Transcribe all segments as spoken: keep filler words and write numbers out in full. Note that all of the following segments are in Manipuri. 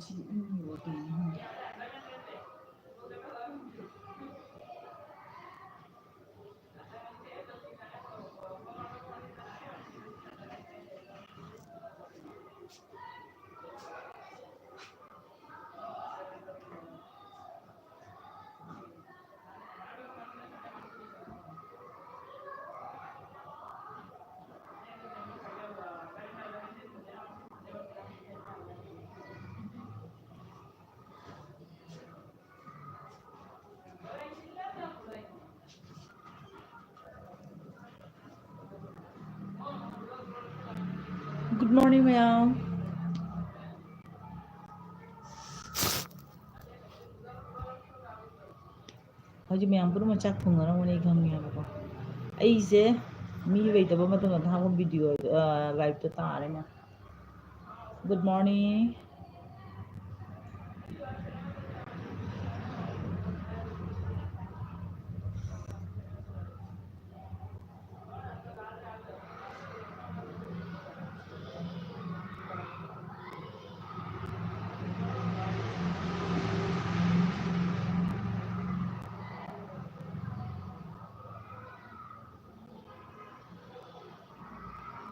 ꯁꯤꯗꯤ ꯏꯪꯉꯤꯕ ꯀꯩꯅꯣ ꯈꯪꯗꯦ꯫ Good morning, ꯃꯌꯥꯝ꯫ ꯍꯧꯖꯤꯛ ꯃꯌꯥꯝ ꯄꯨꯝꯅꯃꯛ ꯆꯥꯛ ꯊꯣꯡꯅꯔꯝꯒꯅꯤ ꯑꯩ ꯈꯪꯉꯦꯕꯀꯣ꯫ ꯑꯩꯁꯦ ꯃꯤ ꯂꯩꯇꯕ ꯃꯇꯝꯗ ꯊꯥꯕ video, ꯑ, liveꯇ ꯇꯥꯔꯦꯅꯦ꯫ Good morning꯫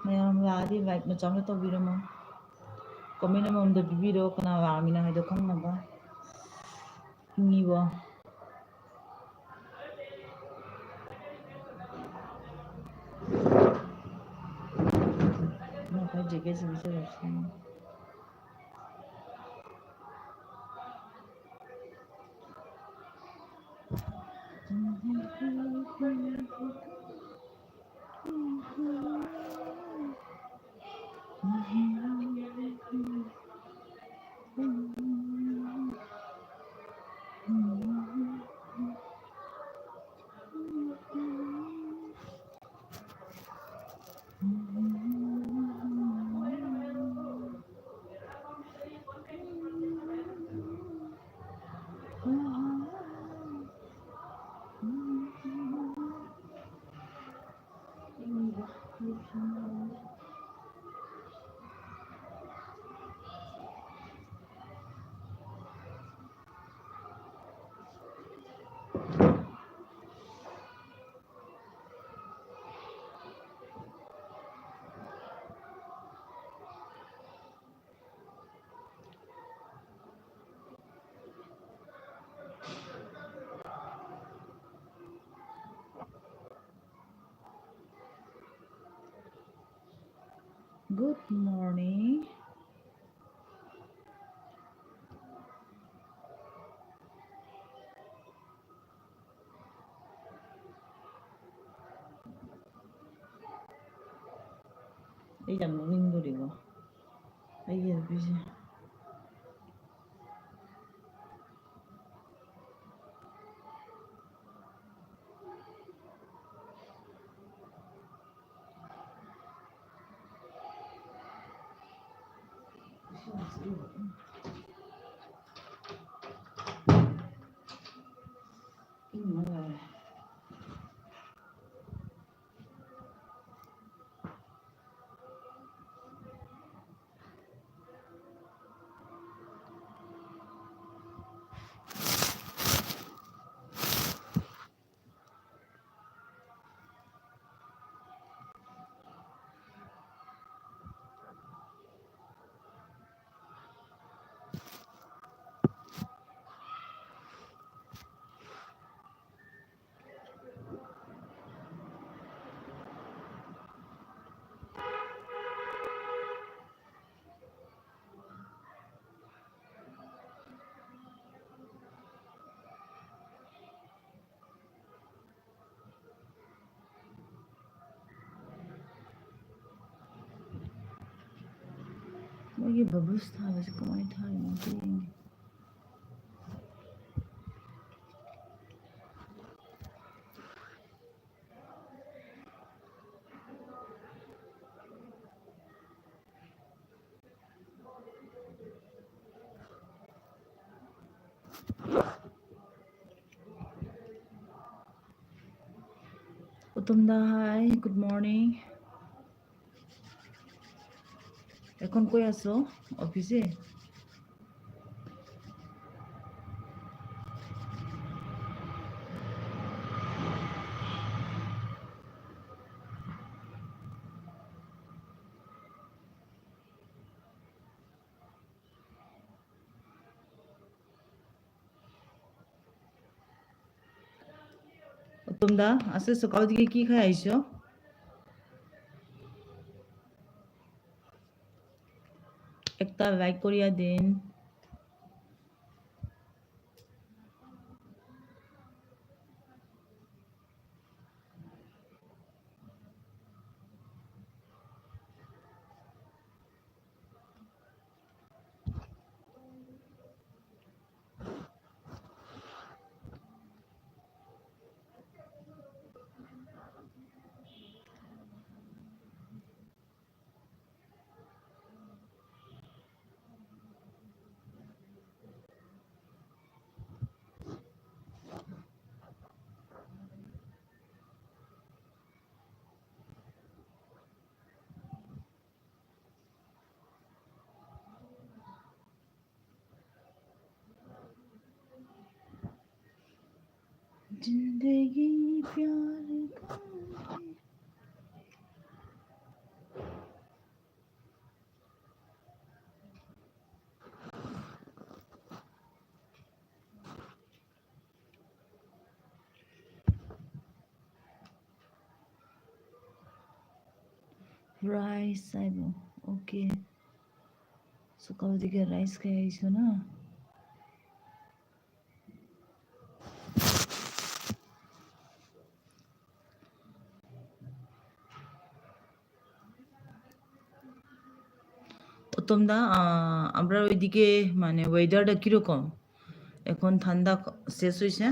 ꯃꯌꯥꯝ ꯂꯥꯛꯑꯗꯤ like ꯃꯆꯥ ꯑꯃ ꯇꯧꯕꯤꯔꯝꯃꯣ꯫ Comment ꯑꯃꯃꯝꯗ ꯄꯤꯕꯤꯔꯣ, ꯀꯅꯥ ꯂꯥꯛꯑꯃꯤꯅꯣ ꯍꯥꯏꯗꯣ ꯈꯪꯅꯕ꯫ ꯏꯪꯉꯤꯕꯣ? ꯅꯈꯣꯏ jacketꯁꯤꯡꯁꯦ ꯂꯧꯁꯤꯟ꯫ Good morning. ꯑꯩ ꯌꯥꯝ ꯅꯣꯛꯅꯤꯡꯗꯣꯔꯤꯀꯣ ꯑꯩꯒꯤ ꯅꯨꯄꯤꯁꯦ꯫ ꯃꯣꯏꯒꯤ ꯕꯕꯜꯁ ꯊꯥꯕꯁꯦ ꯀꯃꯥꯏꯅ ꯊꯥꯔꯤꯅꯣ ꯑꯝꯇ ꯌꯦꯡꯒꯦ꯫ উত্তম দা, হাই, গুড মর্নিং। এখন কই আছো? অফিসে? উত্তম দা, আজকে সকাল থেকে কি খাই আইছো? একটা লাইক করিয়া দিন। जिंदगी प्यार का है। Rice ꯍꯥꯏꯕ꯫ Okay. ꯁꯨꯀꯧꯗꯤꯒ rice ꯀꯌꯥ ꯏꯁꯨꯅ? প্রথমদা, আহ, আমরা ওইদিকে মানে weatherটা কিরকম? এখন ঠান্ডা ক-, শেষ হইছে।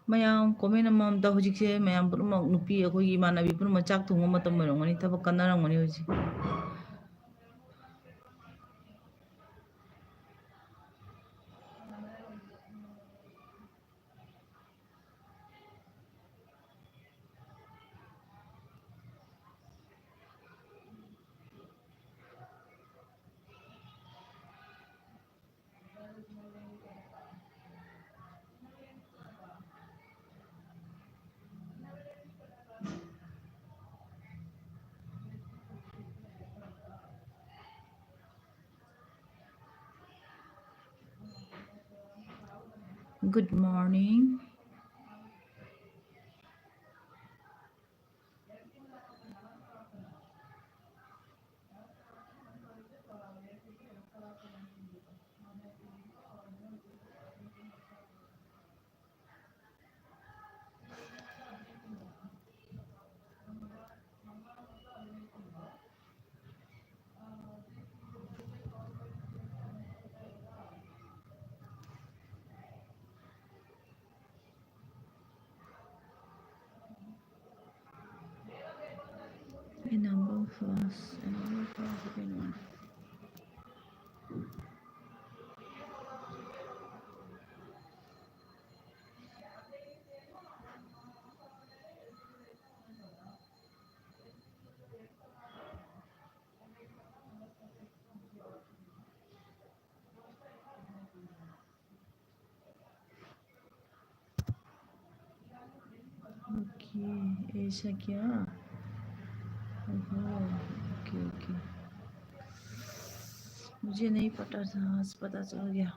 ꯃꯌꯥꯝ comment ꯑꯃꯃꯝꯇ꯫ ꯍꯧꯖꯤꯛꯁꯦ ꯃꯌꯥꯝ ꯄꯨꯝꯅꯃꯛ, ꯅꯨꯄꯤ ꯑꯩꯈꯣꯏꯒꯤ ꯏꯃꯥꯟꯅꯕꯤ ꯄꯨꯝꯅꯃꯛ ꯆꯥꯛ ꯊꯣꯡꯕ ꯃꯇꯝ ꯑꯣꯏꯔꯝꯒꯅꯤ, ꯊꯕꯛ ꯀꯟꯅꯔꯝꯒꯅꯤ ꯍꯧꯖꯤꯛ꯫ Good morning. Enable flash, enable flash, okay, no. Okay, ऐसा क्या? ओहो, ओके, ओके। मुझे नहीं पता था, आज पता चल गया।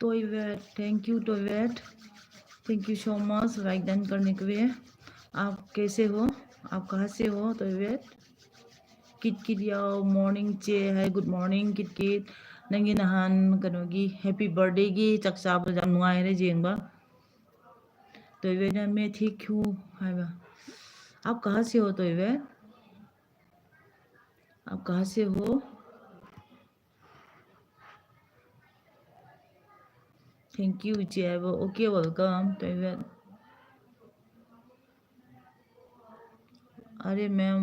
टॉयवेट, thank you टॉयवेट, thank you so much like done करने के लिए। आप कैसे हो? आप कहाँ से हो टॉयवेट? ꯀꯤꯠ ꯀꯤꯠ ꯌꯥꯎ, morning ꯆꯦ ꯍꯥꯏ, good morning ꯀꯤꯠ ꯀꯤꯠ꯫ ꯅꯪꯒꯤ ꯅꯍꯥꯟ ꯀꯩꯅꯣꯒꯤ happy birthdayꯒꯤ ꯆꯥꯛ ꯆꯥꯕꯗ ꯌꯥꯝ ꯅꯨꯡꯉꯥꯏꯔꯦ ꯌꯦꯡꯕ꯫ ꯇꯣꯏꯕꯦꯅ मैं ठीक हूँ ꯍꯥꯏꯕ꯫ आप कहाँ से हो ꯇꯣꯏꯕꯦ? आप कहाँ से हो? Thank you ꯏꯆꯦ ꯍꯥꯏꯕ꯫ Okay, welcome ꯇꯣꯏꯕꯦ꯫ अरे मैम,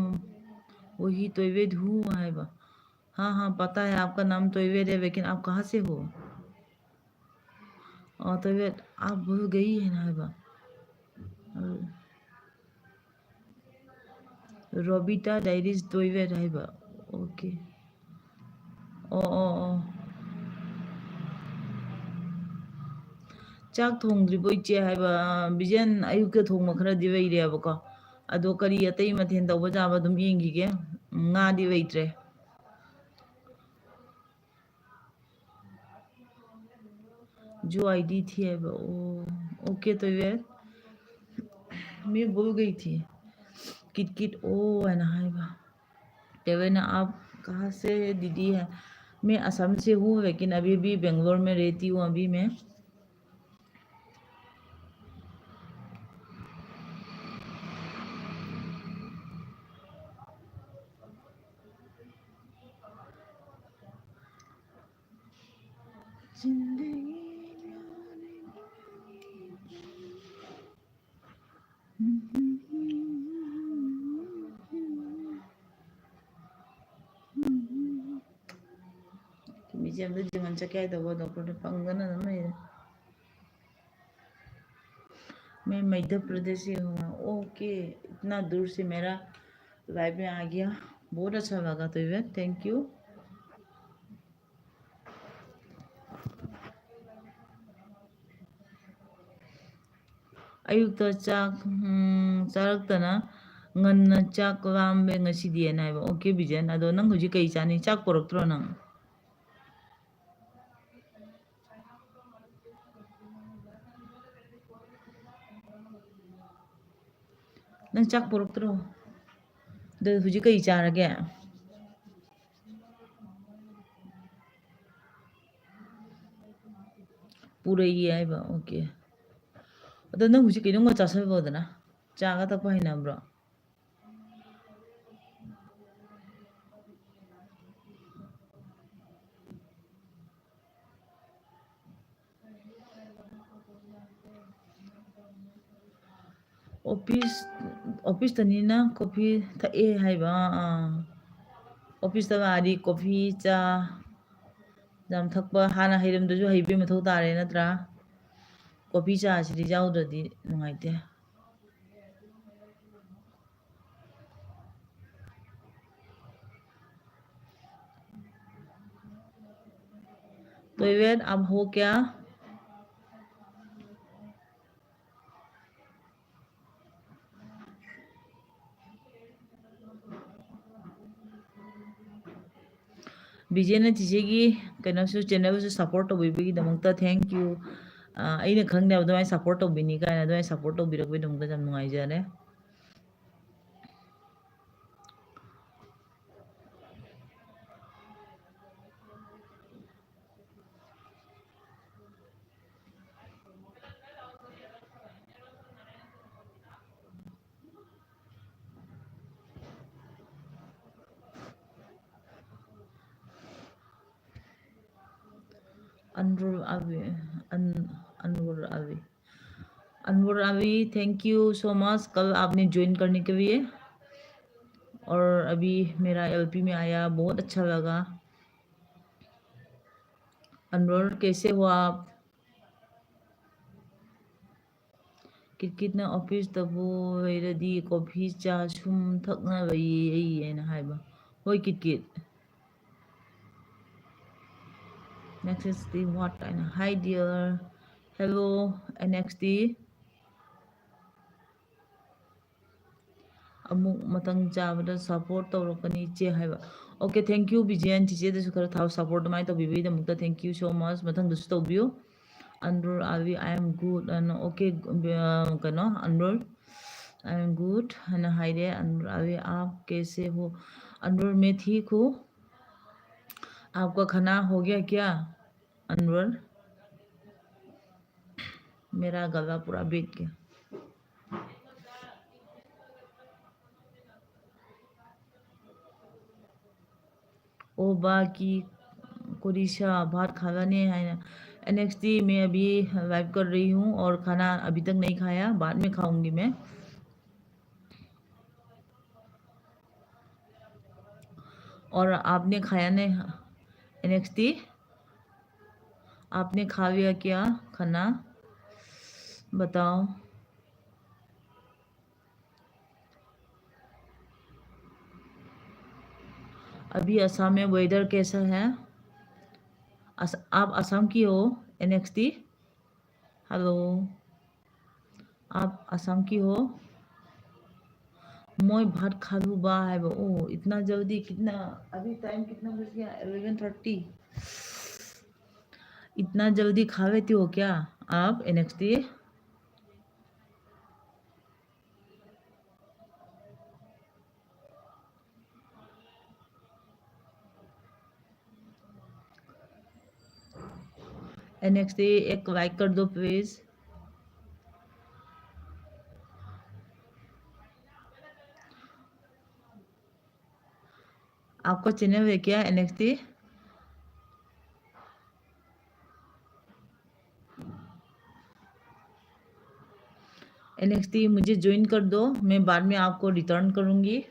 वही तोयवेद हूँ ꯍꯥꯏꯕ꯫ हाँ हाँ, पता है आपका नाम तोयवेद है, लेकिन आप कहाँ से हो? ꯑꯣ, ꯇꯣꯏꯕꯦꯠ, आप भूल गई है ना ꯍꯥꯏꯕ꯫ ꯔꯣꯕꯤꯇꯥ ꯗꯥꯏꯔꯤꯁ ꯇꯣꯏꯕꯦꯠ ꯍꯥꯏꯕ꯫ Okay. ꯑꯣ, ꯑꯣ, ꯑꯣ꯫ ꯆꯥꯛ ꯊꯣꯡꯗ꯭ꯔꯤꯕꯣ ꯏꯆꯦ ꯍꯥꯏꯕ? ꯕꯤꯖꯦꯟ, ꯑꯌꯨꯛꯇ ꯊꯣꯡꯕ ꯈꯔꯗꯤ ꯂꯩꯔꯦꯕꯀꯣ꯫ ꯑꯗꯣ ꯀꯔꯤ ꯑꯇꯩ ꯃꯊꯦꯜ ꯇꯧꯕ ꯌꯥꯕ ꯑꯗꯨꯝ ꯌꯦꯡꯈꯤꯒꯦ꯫ ꯎꯝ, ꯉꯥꯗꯤ ꯂꯩꯇ꯭ꯔꯦ꯫ जो आईडी थी ꯍꯥꯏꯕ꯫ ꯑꯣ, ꯑꯣꯀꯦ ꯇꯧꯋꯦ꯫ मैं भूल गई थी। किट किट ओ ꯍꯥꯏꯅ ꯍꯥꯏꯕ꯫ ꯇꯧꯋꯦꯅ, आप कहाँ से दीदी है? मैं असम से हूँ, लेकिन अभी भी बेंगलोर में रहती हूँ अभी मैं। म्यूजियम तो जीवन चक्या है तो वो डॉक्टर ने पंगन ना मेरे। मैं मध्य प्रदेश से हूँ। ओके, इतना दूर से मेरा लाइव में आ गया, बहुत अच्छा लगा। तो थैंक यू। ꯑꯌꯨꯛꯇ ꯆꯥꯛ, ꯎꯝ, ꯆꯥꯔꯛꯇꯅ ꯉꯟꯅ ꯆꯥꯛ ꯂꯥꯝꯃꯦ ꯉꯁꯤꯗꯤꯅ ꯍꯥꯏꯕ꯫ ꯑꯣꯀꯦ ꯕꯤꯖꯦꯟ, ꯑꯗꯣ ꯅꯪ ꯍꯧꯖꯤꯛ ꯀꯩ ꯆꯥꯅꯤꯡ? ꯆꯥꯛ ꯄꯣꯔꯛꯇ꯭ꯔꯣ ꯅꯪ? ꯅꯪ ꯆꯥꯛ ꯄꯣꯔꯛꯇ꯭ꯔꯣ? ꯑꯗꯣ ꯍꯧꯖꯤꯛ ꯀꯩ ꯆꯥꯔꯒꯦ? ꯄꯨꯔꯛꯏ ꯍꯥꯏꯕ꯫ ꯑꯣꯀꯦ꯫ ꯑꯗꯣ ꯅꯪ ꯍꯧꯖꯤꯛ ꯀꯩꯅꯣꯝꯒ ꯆꯥꯁꯜꯂꯣꯗꯅ꯫ ꯆꯥꯒ ꯊꯛꯄ ꯍꯩꯅꯕ꯭ꯔꯣ? ꯑꯣꯐꯤꯁ, ꯑꯣꯐꯤꯁꯇꯅꯤꯅ ꯀꯣꯐꯤ ꯊꯛꯑꯦ ꯍꯥꯏꯕ꯫ ꯑꯥ, ꯑꯥ꯫ ꯑꯣꯐꯤꯁꯇ ꯂꯥꯛꯑꯗꯤ ꯀꯣꯐꯤ, ꯆꯥ ꯌꯥꯝ ꯊꯛꯄ, ꯍꯥꯟꯅ ꯍꯩꯔꯝꯗ꯭ꯔꯁꯨ ꯍꯩꯕꯒꯤ ꯃꯊꯧ ꯇꯥꯔꯦ ꯅꯠꯇ꯭ꯔꯥ? ꯀꯣꯐꯤ ꯆꯥꯁꯤꯗꯤ ꯌꯥꯎꯗ꯭ꯔꯗꯤ ꯅꯨꯡꯉꯥꯏꯇꯦ꯫ तो इवेन, अब हो क्या? ꯕꯤꯖꯦꯅ ꯆꯤꯆꯦꯒꯤ ꯀꯩꯅꯣꯁꯨ, ꯆꯦꯅꯦꯜꯁꯨ ꯁꯞꯄꯣꯔꯠ ꯇꯧꯕꯤꯕꯒꯤꯗꯃꯛꯇ thank you꯫ ꯑ, ꯑꯩꯅ ꯈꯪꯗꯦꯕ ꯑꯗꯨꯃꯥꯏꯅ ꯁꯞꯄꯣꯔꯠ ꯇꯧꯕꯤꯅꯤ ꯀꯥꯏꯅ, ꯑꯗꯨꯃꯥꯏꯅ ꯁꯞꯄꯣꯔꯠ ꯇꯧꯕꯤꯔꯛꯄꯒꯤꯗꯃꯛꯇ ꯌꯥꯝ ꯅꯨꯡꯉꯥꯏꯖꯔꯦ꯫ अनवर अभी, अन-, अनवर अभी। अनवर अभी, thank you so much, कल आपने ज्वाइन करने के लिए। और अभी मेरा एलपी में आया, बहुत अच्छा लगा। अनवर, कैसे हो आप? ꯀꯤꯠꯀꯤꯠꯅ ꯑꯣꯐꯤꯁꯇꯕꯨ ꯂꯩꯔꯗꯤ ꯀꯣꯐꯤ ꯆꯥ ꯁꯨꯝ ꯊꯛꯅꯕ ꯌꯦ ꯍꯥꯏꯅ ꯍꯥꯏꯕ꯫ ꯍꯣꯏ ꯀꯤꯠꯀꯤꯠ꯫ Next is the what ꯍꯥꯏꯅ, hi dear, hello, next is ꯑꯃꯨꯛ ꯃꯇꯥꯡ ꯆꯥꯕꯗ ꯁꯞꯄꯣꯔꯠ ꯇꯧꯔꯛꯀꯅꯤ ꯏꯆꯦ ꯍꯥꯏꯕ꯫ Okay, thank you ꯕꯤꯖꯦꯟ, ꯆꯤꯆꯦꯗꯁꯨ ꯈꯔ ꯊꯥꯎ ꯁꯞꯄꯣꯔꯠ ꯑꯗꯨꯃꯥꯏꯅ ꯇꯧꯕꯤꯕꯒꯤꯗꯃꯛꯇ, thank you so much꯫ ꯃꯊꯪꯗꯁꯨ ꯇꯧꯕꯤꯌꯨ꯫ ꯑꯟꯗ꯭ꯔꯣꯔ ꯑꯥꯕꯤ, I am good ꯑꯅ, okay, ꯑ, ꯀꯩꯅꯣ, ꯑꯟꯗ꯭ꯔꯣꯔ, I am good ꯍꯥꯏꯅ ꯍꯥꯏꯔꯦ꯫ ꯑꯟꯗ꯭ꯔꯣꯔ ꯑꯥꯕꯤ, आप कैसे हो? अनवर, मैं ठीक हूँ। आपका खाना हो गया क्या? अनवर, मेरा गला पूरा बैठ गया। ओ बा की कोरिशा भात खाला ने है ना। एनएक्सटी, मैं अभी लाइव कर रही हूँ और खाना अभी तक नहीं खाया, बाद में खाऊंगी मैं। और आपने खाया नहीं? एनएक्सटी, आपने खा लिया क्या खाना? बताओ। अभी असम में वेदर कैसा है? अस-, आप असम की हो? एनएक्सटी, हेलो, आप असम की हो? মই ভাত খালো বা। ओ, इतना जल्दी, कितना, अभी टाइम कितना बज गया? Eleven thirty. इतना जल्दी खा लेती हो क्या आप, एनएक्सटी? एनएक्सटी, एक लाइक कर दो प्लीज। आपका चैनल है क्या, एनएक्सटी? एनएक्सटी, मुझे ज्वाइन कर दो, मैं बाद में आपको रिटर्न करूँगी।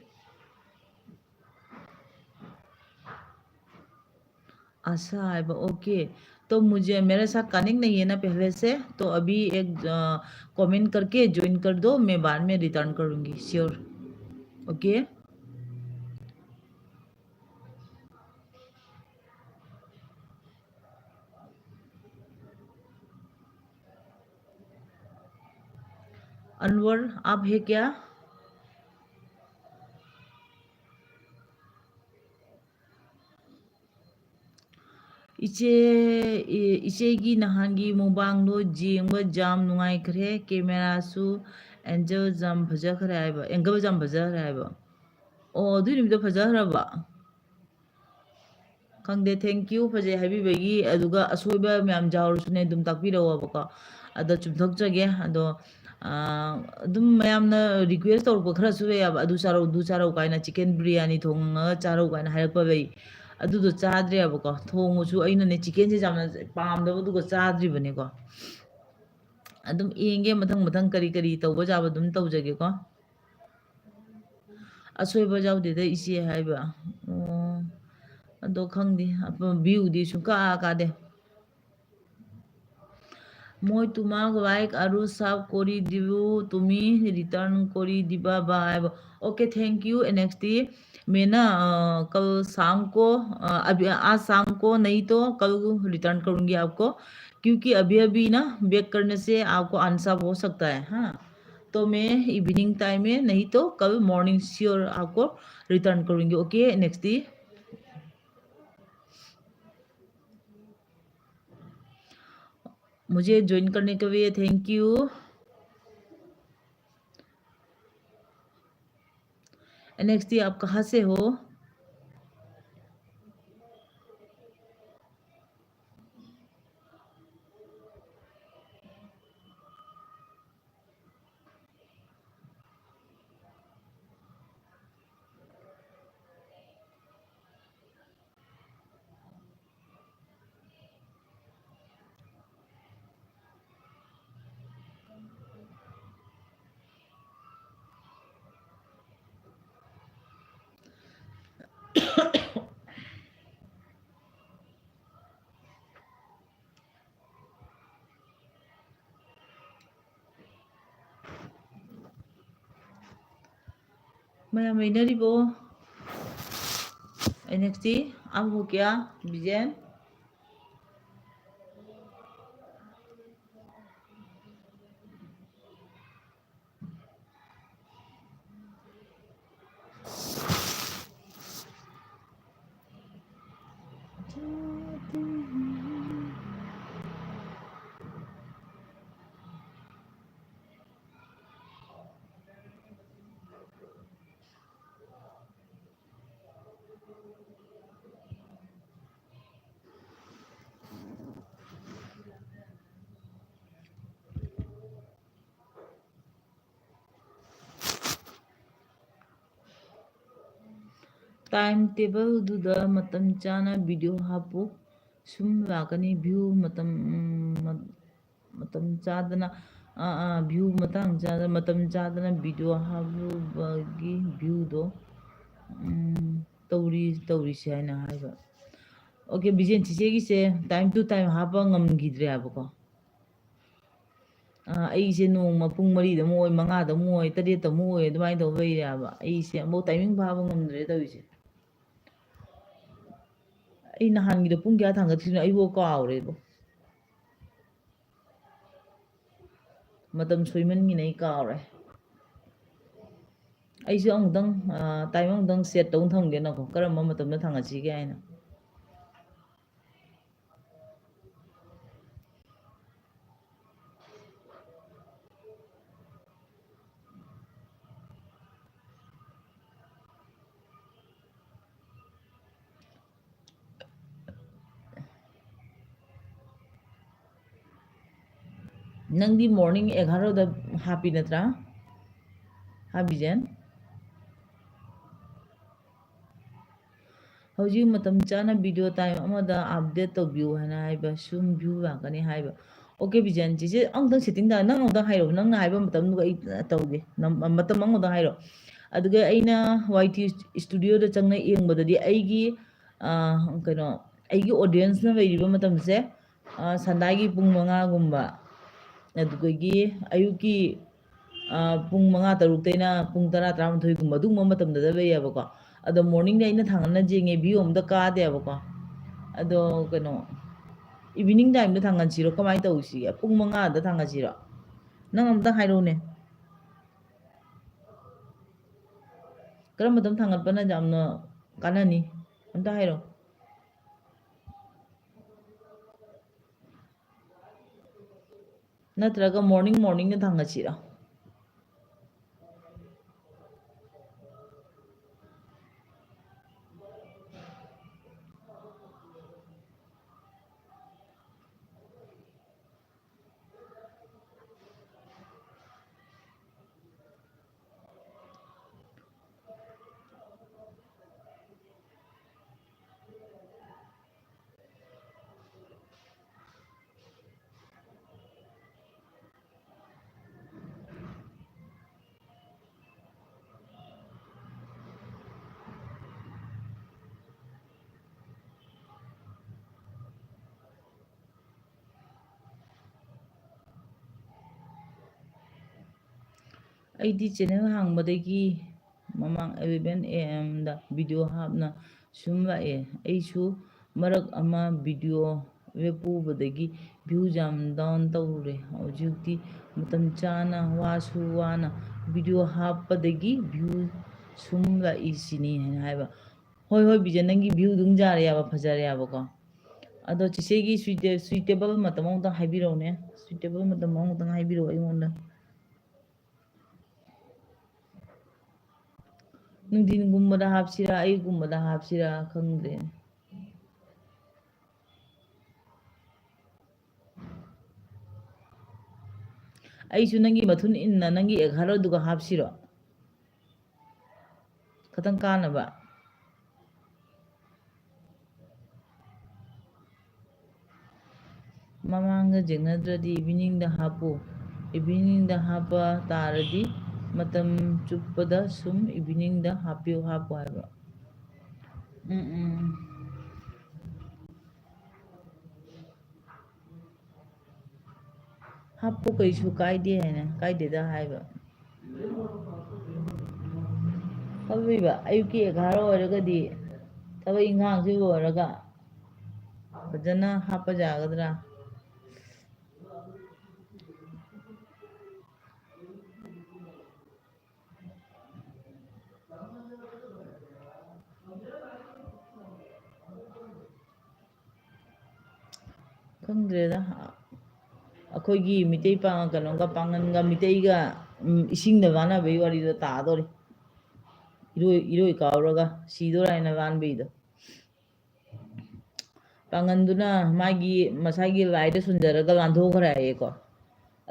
अच्छा है, ओके। तो मुझे, मेरे साथ कनेक्ट नहीं है ना पहले से, तो अभी एक कमेंट करके ज्वाइन कर दो, मैं बाद में रिटर्न करूँगी, श्योर। ओके। अनवर, आप है क्या? ꯏꯆꯦ, ꯏ-, ꯏꯆꯦꯒꯤ ꯅꯍꯥꯟꯒꯤ ꯃꯨꯛꯕꯥꯡꯗꯣ ꯌꯦꯡꯕ ꯌꯥꯝ ꯅꯨꯡꯉꯥꯏꯈ꯭ꯔꯦ꯫ ꯀꯦꯃꯦꯔꯥꯁꯨ ꯑꯦꯡꯒꯜ ꯌꯥꯝ ꯐꯖꯈ꯭ꯔꯦ ꯍꯥꯏꯕ, ꯑꯦꯡꯒꯜ ꯌꯥꯝ ꯐꯖꯈ꯭ꯔꯦ ꯍꯥꯏꯕ꯫ ꯑꯣ, ꯑꯗꯨꯏ ꯅꯨꯃꯤꯠꯇꯣ ꯐꯖꯈ꯭ꯔꯕ? ꯈꯪꯗꯦ, thank you ꯐꯖꯩ ꯍꯥꯏꯕꯤꯕꯒꯤ꯫ ꯑꯗꯨꯒ ꯑꯁꯣꯏꯕ ꯃꯌꯥꯝ ꯌꯥꯎꯔꯁꯨꯅꯦ, ꯑꯗꯨꯝ ꯇꯥꯛꯄꯤꯔꯛꯑꯣꯕꯀꯣ꯫ ꯑꯗꯣ ꯆꯨꯝꯊꯣꯛꯆꯒꯦ꯫ ꯑꯗꯣ, ꯑꯥ, ꯑꯗꯨꯝ ꯃꯌꯥꯝꯅ ꯔꯤꯀ꯭ꯋꯦꯁ ꯇꯧꯔꯛꯄ ꯈꯔꯁꯨ ꯂꯩꯌꯦꯕ, "ꯑꯗꯨ ꯆꯥꯔꯧ, ꯑꯗꯨ ꯆꯥꯔꯧ" ꯀꯥꯏꯅ, "ꯆꯤꯛꯀꯟ ꯕꯤꯔꯌꯥꯅꯤ ꯊꯣꯡꯉꯒ ꯆꯥꯔꯧ" ꯀꯥꯏꯅ ꯍꯥꯏꯔꯛꯄ ꯂꯩ꯫ ꯑꯗꯨꯗꯣ ꯆꯥꯗ꯭ꯔꯦꯕꯀꯣ꯫ ꯊꯣꯡꯉꯁꯨ ꯑꯩꯅꯅꯦ ꯆꯤꯛꯀꯟꯁꯦ ꯌꯥꯝꯅ ꯄꯥꯝꯗꯕꯗꯨꯒ ꯆꯥꯗ꯭ꯔꯤꯕꯅꯦꯀꯣ꯫ ꯑꯗꯨꯝ ꯌꯦꯡꯒꯦ, ꯃꯊꯪ ꯃꯊꯪ ꯀꯔꯤ ꯀꯔꯤ ꯇꯧꯕ ꯌꯥꯕ ꯑꯗꯨꯝ ꯇꯧꯖꯒꯦꯀꯣ꯫ ꯑꯁꯣꯏꯕ ꯌꯥꯎꯗꯦꯗ ꯏꯆꯦ ꯍꯥꯏꯕ꯫ ꯑꯣ, ꯑꯗꯣ ꯈꯪꯗꯦ, ꯚ꯭ꯌꯨꯗꯤ ꯁꯨꯡꯀꯥ ꯀꯥꯗꯦ꯫ মই তোমাক like আৰু sub কৰি দিলোঁ, তুমি return কৰি দিবা বা। OK, thank you। NXT, मैं ना, अ, कल शाम को, अ, अभी, आज शाम को नहीं तो कल return करूँगी आपको, क्योंकि अभी-अभी ना back करने से आपको unsub हो सकता है। हाँ, तो मैं evening time में, नहीं तो कल morning sure आपको return करूँगी। OK, NXT। मुझे join करने के लिए thank you। NXT, आप कहाँ से हो? ꯃꯌꯥꯝ ꯂꯩꯅꯔꯤꯕꯣ? NXT, आप हो क्या, विजय? Time table ꯗꯨꯗ ꯃꯇꯝ ꯆꯥꯅ video ꯍꯥꯞꯄꯨ꯫ ꯁꯨꯝ ꯂꯥꯛꯀꯅꯤ view ꯃꯇꯝ, ꯎꯝ, ꯃ-, ꯃꯇꯝ ꯆꯥꯗꯅ, ꯑꯥ, ꯑꯥ, view ꯃꯇꯥꯡ ꯆꯥꯗꯅ, ꯃꯇꯝ ꯆꯥꯗꯅ video ꯍꯥꯞꯂꯨꯕꯒꯤ view ꯗꯣ, ꯎꯝ, ꯇꯧꯔꯤ, ꯇꯧꯔꯤꯁꯦ ꯍꯥꯏꯅ ꯍꯥꯏꯕ꯫ OK, ꯕꯤꯖꯦꯟ ꯆꯤꯆꯦꯒꯤꯁꯦ time to time ꯍꯥꯞꯄ ꯉꯝꯈꯤꯗ꯭ꯔꯦ ꯍꯥꯏꯕꯀꯣ꯫ ꯑꯩꯁꯦ ꯅꯣꯡꯃ ꯄꯨꯡ ꯃꯔꯤꯗ ꯑꯃꯨꯛ ꯑꯣꯏ, ꯃꯉꯥꯗ ꯑꯃꯨꯛ ꯑꯣꯏ, ꯇꯔꯦꯠꯇ ꯑꯃꯨꯛ ꯑꯣꯏ, ꯑꯗꯨꯃꯥꯏꯅ ꯇꯧ ꯂꯩꯔꯦꯕ꯫ ꯑꯩꯁꯦ ꯑꯃꯨꯛ timing ꯐꯥꯕ ꯉꯝꯗ꯭ꯔꯦ ꯇꯧꯔꯤꯁꯦ꯫ ꯑꯩ ꯅꯍꯥꯟꯒꯤꯗꯣ ꯄꯨꯡ ꯀꯌꯥ ꯊꯥꯡꯒꯠꯈꯤꯕꯅꯣ ꯑꯩꯕꯨ ꯀꯥꯎꯔꯦꯕꯣ꯫ ꯃꯇꯝ ꯁꯣꯏꯃꯟꯒꯤꯅ ꯑꯩ ꯀꯥꯎꯔꯦ꯫ ꯑꯩꯁꯨ ꯑꯃꯨꯛꯇꯪ, time ꯑꯃꯨꯛꯇꯪ set ꯇꯧ ꯊꯝꯒꯦꯅꯀꯣ, ꯀꯔꯝꯕ ꯃꯇꯝꯗ ꯊꯥꯡꯒꯠꯁꯤꯒꯦ ꯍꯥꯏꯅ꯫ ꯅꯪꯗꯤ morning ꯑꯦꯒꯥꯔꯣꯗ ꯍꯥꯞꯄꯤ ꯅꯠꯇ꯭ꯔꯥ? ꯍꯥ ꯕꯤꯖꯦꯟ? ꯍꯧꯖꯤꯛ ꯃꯇꯝ ꯆꯥꯅ video time ꯑꯃꯗ update ꯇꯧꯕꯤꯌꯨ ꯍꯥꯏꯅ ꯍꯥꯏꯕ, ꯁꯨꯝ view ꯂꯥꯛꯀꯅꯤ ꯍꯥꯏꯕ꯫ Okay ꯕꯤꯖꯦꯟ, ꯆꯦꯆꯦ ꯑꯃꯨꯛꯇꯪ setting ꯇꯥ-, ꯅꯪ ꯑꯃꯨꯛꯇꯪ ꯍꯥꯏꯔꯛꯑꯣ, ꯅꯪꯅ ꯍꯥꯏꯕ ꯃꯇꯝꯗꯨꯒ ꯑꯩ ꯇꯧꯒꯦ, ꯅꯝ-, ꯃꯇꯝ ꯑꯃꯨꯛꯇꯪ ꯍꯥꯏꯔꯛꯑꯣ꯫ ꯑꯗꯨꯒ ꯑꯩꯅ Y T studioꯗ ꯆꯪꯅ ꯌꯦꯡꯕꯗꯗꯤ ꯑꯩꯒꯤ, ꯑꯥ, ꯀꯩꯅꯣ, ꯑꯩꯒꯤ audienceꯅ ꯂꯩꯔꯤꯕ ꯃꯇꯝꯁꯦ, ꯑꯥ, ꯁꯟꯗꯥꯏꯒꯤ ꯄꯨꯡ ꯃꯉꯥꯒꯨꯝꯕ, ꯑꯗꯨꯗꯒꯤ ꯑꯌꯨꯛꯀꯤ, ꯑꯥ, ꯄꯨꯡ ꯃꯉꯥ, ꯇꯔꯨꯛꯇꯩꯅ ꯄꯨꯡ ꯇꯔꯥ, ꯇꯔꯥꯃꯥꯊꯣꯏꯒꯨꯝꯕ ꯑꯗꯨꯒꯨꯝꯕ ꯃꯇꯝꯗꯗ ꯂꯩꯌꯦꯕꯀꯣ꯫ ꯑꯗꯣ morningꯗ ꯑꯩꯅ ꯊꯥꯡꯒꯠꯅ ꯌꯦꯡꯉꯦ, view ꯑꯝꯇ ꯀꯥꯗꯦꯕꯀꯣ꯫ ꯑꯗꯣ ꯀꯩꯅꯣ, evening timeꯗ ꯊꯥꯡꯒꯠꯁꯤꯔꯣ, ꯀꯃꯥꯏꯅ ꯇꯧꯁꯤꯒꯦ? ꯄꯨꯡ ꯃꯉꯥꯗ ꯊꯥꯡꯒꯠꯁꯤꯔꯣ? ꯅꯪ ꯑꯝꯇ ꯍꯥꯏꯔꯛꯎꯅꯦ꯫ ꯀꯔꯝꯕ ꯃꯇꯝ ꯊꯥꯡꯒꯠꯄꯅ ꯌꯥꯝꯅ ꯀꯥꯟꯅꯅꯤ? ꯑꯝꯇ ꯍꯥꯏꯔꯣ꯫ ꯅꯠꯇ꯭ꯔꯒ morning morningꯗ ꯊꯥꯡꯒꯠꯁꯤꯔꯣ? ꯑꯩꯗꯤ channel ꯍꯥꯡꯕꯗꯒꯤ ꯃꯃꯥꯡ eleven A M the video ꯍꯥꯞꯅ ꯁꯨꯝ ꯂꯥꯛꯑꯦ꯫ ꯑꯩꯁꯨ ꯃꯔꯛ ꯑꯃ video ꯂꯦꯞꯄꯨꯕꯗꯒꯤ views ꯌꯥꯝ down ꯇꯧꯔꯨꯔꯦ꯫ ꯍꯧꯖꯤꯛꯇꯤ ꯃꯇꯝ ꯆꯥꯅ ꯋꯥꯁꯨ ꯋꯥꯅ video ꯍꯥꯞꯄꯗꯒꯤ view ꯁꯨꯝ ꯂꯥꯛꯏꯁꯤꯅꯤ ꯍꯥꯏꯅ ꯍꯥꯏꯕ꯫ ꯍꯣꯏ, ꯍꯣꯏ, ꯕꯤꯖꯦ, ꯅꯪꯒꯤ view ꯑꯗꯨꯝ ꯌꯥꯔꯦ ꯍꯥꯏꯕ, ꯐꯖꯔꯦ ꯍꯥꯏꯕꯀꯣ꯫ ꯑꯗꯣ ꯆꯤꯆꯦꯒꯤ suite-, suitable ꯃꯇꯝ ꯑꯃꯨꯛꯇꯪ ꯍꯥꯏꯕꯤꯔꯛꯎꯅꯦ꯫ Suitable ꯃꯇꯝ ꯑꯃꯨꯛꯇꯪ ꯍꯥꯏꯕꯤꯔꯛꯑꯣ ꯑꯩꯉꯣꯟꯗ꯫ ꯅꯨꯡꯊꯤꯟꯒꯨꯝꯕꯗ ꯍꯥꯞꯁꯤꯔꯥ, ꯑꯌꯨꯛꯀꯨꯝꯕꯗ ꯍꯥꯞꯁꯤꯔꯥ ꯈꯪꯗ꯭ꯔꯦꯅꯦ꯫ ꯑꯩꯁꯨ ꯅꯪꯒꯤ ꯃꯇꯨꯡ ꯏꯟꯅ ꯅꯪꯒꯤ ꯑꯦꯒꯥꯔꯣꯗꯨꯒ ꯍꯥꯞꯁꯤꯔꯣ? ꯈꯇꯪ ꯀꯥꯟꯅꯕ꯫ ꯃꯃꯥꯡꯒ ꯌꯦꯡꯅꯗ꯭ꯔꯗꯤ evening ꯗ ꯍꯥꯞꯄꯨ꯫ Evening ꯗ ꯍꯥꯞꯄ ꯇꯥꯔꯗꯤ ꯃꯇꯝ ꯆꯨꯞꯄꯗ ꯁꯨꯝ evening ꯗ ꯍꯥꯞꯄꯤꯌꯨ, ꯍꯥꯞꯄꯨ ꯍꯥꯏꯕ꯫ ꯎꯝ, ꯎꯝ꯫ ꯍꯥꯞꯄꯨ, ꯀꯩꯁꯨ ꯀꯥꯏꯗꯦ ꯍꯥꯏꯅ, ꯀꯥꯏꯗꯦꯗ ꯍꯥꯏꯕ꯫ ꯈꯜꯂꯤꯕ, ꯑꯌꯨꯛꯀꯤ ꯑꯦꯒꯥꯔꯣ ꯑꯣꯏꯔꯒꯗꯤ ꯊꯕꯛ ꯏꯪꯈꯥꯡꯁꯤ ꯂꯣꯏꯔꯒ ꯐꯖꯅ ꯍꯥꯞꯄ ꯌꯥꯒꯗ꯭ꯔꯥ? ꯈꯪꯗ꯭ꯔꯦꯗ, ꯑꯩꯈꯣꯏꯒꯤ ꯃꯤꯇꯩ ꯄꯥ-, ꯀꯩꯅꯣꯒ, ꯄꯥꯡꯒꯟꯒ ꯃꯤꯇꯩꯒ, ꯎꯝ, ꯏꯁꯤꯡꯗ ꯋꯥꯅꯕꯒꯤ ꯋꯥꯔꯤꯗꯣ ꯇꯥꯗꯣꯔꯦ꯫ ꯏꯔꯣꯏ, ꯏꯔꯣꯏ ꯀꯥꯎꯔꯒ ꯁꯤꯗꯣꯔꯦ ꯍꯥꯏꯅ ꯋꯥꯟꯕꯩꯗꯣ꯫ ꯄꯥꯡꯒꯟꯗꯨꯅ ꯃꯥꯒꯤ, ꯃꯁꯥꯒꯤ ꯂꯥꯏꯗ ꯁꯣꯟꯖꯔꯒ ꯂꯥꯟꯊꯣꯛꯈ꯭ꯔꯦ ꯍꯥꯏꯌꯦꯀꯣ꯫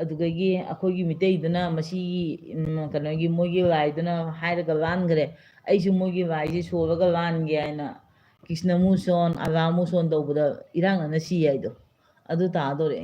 ꯑꯗꯨꯗꯒꯤ ꯑꯩꯈꯣꯏꯒꯤ ꯃꯤꯇꯩꯗꯨꯅ ꯃꯁꯤꯒꯤ, ꯎꯝ, ꯀꯩꯅꯣꯒꯤ, ꯃꯣꯏꯒꯤ ꯂꯥꯏꯗꯨꯅ ꯍꯥꯏꯔꯒ ꯂꯥꯟꯈ꯭ꯔꯦ, "ꯑꯩꯁꯨ ꯃꯣꯏꯒꯤ ꯂꯥꯏꯁꯦ ꯁꯣꯜꯂꯒ ꯂꯥꯟꯒꯦ" ꯍꯥꯏꯅ꯫ ꯀ꯭ꯔꯤꯁꯅ ꯃꯨꯁꯣꯟ, ꯑꯂꯥ ꯃꯨꯁꯣꯟ ꯇꯧꯕꯗ ꯏꯔꯥꯡꯅꯅ ꯁꯤ ꯍꯥꯏꯗꯣ ꯑꯗꯨ ꯇꯥꯗꯣꯔꯦ꯫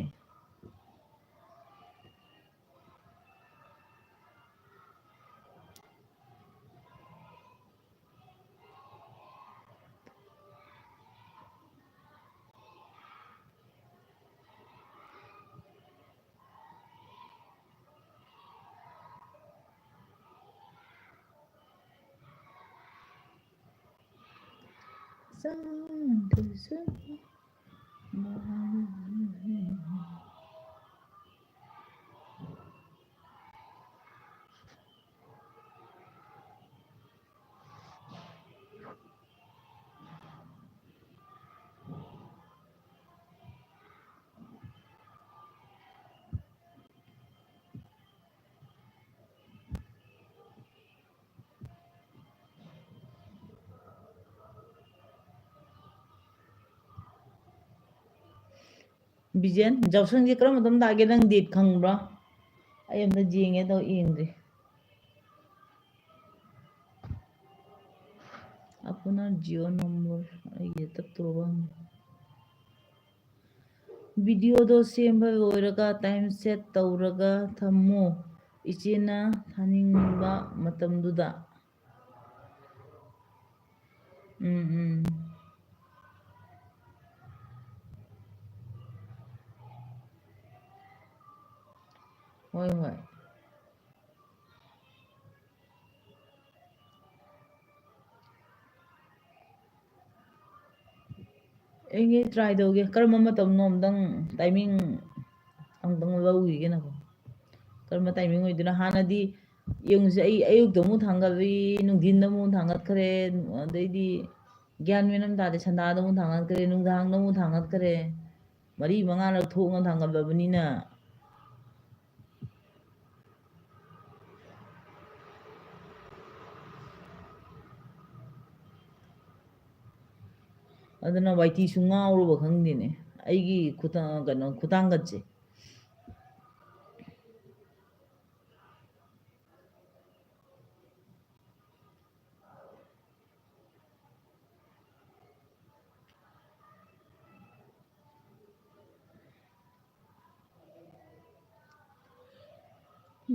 ꯆꯥꯗ꯭ꯔꯁꯨ꯫ ꯕꯤꯖꯦꯟ, ꯌꯥꯎꯁꯪꯁꯦ ꯀꯔꯝꯕ ꯃꯇꯝꯗ ꯂꯥꯛꯒꯦ? ꯅꯪ date ꯈꯪꯕ꯭ꯔꯣ? ꯑꯩ ꯑꯝꯇ ꯌꯦꯡꯒꯦ ꯇꯧ, ꯌꯦꯡꯗ꯭ꯔꯤ꯫ ꯑꯄꯨꯅꯥ ꯖꯤꯑꯣ ꯅꯝꯕꯔ ꯑꯩꯒꯤ ꯇꯞ ꯇꯧꯔꯒ ꯍꯪꯉꯨ꯫ ꯚꯤꯗꯤꯑꯣꯗꯣ ꯁꯦꯝꯕ ꯂꯣꯏꯔꯒ time set ꯇꯧꯔꯒ ꯊꯝꯃꯨ, ꯏꯆꯦꯅ ꯊꯥꯅꯤꯡꯕ ꯃꯇꯝꯗꯨꯗ꯫ ꯎꯝ, ꯎꯝ꯫ ꯍꯣꯏ, ꯍꯣꯏ꯫ ꯑꯩ try ꯇꯧꯒꯦ꯫ ꯀꯔꯝꯕ ꯃꯇꯝꯅꯣ ꯑꯝꯇꯪ timing ꯑꯝꯇꯪ ꯂꯧꯈꯤꯒꯦꯅꯀꯣ꯫ ꯀꯔꯝꯕ timing ꯑꯣꯏꯗꯣꯏꯅꯣ? ꯍꯥꯟꯅꯗꯤ ꯌꯦꯡꯉꯨꯁꯦ, ꯑꯩ ꯑꯌꯨꯛꯇ ꯑꯃꯨꯛ ꯊꯥꯡꯒꯠꯂꯤ, ꯅꯨꯡꯊꯤꯟꯗ ꯑꯃꯨꯛ ꯊꯥꯡꯒꯠꯈ꯭ꯔꯦ, ꯑꯗꯩꯗꯤ ꯒ꯭ꯌꯥꯟ ꯃꯦꯟ ꯑꯃ ꯇꯥꯗꯦ꯫ ꯁꯟꯗꯥꯗ ꯑꯃꯨꯛ ꯊꯥꯡꯒꯠꯈ꯭ꯔꯦ, ꯅꯨꯡꯗꯥꯡꯗ ꯑꯃꯨꯛ ꯊꯥꯡꯒꯠꯈ꯭ꯔꯦ꯫ ꯃꯔꯤ ꯃꯉꯥꯔꯛ ꯊꯣꯛꯅ ꯊꯥꯡꯒꯠꯂꯕꯅꯤꯅ꯫ ꯑꯗꯨꯅ ꯋꯥꯏꯇꯤꯁꯨ ꯉꯥꯎꯔꯕ ꯈꯪꯗꯦꯅꯦ, ꯑꯩꯒꯤ ꯈꯨꯇꯥ-, ꯀꯩꯅꯣ, ꯈꯨꯇꯥꯡꯒꯠꯁꯦ꯫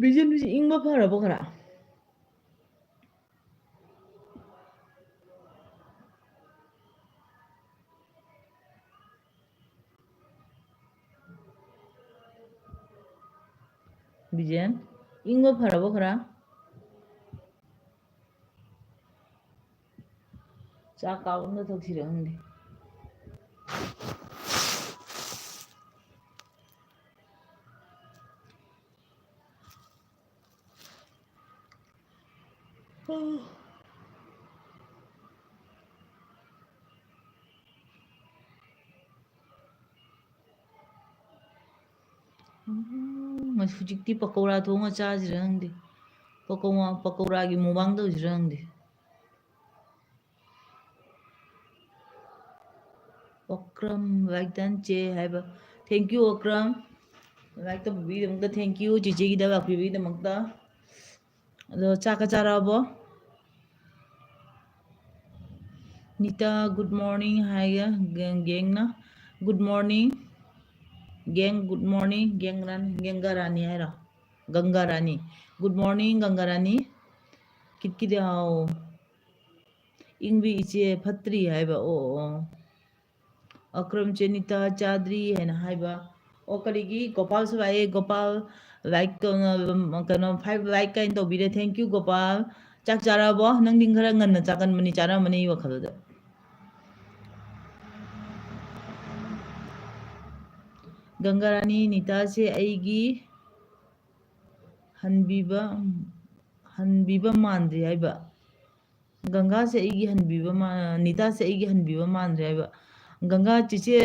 ꯕꯤꯖꯦꯟꯕꯤꯁꯤ ꯏꯪꯕ ꯐꯔꯕꯣ ꯈꯔ? ꯕꯤꯖꯦꯟ, ꯏꯪꯕ ꯐꯔꯕꯣ ꯈꯔ? ꯆꯥꯛ ꯀꯥꯞ ꯑꯝꯇ ꯊꯛꯁꯤꯔ ꯈꯪꯗꯦ꯫ ꯎꯝ, ꯍꯧꯖꯤꯛꯇꯤ ꯄꯀꯧꯔꯥ ꯊꯣꯡꯉ ꯆꯥꯁꯤꯔ ꯈꯪꯗꯦ꯫ ꯄꯀꯧꯔꯥ, ꯄꯀꯧꯔꯥꯒꯤ ꯃꯨꯛꯕꯥꯡ ꯇꯧꯁꯤꯔ ꯈꯪꯗꯦ꯫ ꯑꯣꯀ꯭ꯔꯝ, like done ꯆꯦ ꯍꯥꯏꯕ꯫ Thank you Okram, like ꯇꯧꯕꯤꯕꯒꯤꯗꯃꯛꯇ thank you, ꯆꯦꯆꯦꯒꯤꯗ ꯂꯥꯛꯄꯤꯕꯒꯤꯗꯃꯛꯇ꯫ ꯑꯗꯣ ꯆꯥꯛꯀ ꯆꯥꯔꯛꯑꯕꯣ? ꯅꯤꯇꯥ, good morning ꯍꯥꯏꯒꯦ, ꯒꯦꯡ-, ꯒꯦꯡꯅ꯫ Good morning꯫ ꯒꯦꯡ, good morning꯫ ꯒꯦꯡ ꯔꯥꯅꯤ, ꯒꯦꯡꯒꯥ ꯔꯥꯅꯤ ꯍꯥꯏꯔꯣ? ꯒꯪꯒꯥ ꯔꯥꯅꯤ꯫ Good morning ꯒꯪꯒꯥ ꯔꯥꯅꯤ꯫ ꯀꯤꯠ ꯀꯤꯠ ꯍꯥꯎ꯫ ꯏꯪꯕꯤ ꯏꯆꯦ ꯐꯠꯇ꯭ꯔꯤ ꯍꯥꯏꯕ꯫ ꯑꯣ, ꯑꯣ꯫ ꯑꯀ꯭ꯔꯝ ꯆꯦ ꯅꯤꯇꯥ ꯆꯥꯗ꯭ꯔꯤ ꯍꯥꯏꯅ ꯍꯥꯏꯕ꯫ ꯑꯣ, ꯀꯔꯤꯒꯤ? ꯒꯣꯄꯥꯜꯁꯨ ꯂꯥꯛꯑꯦ꯫ ꯒꯣꯄꯥꯜ like ꯇꯧꯅ, ꯀꯩꯅꯣ, five like ꯀꯥꯏꯅ ꯇꯧꯕꯤꯔꯦ꯫ Thank you Gopal. ꯆꯥꯛ ꯆꯥꯔꯕꯣ? ꯅꯪꯗꯤ ꯈꯔ ꯉꯟꯅ ꯆꯥꯒꯟꯕꯅꯤ, ꯆꯥꯔꯝꯃꯅꯤ ꯑꯩ ꯋꯥꯈꯜꯗ꯫ ꯒꯪꯒꯥꯔꯥꯅꯤ, ꯅꯤꯇꯥꯁꯦ ꯑꯩꯒꯤ ꯍꯟꯕꯤꯕ, ꯍꯟꯕꯤꯕ ꯃꯥꯟꯗ꯭ꯔꯤ ꯍꯥꯏꯕ꯫ ꯒꯪꯒꯥꯁꯦ ꯑꯩꯒꯤ ꯍꯟꯕꯤꯕ ꯃꯥ-, ꯅꯤꯇꯥꯁꯦ ꯑꯩꯒꯤ ꯍꯟꯕꯤꯕ ꯃꯥꯟꯗ꯭ꯔꯦ ꯍꯥꯏꯕ꯫ ꯒꯪꯒꯥ ꯆꯤꯆꯦ,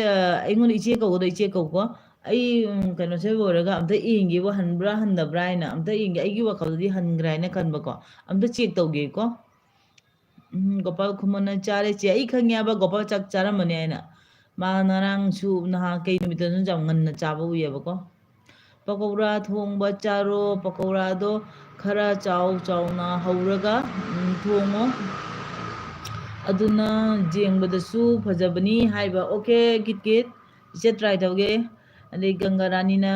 ꯑꯩꯉꯣꯟꯗ ꯏꯆꯦ ꯀꯧꯒꯗ ꯏꯆꯦ ꯀꯧꯀꯣ꯫ ꯑꯩ, ꯎꯝ, ꯀꯩꯅꯣꯁꯦ ꯂꯣꯏꯔꯒ ꯑꯝꯇ ꯌꯦꯡꯒꯦꯕ, ꯍꯟꯕ꯭ꯔꯥ ꯍꯟꯗꯕ꯭ꯔꯥ ꯍꯥꯏꯅ ꯑꯝꯇ ꯌꯦꯡꯒꯦ꯫ ꯑꯩꯒꯤ ꯋꯥꯈꯜꯗꯗꯤ ꯍꯟꯈ꯭ꯔꯦ ꯍꯥꯏꯅ ꯈꯟꯕꯀꯣ꯫ ꯑꯝꯇ check ꯇꯧꯒꯦꯀꯣ꯫ ꯎꯝ, ꯒꯣꯄꯥꯜ ꯈꯨꯃꯟꯅ ꯆꯥꯔꯦ ꯆꯦ꯫ ꯑꯩ ꯈꯪꯉꯦ ꯍꯥꯏꯕ ꯒꯣꯄꯥꯜ ꯆꯥꯛ ꯆꯥꯔꯝꯃꯅꯤ ꯍꯥꯏꯅ꯫ ꯃꯥ ꯉꯔꯥꯡꯁꯨ ꯅꯍꯥꯟ ꯀꯩ ꯅꯨꯃꯤꯠꯇꯅꯣ ꯌꯥꯝ ꯉꯟꯅ ꯆꯥꯕ ꯎꯏꯌꯦꯕꯀꯣ꯫ ꯄꯀꯧꯔꯥ ꯊꯣꯡꯕ ꯆꯥꯔꯣ, ꯄꯀꯧꯔꯥꯗꯣ ꯈꯔ ꯆꯥꯎ ꯆꯥꯎꯅ ꯍꯧꯔꯒ, ꯎꯝ, ꯊꯣꯡꯉꯣ꯫ ꯑꯗꯨꯅ ꯌꯦꯡꯕꯗꯁꯨ ꯐꯖꯕꯅꯤ ꯍꯥꯏꯕ꯫ Okay ꯀꯤꯠ ꯀꯤꯠ, ꯏꯆꯦ try ꯇꯧꯒꯦ꯫ ꯑꯗꯩ ꯒꯪꯒꯥ ꯔꯥꯅꯤꯅ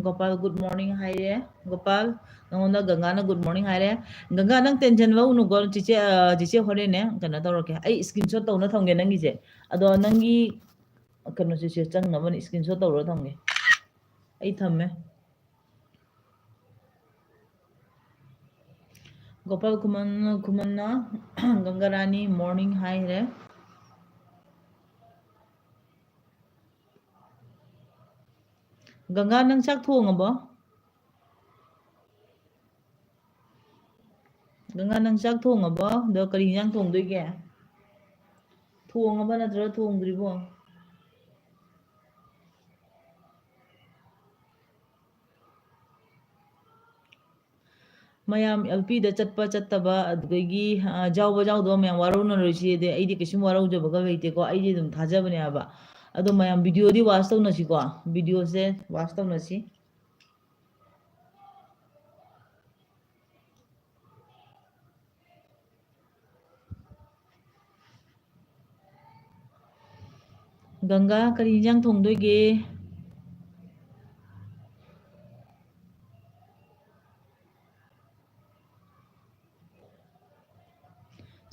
ꯒꯣꯄꯥꯜ good morning ꯍꯥꯏꯔꯦ꯫ ꯒꯣꯄꯥꯜ, ꯅꯉꯣꯟꯗ ꯒꯪꯒꯥꯅ good morning ꯍꯥꯏꯔꯦ꯫ ꯒꯪꯒꯥ, ꯅꯪ tension ꯂꯧꯅꯨꯀꯣ, ꯆꯤꯆꯦ, ꯑ, ꯆꯤꯆꯦ ꯍꯣꯔꯦꯟꯅꯦ ꯀꯩꯅꯣ ꯇꯧꯔꯛꯀꯦ꯫ ꯑꯩ screenshot ꯇꯧꯅ ꯊꯝꯒꯦ ꯅꯪꯒꯤꯁꯦ꯫ ꯑꯗꯣ ꯅꯪꯒꯤ ꯀꯩꯅꯣꯁꯤꯁꯨ ꯆꯪꯅꯕꯅꯤ, screenshot ꯇꯧꯔꯒ ꯊꯝꯒꯦ꯫ ꯑꯩ ꯊꯝꯃꯦ꯫ ꯒꯣꯄꯥꯜ ꯈꯨꯃꯟ, ꯈꯨꯃꯟꯅ ꯒꯪꯒꯥ ꯔꯥꯅꯤ morning ꯍꯥꯏꯈ꯭ꯔꯦ꯫ ꯒꯪꯒꯥ, ꯅꯪ ꯆꯥꯛ ꯊꯣꯡꯉꯕꯣ? ꯒꯪꯒꯥ, ꯅꯪ ꯆꯥꯛ ꯊꯣꯡꯉꯕꯣ? ꯑꯗꯣ ꯀꯔꯤ ꯏꯟꯖꯥꯡ ꯊꯣꯡꯗꯣꯏꯒꯦ? ꯊꯣꯡꯉꯕ ꯅꯠꯇ꯭ꯔꯒ ꯊꯣꯡꯗ꯭ꯔꯤꯕꯣ? ꯃꯌꯥꯝ ꯑꯦꯜꯄꯤꯗ ꯆꯠꯄ ꯆꯠꯇꯕ, ꯑꯗꯨꯗꯒꯤ, ꯑ, ꯌꯥꯎꯕ ꯌꯥꯎꯗꯕ ꯃꯌꯥꯝ ꯋꯥꯔꯧꯅꯔꯣꯏꯁꯤ꯫ ꯑꯗꯩ ꯑꯩꯗꯤ ꯀꯩꯁꯨꯝ ꯋꯥꯔꯧꯖꯕꯒ ꯂꯩꯇꯦꯀꯣ, ꯑꯩꯗꯤ ꯑꯗꯨꯝ ꯊꯥꯖꯕꯅꯦ ꯍꯥꯏꯕ꯫ ꯑꯗꯣ ꯃꯌꯥꯝ videoꯗꯤ watch ꯇꯧꯅꯁꯤꯀꯣ, videoꯁꯦ watch ꯇꯧꯅꯁꯤ꯫ ꯒꯪꯒꯥ, ꯀꯔꯤ ꯏꯟꯖꯥꯡ ꯊꯣꯡꯗꯣꯏꯒꯦ?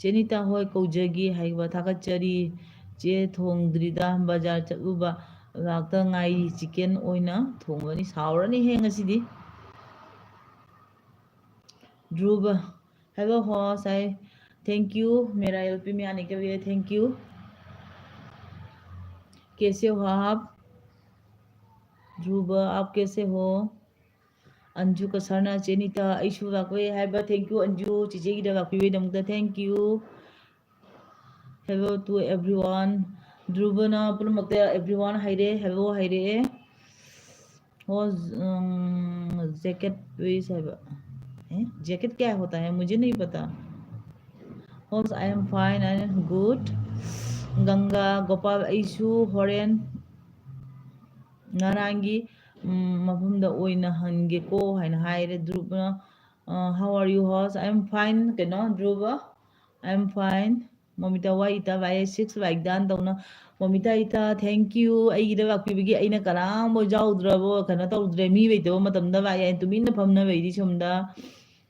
ꯆꯦꯅꯤꯇꯥ ꯍꯣꯏ, ꯀꯧꯖꯒꯦ ꯍꯥꯏꯕ ꯊꯥꯒꯠꯆꯔꯤ꯫ ꯆꯦ, ꯊꯣꯡꯗ꯭ꯔꯤꯗ, ꯕꯖꯥꯔ ꯆꯠꯂꯨꯕ ꯂꯥꯛꯇ ꯉꯥꯏꯔꯤ꯫ Chicken ꯑꯣꯏꯅ ꯊꯣꯡꯒꯅꯤ꯫ ꯁꯥꯎꯔꯅꯤꯍꯦ ꯉꯁꯤꯗꯤ꯫ ध्रुव, hello host, I thank you, मेरा एलपी में आने के लिए thank you। कैसे हो आप? ध्रुव, आप कैसे हो? ꯑꯟꯖꯨ ꯀꯁꯔꯅ, ꯆꯦꯅꯤꯇꯥ, ꯑꯩꯁꯨ ꯂꯥꯛꯂꯦ ꯍꯥꯏꯕ, thank you Anju, ꯆꯤꯆꯦꯒꯤꯗ ꯂꯥꯛꯄꯤꯕꯒꯤꯗꯃꯛꯇ thank you꯫ Hello to everyone꯫ ꯙ꯭ꯔꯨꯕꯅ ꯄꯨꯝꯅꯃꯛꯇ everyone ꯍꯥꯏꯔꯦ, hello ꯍꯥꯏꯔꯛꯑꯦ꯫ Host, ꯎꯝ, jacket please ꯍꯥꯏꯕ꯫ ꯑꯦ, jacket क्या होता है? मुझे नहीं पता। Host, I am fine and good꯫ ꯒꯪꯒꯥ, ꯒꯣꯄꯥꯜ, ꯑꯩꯁꯨ ꯍꯣꯔꯦꯟ ꯉꯔꯥꯡꯒꯤ, ꯎꯝ, ꯃꯐꯝꯗ ꯑꯣꯏꯅ ꯍꯟꯒꯦꯀꯣ ꯍꯥꯏꯅ ꯍꯥꯏꯔꯦ꯫ ꯙ꯭ꯔꯨꯕꯅ, ꯑ, How are you, host? I am fine꯫ ꯀꯩꯅꯣ, ꯙ꯭ꯔꯨꯕ? I am fine꯫ ꯃꯣꯃꯤꯇꯥ ꯋꯥꯏ ꯏꯇꯥ ꯚꯥꯏ six like done ꯇꯧꯅ꯫ ꯃꯣꯃꯤꯇꯥ ꯏꯇꯥ, thank you꯫ ꯑꯩꯒꯤꯗ ꯂꯥꯛꯄꯤꯕꯒꯤ ꯑꯩꯅ ꯀꯅꯥꯝꯕꯨ ꯌꯥꯎꯗ꯭ꯔꯕꯣ, ꯀꯩꯅꯣ ꯇꯧꯗ꯭ꯔꯦ, ꯃꯤ ꯂꯩꯇꯕ ꯃꯇꯝꯗ ꯚꯥꯏ ꯑꯩ ꯇꯨꯃꯤꯟꯅ ꯐꯝꯅ ꯂꯩꯔꯤ ꯁꯣꯝꯗ꯫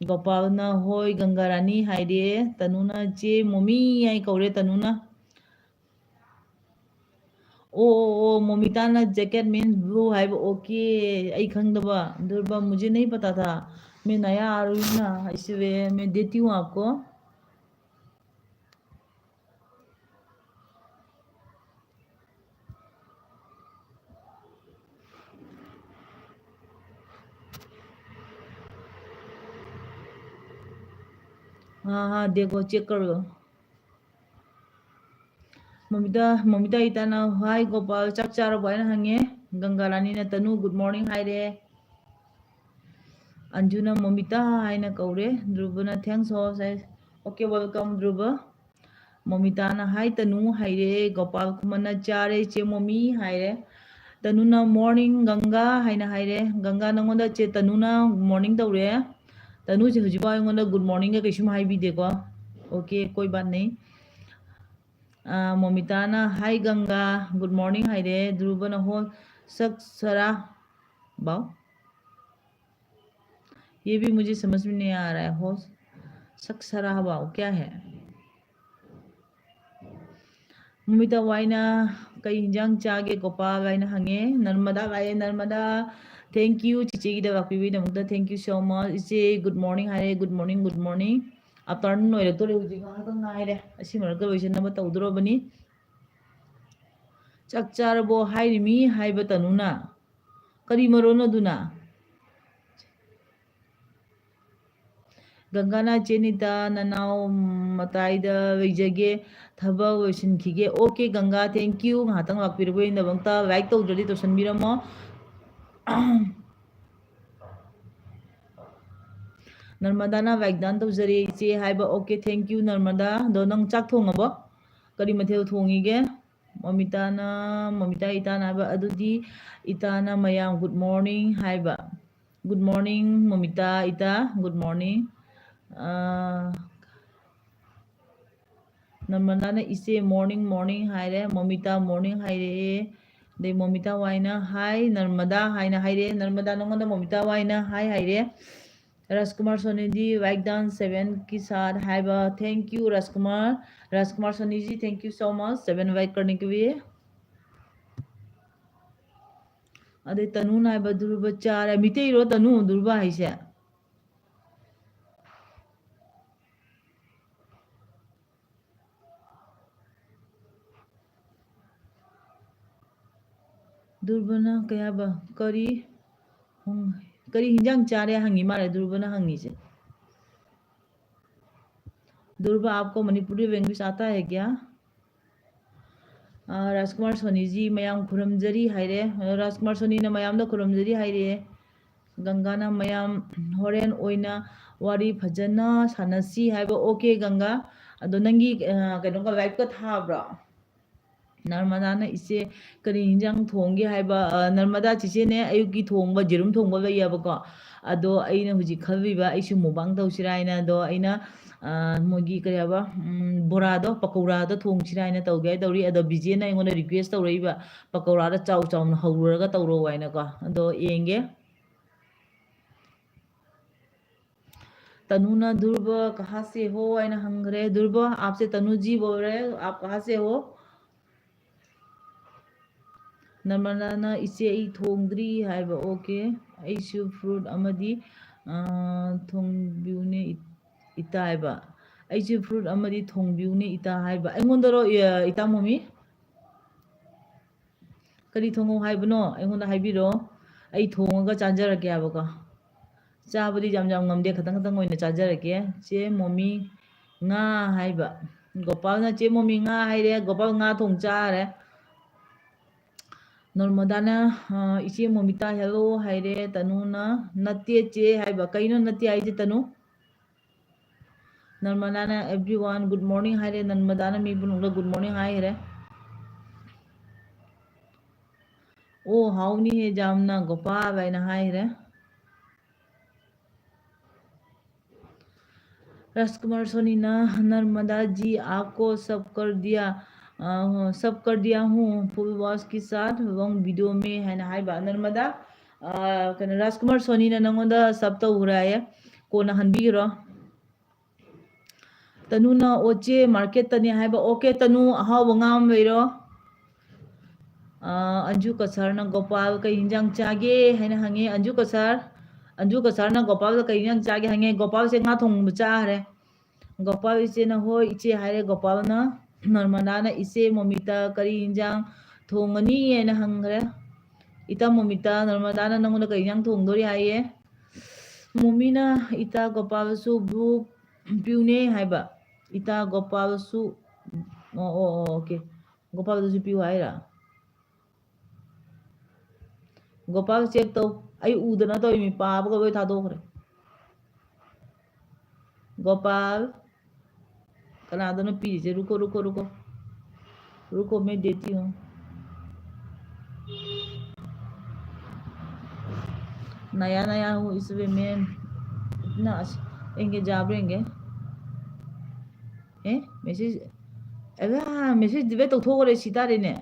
ꯒꯣꯄꯥꯜꯅ, "ꯍꯣꯏ, ꯒꯪꯒꯥꯔꯥꯅꯤ" ꯍꯥꯏꯔꯦ꯫ ꯇꯅꯨꯅ, "ꯆꯦ ꯃꯣꯃꯤ" ꯍꯥꯏ ꯀꯧꯔꯦ ꯇꯅꯨꯅ꯫ ꯑꯣ, ꯑꯣ, ꯑꯣ, ꯃꯣꯃꯤꯇꯥꯅ jacket means blue ꯍꯥꯏꯕ, okay, ꯑꯩ ꯈꯪꯗꯕ꯫ ꯙ꯭ꯔꯨꯕ, मुझे नहीं पता था, मैं नया आ रही हूँ ना, इसलिए मैं देती हूँ आपको। हाँ, हाँ, देखो, चेक कर लो। ꯃꯣꯃꯤꯇꯥ, ꯃꯣꯃꯤꯇꯥ ꯏꯇꯥꯅ, "Hi ꯒꯣꯄꯥꯜ, ꯆꯥꯛ ꯆꯥꯔꯕꯣ?" ꯍꯥꯏꯅ ꯍꯪꯉꯦ꯫ ꯒꯪꯒꯥ ꯔꯥꯅꯤꯅ, "ꯇꯅꯨ, good morning" ꯍꯥꯏꯔꯦ꯫ ꯑꯟꯖꯨꯅ, "ꯃꯣꯃꯤꯇꯥ" ꯍꯥꯏꯅ ꯀꯧꯔꯦ꯫ ꯙ꯭ꯔꯨꯕꯅ, "Thanks, host" ꯍꯥꯏ꯫ "Okay, welcome, ꯙ꯭ꯔꯨꯕ." ꯃꯣꯃꯤꯇꯥꯅ, "Hi ꯇꯅꯨ" ꯍꯥꯏꯔꯦ꯫ ꯒꯣꯄꯥꯜ ꯈꯨꯃꯟꯅ, "ꯆꯥꯔꯦ ꯏꯆꯦ ꯃꯣꯃꯤ" ꯍꯥꯏꯔꯦ꯫ ꯇꯅꯨꯅ, "Morning ꯒꯪꯒꯥ" ꯍꯥꯏꯅ ꯍꯥꯏꯔꯦ꯫ ꯒꯪꯒꯥ, ꯅꯪꯉꯣꯟꯗ ꯆꯦ ꯇꯅꯨꯅ morning ꯇꯧꯔꯦ꯫ ꯇꯅꯨꯁꯦ ꯍꯧꯖꯤꯛꯐꯥꯎ ꯑꯩꯉꯣꯟꯗ good morningꯒ ꯀꯩꯁꯨꯝ ꯍꯥꯏꯕꯤꯗꯦꯀꯣ꯫ Okay, कोई बात नहीं꯫ ꯑ, ꯃꯣꯃꯤꯇꯥꯅ, "Hi ꯒꯪꯒꯥ, good morning" ꯍꯥꯏꯔꯦ꯫ ꯙ꯭ꯔꯨꯕꯅ, "ꯍꯣ, ꯁꯛ ꯁꯔꯥ ꯕꯥꯎ, ये भी मुझे समझ में नहीं आ रहा है, हो, सक सराहबाओ क्या है?" ꯃꯣꯃꯤꯇꯥ ꯋꯥꯏꯅ, "ꯀꯩ ꯍꯤꯟꯖꯥꯡ ꯆꯥꯒꯦ ꯒꯣꯄꯥꯜ?" ꯍꯥꯏꯅ ꯍꯪꯉꯦ꯫ ꯅꯔꯃꯗꯥ ꯍꯥꯏꯌꯦ꯫ ꯅꯔꯃꯗꯥ, "Thank you, ꯆꯤꯆꯦꯒꯤꯗꯃꯛ ꯄꯤꯕꯤꯗꯃꯛꯇ thank you so much꯫ ꯏꯆꯦ, good morning" ꯍꯥꯏꯔꯦ꯫ "Good morning, good morning꯫ Afternoon ꯑꯣꯏꯔꯛꯇꯣꯔꯦ, ꯍꯧꯖꯤꯛ ꯉꯥꯏꯍꯥꯛꯇꯪ ꯉꯥꯏꯔꯦ꯫ ꯑꯁꯤ ꯃꯔꯛꯇ ꯂꯣꯏꯁꯤꯟꯅꯕ ꯇꯧꯗꯣꯔꯕꯅꯤ꯫ ꯆꯥꯛ ꯆꯥꯔꯕꯣ ꯍꯥꯏꯔꯤꯃꯤ ꯍꯥꯏꯕ ꯇꯅꯨꯅ꯫ ꯀꯔꯤ ꯃꯔꯣꯟ ꯑꯗꯨꯅ? ꯒꯪꯒꯥꯅ, "ꯆꯦ ꯅꯤꯇꯥ, ꯅꯅꯥꯎ ꯃꯇꯥꯏꯗ ꯂꯩꯖꯒꯦ, ꯊꯕꯛ ꯂꯣꯏꯁꯤꯟꯈꯤꯒꯦ꯫" Okay, ꯒꯪꯒꯥ, thank you꯫ ꯉꯥꯏꯍꯥꯛꯇꯪ ꯂꯥꯛꯄꯤꯔꯕ ꯑꯩꯒꯤꯗꯃꯛꯇ꯫ Like ꯇꯧꯗ꯭ꯔꯗꯤ ꯇꯧꯁꯟꯕꯤꯔꯝꯃꯣ꯫ ꯅꯔꯃꯗꯥꯅ, "Like done ꯇꯧꯖꯔꯦ ꯏꯆꯦ" ꯍꯥꯏꯕ꯫ Okay, thank you, ꯅꯔꯃꯗꯥ꯫ ꯑꯗꯣ ꯅꯪ ꯆꯥꯛ ꯊꯣꯡꯉꯕꯣ? ꯀꯔꯤ ꯃꯊꯦꯜ ꯊꯣꯡꯉꯤꯒꯦ? ꯃꯣꯃꯤꯇꯥꯅ, ꯃꯣꯃꯤꯇꯥ ꯏꯇꯥꯅ ꯍꯥꯏꯕ꯫ ꯑꯗꯨꯗꯤ ꯏꯇꯥꯅ ꯃꯌꯥꯝ good morning ꯍꯥꯏꯕ꯫ Good morning, ꯃꯣꯃꯤꯇꯥ ꯏꯇꯥ, good morning꯫ ꯑ, ꯅꯔꯃꯗꯥꯅ, "ꯏꯆꯦ, morning, morning" ꯍꯥꯏꯔꯦ꯫ ꯃꯣꯃꯤꯇꯥ, "Morning" ꯍꯥꯏꯔꯛꯑꯦ꯫ ꯑꯗꯩ ꯃꯣꯃꯤꯇꯥ ꯋꯥꯏꯅ, "Hi ꯅꯔꯃꯗꯥ" ꯍꯥꯏꯅ ꯍꯥꯏꯔꯦ꯫ ꯅꯔꯃꯗꯥ, ꯅꯉꯣꯟꯗ ꯃꯣꯃꯤꯇꯥ ꯋꯥꯏꯅ hi ꯍꯥꯏꯔꯦ꯫ ꯔꯥꯖꯀꯨꯃꯥꯔ ꯁꯣꯅꯤꯗꯤ, "Like done seven ꯀꯤ ꯁꯥꯊ" ꯍꯥꯏꯕ꯫ Thank you, Rajkumar. Rajkumar ꯁꯣꯅꯤꯖꯤ, thank you so much, seven like करने के लिए꯫ ꯑꯗꯩ ꯇꯅꯨꯅ ꯍꯥꯏꯕ, "ꯙ꯭ꯔꯨꯕ ꯆꯥꯔꯦ꯫" ꯃꯤꯇꯩꯔꯣ ꯇꯅꯨ ꯙ꯭ꯔꯨꯕ ꯍꯥꯏꯁꯦ? ꯗꯨꯔꯕꯅ ꯀꯩ ꯍꯥꯏꯕ? ꯀꯔꯤ ꯍꯣꯡ-, ꯀꯔꯤ ꯍꯤꯟꯖꯥꯡ ꯆꯥꯔꯦ ꯍꯪꯉꯤ ꯃꯥꯜꯂꯦ ꯗꯨꯔꯕꯅ ꯍꯪꯉꯤꯁꯦ꯫ ꯗꯨꯔꯕ, आपको मणिपुरी language आता है क्या? ꯑ, ꯔꯥꯖꯀꯨꯃꯥꯔ ꯁꯣꯅꯤꯖꯤ ꯃꯌꯥꯝ ꯈꯨꯔꯨꯝꯖꯔꯤ ꯍꯥꯏꯔꯦ꯫ ꯑ, ꯔꯥꯖꯀꯨꯃꯥꯔ ꯁꯣꯅꯤꯅ ꯃꯌꯥꯝꯗ ꯈꯨꯔꯨꯝꯖꯔꯤ ꯍꯥꯏꯔꯦ꯫ ꯒꯪꯒꯥꯅ ꯃꯌꯥꯝ ꯍꯣꯔꯦꯟ ꯑꯣꯏꯅ ꯋꯥꯔꯤ ꯐꯖꯅ ꯁꯥꯟꯅꯁꯤ ꯍꯥꯏꯕ꯫ OK ꯒꯪꯒꯥ, ꯑꯗꯣ ꯅꯪꯒꯤ, ꯑ, ꯀꯩꯅꯣꯒ live ꯀ ꯊꯥꯕ꯭ꯔꯣ? ꯅꯔꯃꯗꯥꯅ ꯏꯆꯦ ꯀꯔꯤ ꯍꯤꯟꯖꯥꯡ ꯊꯣꯡꯒꯦ ꯍꯥꯏꯕ? ꯑ, ꯅꯔꯃꯗꯥ ꯆꯤꯆꯦꯅꯦ, ꯑꯌꯨꯛꯀꯤ ꯊꯣꯡꯕ, ꯌꯦꯔꯨꯝ ꯊꯣꯡꯕ ꯂꯩꯌꯦꯕꯀꯣ꯫ ꯑꯗꯣ ꯑꯩꯅ ꯍꯧꯖꯤꯛ ꯈꯜꯂꯤꯕ, ꯑꯩꯁꯨ mukbang ꯇꯧꯁꯤꯔꯥ ꯍꯥꯏꯅ꯫ ꯑꯗꯣ ꯑꯩꯅ, ꯑ, ꯃꯣꯏꯒꯤ ꯀꯔꯤ ꯍꯥꯏꯕ, ꯎꯝ, ꯕꯣꯔꯥꯗꯣ, ꯄꯀꯧꯔꯥꯗꯣ ꯊꯣꯡꯁꯤꯔꯥ ꯍꯥꯏꯅ ꯇꯧꯒꯦ ꯍꯥꯏ ꯇꯧꯔꯤ꯫ ꯑꯗꯣ ꯕꯤꯖꯦꯅ ꯑꯩꯉꯣꯟꯗ request ꯇꯧꯔꯛꯏꯕ, "ꯄꯀꯧꯔꯥꯗ ꯆꯥꯎ ꯆꯥꯎꯅ ꯍꯧꯔꯨꯔꯒ ꯇꯧꯔꯛꯑꯣ" ꯍꯥꯏꯅꯀꯣ꯫ ꯑꯗꯣ ꯌꯦꯡꯒꯦ꯫ ꯇꯅꯨꯅ ꯗꯨꯔꯕ ꯀꯍꯥ ꯁꯦ ꯍꯣ ꯍꯥꯏꯅ ꯍꯪꯈ꯭ꯔꯦ꯫ ꯗꯨꯔꯕ, आपसे तनु जी बोल रहे, आप कहाँ से हो? ꯅꯔꯃꯗꯥꯅ ꯏꯆꯦ ꯑꯩ ꯊꯣꯡꯗ꯭ꯔꯤ ꯍꯥꯏꯕ꯫ OK, ꯑꯩꯁꯨ fruit ꯑꯃꯗꯤ, ꯑ, ꯊꯣꯡꯕꯤꯌꯨꯅꯦ ꯏ-, ꯏꯇꯥ ꯍꯥꯏꯕ꯫ ꯑꯩꯁꯨ fruit ꯑꯃꯗꯤ ꯊꯣꯡꯕꯤꯌꯨꯅꯦ ꯏꯇꯥ ꯍꯥꯏꯕ꯫ ꯑꯩꯉꯣꯟꯗꯔꯣ, ꯏ-, ꯏꯇꯥ ꯃꯣꯃꯤ? ꯀꯔꯤ ꯊꯣꯡꯉꯣ ꯍꯥꯏꯕꯅꯣ? ꯑꯩꯉꯣꯟꯗ ꯍꯥꯏꯕꯤꯔꯣ, ꯑꯩ ꯊꯣꯡꯉꯒ ꯆꯥꯖꯔꯒꯦ ꯍꯥꯏꯕꯀꯣ꯫ ꯆꯥꯕꯗꯤ ꯌꯥꯝ ꯌꯥꯝ ꯉꯝꯗꯦ, ꯈꯇꯪ ꯈꯇꯪ ꯑꯣꯏꯅ ꯆꯥꯖꯔꯒꯦ꯫ ꯆꯦ ꯃꯣꯃꯤ ꯉꯥ ꯍꯥꯏꯕ꯫ ꯒꯣꯄꯥꯜꯅ ꯆꯦ ꯃꯣꯃꯤ ꯉꯥ ꯍꯥꯏꯔꯦ, ꯒꯣꯄꯥꯜ ꯉꯥ ꯊꯣꯡ ꯆꯥꯔꯦ꯫ ꯅꯔꯃꯗꯥꯅ, ꯑ, "ꯏꯆꯦ ꯃꯣꯃꯤꯇꯥ hello" ꯍꯥꯏꯔꯦ, ꯇꯅꯨꯅ "ꯅꯠꯇꯦ ꯆꯦ" ꯍꯥꯏꯕ꯫ ꯀꯩꯅꯣ ꯅꯠꯇꯦ ꯍꯥꯏꯁꯦ ꯇꯅꯨ? ꯅꯔꯃꯗꯥꯅ "Everyone good morning" ꯍꯥꯏꯔꯦ, ꯅꯔꯃꯗꯥꯅ ꯃꯤ ꯄꯨꯝꯅꯃꯛꯇ good morning ꯍꯥꯏꯈ꯭ꯔꯦ꯫ "ꯑꯣ, ꯍꯥꯎꯅꯤꯍꯦ ꯌꯥꯝꯅ ꯒꯣꯄꯥꯜ" ꯍꯥꯏꯅ ꯍꯥꯏꯈ꯭ꯔꯦ꯫ राजकुमार सोनी ना, "नर्मदा जी, आपको सब कर दिया, अ, सब कर दिया हूँ, full wash के साथ, long video में" ꯍꯥꯏꯅ ꯍꯥꯏꯕ꯫ ꯅꯔꯃꯗꯥ, ꯑ, ꯀꯩꯅꯣ, ꯔꯥꯖꯀꯨꯃꯥꯔ ꯁꯣꯅꯤꯅ ꯅꯪꯉꯣꯟꯗ sub ꯇꯧꯈ꯭ꯔꯦ ꯍꯥꯏꯌꯦ, ꯀꯣꯟꯅ ꯍꯟꯕꯤꯈ꯭ꯔꯣ꯫ ꯇꯅꯨꯅ "ꯑꯣ ꯆꯦ, market ꯇꯅꯦ" ꯍꯥꯏꯕ꯫ OK ꯇꯅꯨ, ꯑꯍꯥꯎꯕ ꯉꯥ ꯑꯃ ꯂꯩꯔꯣ꯫ ꯑ, ꯑꯟꯖꯨ ꯀꯁꯥꯔꯅ "ꯒꯣꯄꯥꯜ ꯀꯩ ꯍꯤꯟꯖꯥꯡ ꯆꯥꯒꯦ?" ꯍꯥꯏꯅ ꯍꯪꯉꯦ꯫ ꯑꯟꯖꯨ ꯀꯁꯥꯔ, ꯑꯟꯖꯨ ꯀꯁꯥꯔꯅ "ꯒꯣꯄꯥꯜꯗ ꯀꯩ ꯍꯤꯟꯖꯥꯡ ꯆꯥꯒꯦ?" ꯍꯪꯉꯦ꯫ ꯒꯣꯄꯥꯜꯁꯦ ꯉꯥ ꯊꯣꯡꯕ ꯆꯥꯈ꯭ꯔꯦ꯫ ꯒꯣꯄꯥꯜ ꯏꯆꯦꯅ "ꯍꯣꯏ ꯏꯆꯦ" ꯍꯥꯏꯔꯦ꯫ ꯒꯣꯄꯥꯜꯅ, ꯅꯔꯃꯗꯥꯅ "ꯏꯆꯦ ꯃꯣꯃꯤꯇꯥ ꯀꯔꯤ ꯍꯤꯟꯖꯥꯡ ꯊꯣꯡꯒꯅꯤ?" ꯍꯥꯏꯅ ꯍꯪꯈ꯭ꯔꯦ꯫ ꯏꯇꯥ ꯃꯣꯃꯤꯇꯥ, ꯅꯔꯃꯗꯥꯅ ꯅꯪꯉꯣꯟꯗ ꯀꯩ ꯏꯟꯖꯥꯡ ꯊꯣꯡꯗꯣꯔꯤ ꯍꯥꯏꯌꯦ? ꯃꯣꯃꯤꯅ ꯏꯇꯥ ꯒꯣꯄꯥꯜꯁꯨ ꯕꯨ ꯄꯤꯌꯨꯅꯦ ꯍꯥꯏꯕ꯫ ꯏꯇꯥ ꯒꯣꯄꯥꯜꯁꯨ, ꯑꯣ, ꯑꯣ, ꯑꯣ, okay. ꯒꯣꯄꯥꯜꯗꯨꯁꯨ ꯄꯤꯌꯨ ꯍꯥꯏꯔ? ꯒꯣꯄꯥꯜ check ꯇꯧ꯫ ꯑꯩ ꯎꯗꯅ ꯇꯧꯔꯤꯃꯤ, ꯄꯥꯕꯒ ꯂꯣꯏ ꯊꯥꯗꯣꯛꯈ꯭ꯔꯦ꯫ ꯒꯣꯄꯥꯜ, ꯀꯅꯥꯗꯅꯣ ꯄꯤꯔꯤꯁꯦ? ꯔꯨꯀꯣ, ꯔꯨꯀꯣ, ꯔꯨꯀꯣ꯫ ꯔꯨꯀꯣ, ꯃꯦ ꯗꯦꯇꯤ ꯍꯨ꯫ ꯅꯌꯥ ꯅꯌꯥ ꯍꯨ ꯏꯁ ꯋꯤꯃꯦꯟ꯫ ꯏꯇꯅꯥ ꯑꯁ-, ꯌꯦꯡꯒꯦ, ꯖꯥꯕ꯭ꯔꯥ ꯌꯦꯡꯒꯦ꯫ ꯑꯦ, message, ꯑꯦ, message delete ꯇꯧꯊꯣꯛꯈ꯭ꯔꯦ, ꯁꯤ ꯇꯥꯔꯦꯅꯦ꯫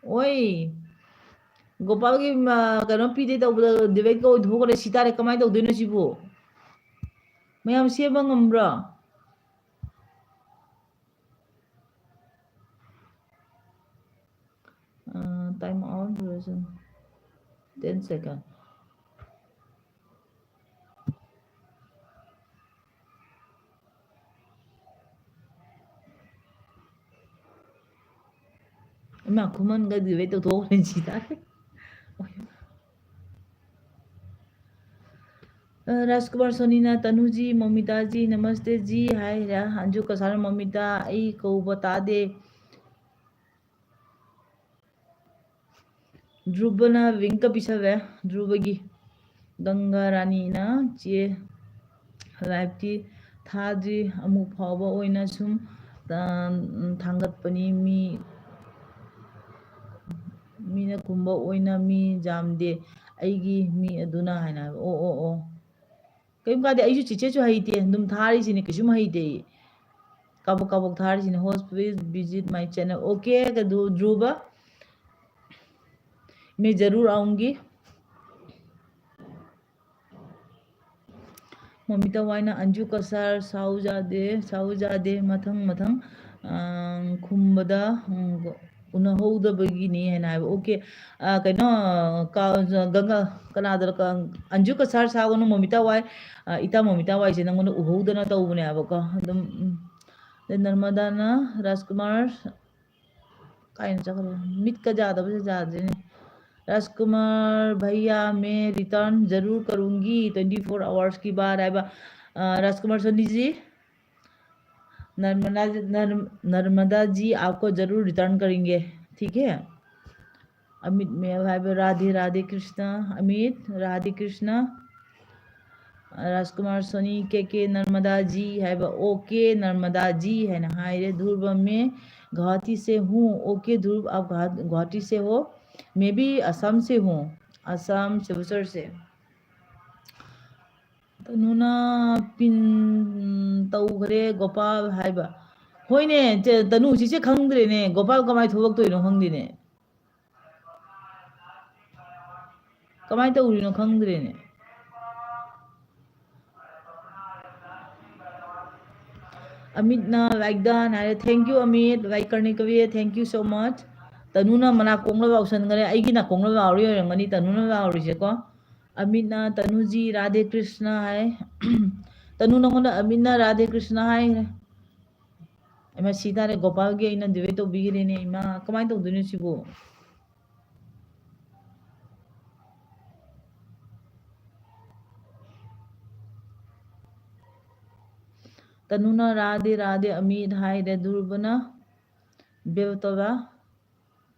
ꯑꯣꯏ, ꯒꯣꯄꯥꯜꯒꯤ, ꯃ, ꯀꯩꯅꯣ ꯄꯤꯗꯦ ꯇꯧꯕꯗ delete ꯀ ꯑꯣꯏꯊꯣꯛꯈ꯭ꯔꯦ, ꯁꯤ ꯇꯥꯔꯦ, ꯀꯃꯥꯏꯅ ꯇꯧꯗꯣꯏꯅꯣ ꯁꯤꯕꯨ? ꯃꯌꯥꯝ ꯁꯦꯝꯕ ꯉꯝꯕ꯭ꯔꯣ? ꯑ, time out duration ten second꯫ ꯏꯃꯥ, ꯈꯨꯃꯟꯒ delete ꯇꯧꯊꯣꯛꯈ꯭ꯔꯦ ꯁꯤ ꯇꯥꯔꯦ꯫ ꯑ, ꯔꯥꯖꯀꯨꯃꯥꯔ ꯁꯣꯅꯤꯅ, "ꯇꯅꯨꯖꯤ, ꯃꯣꯃꯤꯇꯥꯖꯤ, ꯅꯃꯁꯇꯦ ꯖꯤ" ꯍꯥꯏꯔꯦ꯫ ꯑꯟꯖꯨ ꯀꯁꯥꯔ, "ꯃꯣꯃꯤꯇꯥ, ꯑꯩ ꯀꯧꯕ ꯇꯥꯗꯦ"꯫ ꯙ꯭ꯔꯨꯕꯅ link ꯀ ꯄꯤꯁꯜꯂꯦ, ꯙ꯭ꯔꯨꯕꯒꯤ꯫ ꯒꯪꯒꯥ ꯔꯥꯅꯤꯅ, "ꯆꯦ, live ꯇꯤ ꯊꯥꯗ꯭ꯔꯤ, ꯑꯃꯨꯛ ꯐꯥꯎꯕ ꯑꯣꯏꯅ ꯁꯨꯝ, ꯑ, ꯊꯥꯡꯒꯠꯄꯅꯤ, ꯃꯤ, ꯃꯤꯅ ꯈꯨꯝꯕ ꯑꯣꯏꯅ ꯃꯤ ꯌꯥꯝꯗꯦ, ꯑꯩꯒꯤ ꯃꯤ ꯑꯗꯨꯅ" ꯍꯥꯏꯅ ꯍꯥꯏꯕ꯫ ꯑꯣ, ꯑꯣ, ꯑꯣ꯫ ꯀꯩꯝ ꯀꯥꯏꯗꯦ, ꯑꯩꯁꯨ ꯆꯤꯆꯦꯁꯨ ꯍꯩꯇꯦ, ꯑꯗꯨꯝ ꯊꯥꯔꯤꯁꯤꯅꯦ, ꯀꯩꯁꯨꯝ ꯍꯩꯇꯦ꯫ ꯀꯥꯕꯛ ꯀꯥꯕꯛ ꯊꯥꯔꯤꯁꯤꯅꯦ꯫ "Host, please visit my channel." Okay, ꯑꯗꯨ ꯙ꯭ꯔꯨꯕ, "मैं जरूर आऊंगी." ꯃꯣꯃꯤꯇꯥ ꯋꯥꯏꯅ, "ꯑꯟꯖꯨ ꯀꯁꯥꯔ, ꯁꯥꯎꯖꯥꯗꯦ, ꯁꯥꯎꯖꯥꯗꯦ, ꯃꯊꯪ, ꯃꯊꯪ, ꯑ, ꯈꯨꯝꯕꯗ, ꯎꯝ, ꯎꯅꯍꯧꯗꯕꯒꯤꯅꯤ" ꯍꯥꯏꯅ ꯍꯥꯏꯕ꯫ Okay, ꯑ, ꯀꯩꯅꯣ, ꯀ-, ꯒꯪꯒꯥ, ꯀꯅꯥꯗꯔ ꯀ-, ꯑꯟꯖꯨ ꯀꯁꯥꯔ ꯁꯥꯒꯅꯨ, ꯃꯣꯃꯤꯇꯥ ꯋꯥꯏ, ꯑ, ꯏꯇꯥ ꯃꯣꯃꯤꯇꯥ ꯋꯥꯏꯁꯦ ꯅꯪꯉꯣꯟꯗ ꯎꯍꯧꯗꯅ ꯇꯧꯕꯅꯦ ꯍꯥꯏꯕꯀꯣ꯫ ꯑꯗꯨꯝ, ꯎꯝ, ꯅꯔꯃꯗꯥꯅ ꯔꯥꯖꯀꯨꯃꯥꯔ ꯀꯥꯏꯅ ꯆꯠꯈ꯭ꯔꯦ? ꯃꯤꯠꯀ ꯌꯥꯗꯕꯁꯦ ꯌꯥꯗ꯭ꯔꯦꯅꯦ꯫ ꯔꯥꯖꯀꯨꯃꯥꯔ ꯚꯩꯌꯥ, ꯃꯦ ꯔꯤꯇꯔꯟ ꯖꯔꯨꯔ ꯀꯔꯨꯡꯒꯤ ꯇ꯭ꯋꯦꯟꯇꯤ ꯐꯣꯔ ꯑꯋꯥꯔꯁꯀꯤ ꯕꯥꯗ ꯍꯥꯏꯕ, ꯑ, ꯔꯥꯖꯀꯨꯃꯥꯔ ꯁꯣꯅꯤꯖꯤ, ꯅꯔꯃꯗꯥ, ꯅꯔ-, ꯅꯔꯃꯗꯥ ꯖꯤ ꯑꯥꯞꯀꯣ ꯖꯔꯨꯔ ꯔꯤꯇꯔꯟ ꯀꯔꯦꯡꯒꯦ꯫ ꯊꯤꯛ ꯍꯦ? ꯑꯃꯤꯠ ꯃꯦꯜ ꯍꯥꯏꯕ ꯔꯥꯙꯦ ꯔꯥꯙꯦ ꯀ꯭ꯔꯤꯁꯅ, ꯑꯃꯤꯠ ꯔꯥꯙꯦ ꯀ꯭ꯔꯤꯁꯅ, ꯔꯥꯖꯀꯨꯃꯥꯔ ꯁꯣꯅꯤ, ꯀꯦ ꯀꯦ ꯅꯔꯃꯗꯥ ꯖꯤ ꯍꯥꯏꯕ, ꯑꯣ ꯀꯦ ꯅꯔꯃꯗꯥ ꯖꯤ ꯍꯥꯏꯅ ꯍꯥꯏꯔꯦ꯫ ꯙ꯭ꯔꯨꯕ ꯃꯦ ꯒꯨꯋꯥꯍꯥꯇꯤ ꯁꯦ ꯍꯨ, ꯑꯣ ꯀꯦ ꯙ꯭ꯔꯨꯕ ꯑꯥꯞ ꯒꯨꯋꯥꯍꯥ-, ꯒꯨꯋꯥꯍꯥꯇꯤ ꯁꯦ ꯍꯣ, ꯃꯦ ꯕꯤ ꯑꯁꯥꯝ ꯁꯦ ꯍꯨ, ꯑꯁꯥꯝ ꯁꯤꯜꯆꯔ ꯁꯦ꯫ ꯇꯅꯨꯅ ꯄꯤꯟ ꯇꯧꯈ꯭ꯔꯦ ꯒꯣꯄꯥꯜ ꯍꯥꯏꯕ꯫ ꯍꯣꯏꯅꯦ, ꯆꯦ-, ꯇꯅꯨ ꯁꯤꯁꯦ ꯈꯪꯗ꯭ꯔꯦꯅꯦ, ꯒꯣꯄꯥꯜ ꯀꯃꯥꯏ ꯊꯣꯛꯂꯛꯇꯣꯏꯅꯣ ꯈꯪꯗꯦꯅꯦ꯫ ꯀꯃꯥꯏꯅ ꯇꯧꯔꯤꯅꯣ ꯈꯪꯗ꯭ꯔꯦꯅꯦ꯫ ꯑꯃꯤꯠꯅ like done ꯍꯥꯏꯔꯦ꯫ Thank you, Amit. Like करने के लिए thank you so much꯫ ꯇꯅꯨꯅ ꯃꯅꯥ ꯀꯣꯡꯅ ꯂꯥꯎꯁꯟꯈ꯭ꯔꯦ꯫ ꯑꯩꯒꯤ ꯅꯥꯀꯣꯡꯅ ꯂꯥꯎꯔꯤ ꯑꯣꯏꯔꯝꯒꯅꯤ ꯇꯅꯨꯅ ꯂꯥꯎꯔꯤꯁꯦꯀꯣ꯫ ꯑꯃꯤꯠꯅ ꯇꯅꯨꯖꯤ ꯔꯥꯙꯦ ꯀ꯭ꯔꯤꯁꯅ ꯍꯥꯏ꯫ ꯇꯅꯨ, ꯅꯉꯣꯟꯗ ꯑꯃꯤꯠꯅ ꯔꯥꯙꯦ ꯀ꯭ꯔꯤꯁꯅ ꯍꯥꯏꯈ꯭ꯔꯦ꯫ ꯏꯃꯥ, ꯁꯤ ꯇꯥꯔꯦ, ꯒꯣꯄꯥꯜꯒꯤ ꯑꯩꯅ ꯗꯤꯕꯦꯠ ꯇꯧꯕꯤꯈ꯭ꯔꯦꯅꯦ꯫ ꯏꯃꯥ, ꯀꯃꯥꯏꯅ ꯇꯧꯗꯣꯏꯅꯣ ꯁꯤꯕꯨ? ꯇꯅꯨꯅ ꯔꯥꯙꯦ ꯔꯥꯙꯦ ꯑꯃꯤꯠ ꯍꯥꯏꯔꯦ, ꯙ꯭ꯔꯨꯕꯅ ꯕꯦꯜꯇꯣꯂꯥ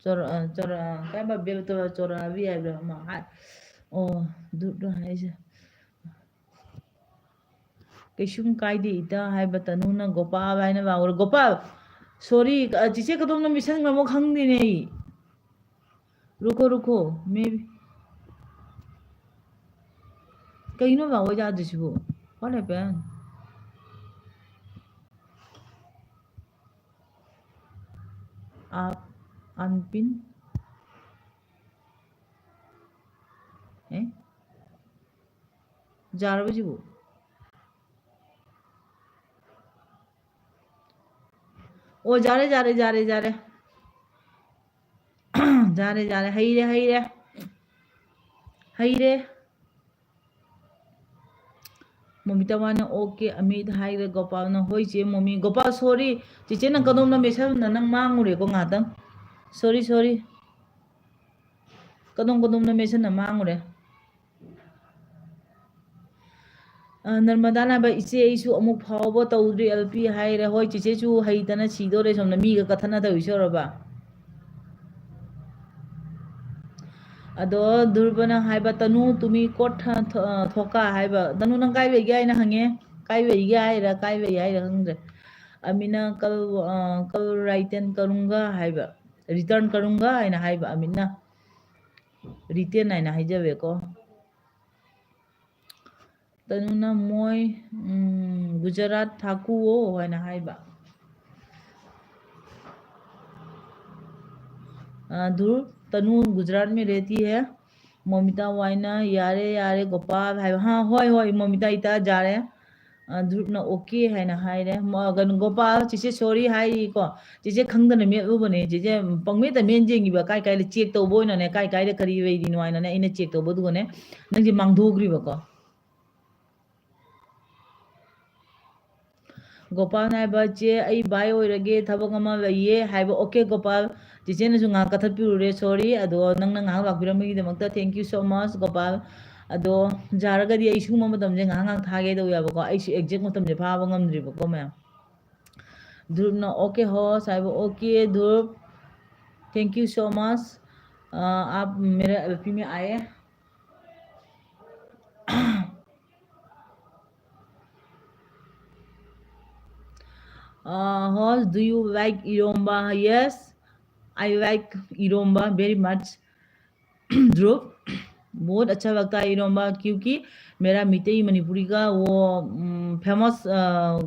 ꯆꯣꯔ-, ꯑ, ꯆꯣꯔ-, ꯑ, ꯀꯩ ꯍꯥꯏꯕ, ꯕꯦꯜꯇꯣꯂꯥ ꯆꯣꯔꯥꯕꯤ ꯍꯥꯏꯕ꯭ꯔꯥ ꯑꯃ ꯍꯥꯏ-, ꯑꯣ, ꯙ꯭ꯔꯨꯕ ꯍꯥꯏꯁꯦ꯫ ꯀꯩꯁꯨꯝ ꯀꯥꯏꯗꯦ ꯏꯇꯥ ꯍꯥꯏꯕ ꯇꯅꯨꯅ ꯒꯣꯄꯥꯜ ꯍꯥꯏꯅ ꯂꯥꯎꯔꯦ꯫ ꯒꯣꯄꯥꯜ, sorry, ꯑ, ꯆꯤꯆꯦ ꯀꯗꯣꯝꯅ ꯃꯤꯁꯟꯈ꯭ꯔꯃꯣ ꯈꯪꯗꯦꯅꯦ ꯑꯩ꯫ ꯔꯨꯀꯣ, ꯔꯨꯀꯣ, ꯃꯦ-, ꯀꯩꯅꯣ ꯂꯥꯎꯕ ꯌꯥꯗ꯭ꯔꯤꯁꯤꯕꯨ? What happened? ꯑꯥꯞ ꯑꯟꯄꯤꯟ? ꯑꯦ? ꯌꯥꯔꯕ ꯁꯤꯕꯨ? ꯑꯣ, ꯌꯥꯔꯦ, ꯌꯥꯔꯦ, ꯌꯥꯔꯦ, ꯌꯥꯔꯦ꯫ ꯌꯥꯔꯦ, ꯌꯥꯔꯦ꯫ ꯍꯩꯔꯦ, ꯍꯩꯔꯦ꯫ ꯍꯩꯔꯦ꯫ ꯃꯣꯃꯤꯇꯥ ꯋꯥꯏꯅ okay, ꯑꯃꯤꯠ ꯍꯥꯏꯔꯦ, ꯒꯣꯄꯥꯜꯅ ꯍꯣꯏ ꯆꯦ ꯃꯣꯃꯤ꯫ ꯒꯣꯄꯥꯜ, sorry, ꯆꯦꯆꯦ ꯅꯪ ꯀꯗꯣꯝꯅ ꯃꯦꯠꯁꯜꯂꯨꯅ ꯅꯪ ꯃꯥꯡꯉꯨꯔꯦꯀꯣ ꯉꯥꯏꯍꯥꯛꯇꯪ꯫ Sorry, sorry. ꯀꯗꯣꯝ ꯀꯗꯣꯝꯅ ꯃꯦꯠꯁꯟꯅ ꯃꯥꯡꯉꯨꯔꯦ꯫ ꯑ, ꯅꯔꯃꯗꯥꯅ ꯍꯥꯏꯕ, "ꯏꯆꯦ, ꯑꯩꯁꯨ ꯑꯃꯨꯛ ꯐꯥꯎꯕ ꯇꯧꯗ꯭ꯔꯤ ꯑꯦꯜ ꯄꯤ" ꯍꯥꯏꯔꯦ꯫ ꯍꯣꯏ, ꯆꯦꯆꯦꯁꯨ ꯍꯩꯇꯅ ꯁꯤꯗꯣꯔꯦ ꯁꯣꯝꯗ, ꯃꯤꯒ ꯀꯊꯠꯅ ꯇꯧꯔꯤꯁꯦ ꯌꯧꯔꯕ꯫ ꯑꯗꯣ ꯙ꯭ꯔꯨꯕꯅ ꯍꯥꯏꯕ, "ꯇꯅꯨ ꯇꯨꯃꯤ ꯀꯣꯠ ꯊ-, ꯊ-, ꯊꯣꯀꯥ" ꯍꯥꯏꯕ꯫ ꯇꯅꯨ, ꯅꯪ ꯀꯥꯏ ꯂꯩꯒꯦ ꯍꯥꯏꯅ ꯍꯪꯉꯦ꯫ ꯀꯥꯏ ꯂꯩꯒꯦ ꯍꯥꯏꯔ, ꯀꯥꯏ ꯂꯩ ꯍꯥꯏꯔ ꯈꯪꯗ꯭ꯔꯦ꯫ ꯑꯃꯤꯅ ꯀꯜ-, ꯑ, ꯀꯜ ꯔꯥꯏꯇꯦꯟ ꯀꯔꯨꯡꯒ ꯍꯥꯏꯕ꯫ Return ꯀꯔꯨꯡꯒ ꯍꯥꯏꯅ ꯍꯥꯏꯕ ꯑꯃꯤꯅ꯫ Return ꯍꯥꯏꯅ ꯍꯥꯏꯖꯕꯦꯀꯣ꯫ ꯇꯅꯨꯅ ꯃꯣꯏ, ꯎꯝ, "ꯒꯨꯖꯔꯥꯠ ꯊꯥꯀꯨꯑꯣ" ꯍꯥꯏꯅ ꯍꯥꯏꯕ꯫ ꯑ, ꯙ꯭ꯔꯨꯕ, "ꯇꯅꯨ ꯒꯨꯖꯔꯥꯠ ꯃꯦ ꯔꯦꯍꯇꯤ ꯍꯦ?" ꯃꯣꯃꯤꯇꯥ ꯋꯥꯏꯅ, "ꯌꯥꯔꯦ, ꯌꯥꯔꯦ, ꯒꯣꯄꯥꯜ" ꯍꯥꯏꯕ꯫ "ꯍꯥ, ꯍꯣꯏ, ꯍꯣꯏ, ꯃꯣꯃꯤꯇꯥ, ꯏꯇꯥ ꯖꯥꯔꯦ"꯫ ꯑ, ꯙ꯭ꯔꯨꯕꯅ "Okay" ꯍꯥꯏꯅ ꯍꯥꯏꯔꯦ꯫ ꯃ-, ꯀꯩꯅꯣ, ꯒꯣꯄꯥꯜ, ꯆꯦꯆꯦ sorry ꯍꯥꯏꯔꯤꯀꯣ꯫ ꯆꯦꯆꯦ ꯈꯪꯗꯅ ꯃꯦꯠꯂꯨꯕꯅꯦ꯫ ꯆꯦꯆꯦ ꯄꯪꯃꯦꯠꯇ ꯃꯦꯠ ꯌꯦꯡꯉꯤꯕ, ꯀꯥꯏ ꯀꯥꯏꯗ check ꯇꯧꯕ ꯑꯣꯏꯅꯅꯦ, ꯀꯥꯏ ꯀꯥꯏꯗ ꯀꯔꯤ ꯂꯩꯔꯤꯅꯣ ꯍꯥꯏꯅꯅꯦ ꯑꯩꯅ check ꯇꯧꯕ, ꯑꯗꯨꯒꯅꯦ ꯅꯪꯁꯦ ꯃꯥꯡꯊꯣꯛꯈ꯭ꯔꯤꯕꯀꯣ꯫ ꯒꯣꯄꯥꯜꯅ ꯍꯥꯏꯕ, "ꯆꯦ, ꯑꯩ ꯚꯥꯏ ꯑꯣꯏꯔꯒꯦ, ꯊꯕꯛ ꯑꯃ ꯂꯩꯌꯦ" ꯍꯥꯏꯕ꯫ "Okay, ꯒꯣꯄꯥꯜ, ꯆꯦꯆꯦꯅꯁꯨ ꯉꯥꯏꯍꯥꯛ ꯀꯊꯠꯄꯤꯔꯨꯔꯦ, sorry꯫ ꯑꯗꯣ ꯅꯪꯅ ꯉꯥꯏꯍꯥꯛ ꯂꯥꯛꯄꯤꯔꯝꯕꯒꯤꯗꯃꯛꯇ thank you so much, Gopal. ꯑꯗꯣ ꯌꯥꯔꯒꯗꯤ ꯑꯩ ꯁꯤꯒꯨꯝꯕ ꯃꯇꯝꯁꯦ ꯉꯥꯏꯍꯥꯛ ꯉꯥꯏꯍꯥꯛ ꯊꯥꯒꯦ ꯇꯧꯋꯦꯕꯀꯣ, ꯑꯩꯁꯨ exact ꯃꯇꯝꯁꯦ ꯐꯥꯕ ꯉꯝꯗ꯭ꯔꯤꯕꯀꯣ ꯃꯌꯥꯝ"꯫ ꯙ꯭ꯔꯨꯕꯅ, "Okay host" ꯍꯥꯏꯕ꯫ "Okay, Dhruv, thank you so much, ꯑ, ꯑꯥꯞ ꯃꯦꯔꯥ ꯑꯦꯜ ꯄꯤ ꯃꯦ ꯑꯥꯌꯦ"꯫ Uh, host, do you like iromba? Yes, I like iromba very much. ध्रुव, बहुत अच्छा लगता है इरोम्बा, क्योंकि मेरा मितेई मणिपुरी का वो, उम, famous, अ,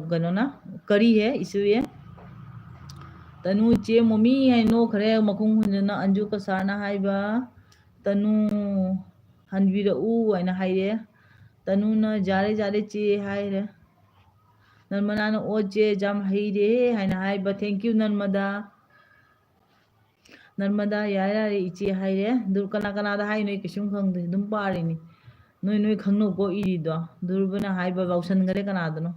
ꯀꯩꯅꯣꯅ, curry है, इसलिए꯫ ꯇꯅꯨ ꯆꯦ ꯃꯣꯃꯤ ꯍꯥꯏ ꯅꯣꯛꯈ꯭ꯔꯦ, ꯃꯈꯣꯡ ꯍꯨꯟꯗꯨꯅ ꯑꯟꯖꯨ ꯀꯁꯥꯔꯅ ꯍꯥꯏꯕ꯫ ꯇꯅꯨ, "ꯍꯟꯕꯤꯔꯛꯎ" ꯍꯥꯏꯅ ꯍꯥꯏꯔꯦ꯫ ꯇꯅꯨꯅ, "ꯌꯥꯔꯦ, ꯌꯥꯔꯦ, ꯆꯦ" ꯍꯥꯏꯔꯦ꯫ ꯅꯔꯃꯗꯥꯅ, "ꯑꯣ, ꯆꯦ, ꯌꯥꯝ ꯍꯩꯔꯦ" ꯍꯥꯏꯅ ꯍꯥꯏꯕ꯫ "Thank you, ꯅꯔꯃꯗꯥ"꯫ ꯅꯔꯃꯗꯥ, "ꯌꯥꯔꯦ, ꯌꯥꯔꯦ, ꯏꯆꯦ" ꯍꯥꯏꯔꯦ꯫ ꯑꯗꯨ ꯀꯅꯥ ꯀꯅꯥꯗ ꯍꯥꯏꯅꯣ ꯑꯩ ꯀꯩꯁꯨꯝ ꯈꯪꯗꯦ, ꯑꯗꯨꯝ ꯄꯥꯔꯤꯅꯤ꯫ ꯅꯣꯏ ꯅꯣꯏ ꯈꯪꯅꯧꯀꯣ ꯏꯔꯤꯗꯣ꯫ ꯙ꯭ꯔꯨꯕꯅ ꯍꯥꯏꯕ ꯂꯥꯎꯁꯟꯈꯔꯦ ꯀꯅꯥꯗꯅꯣ꯫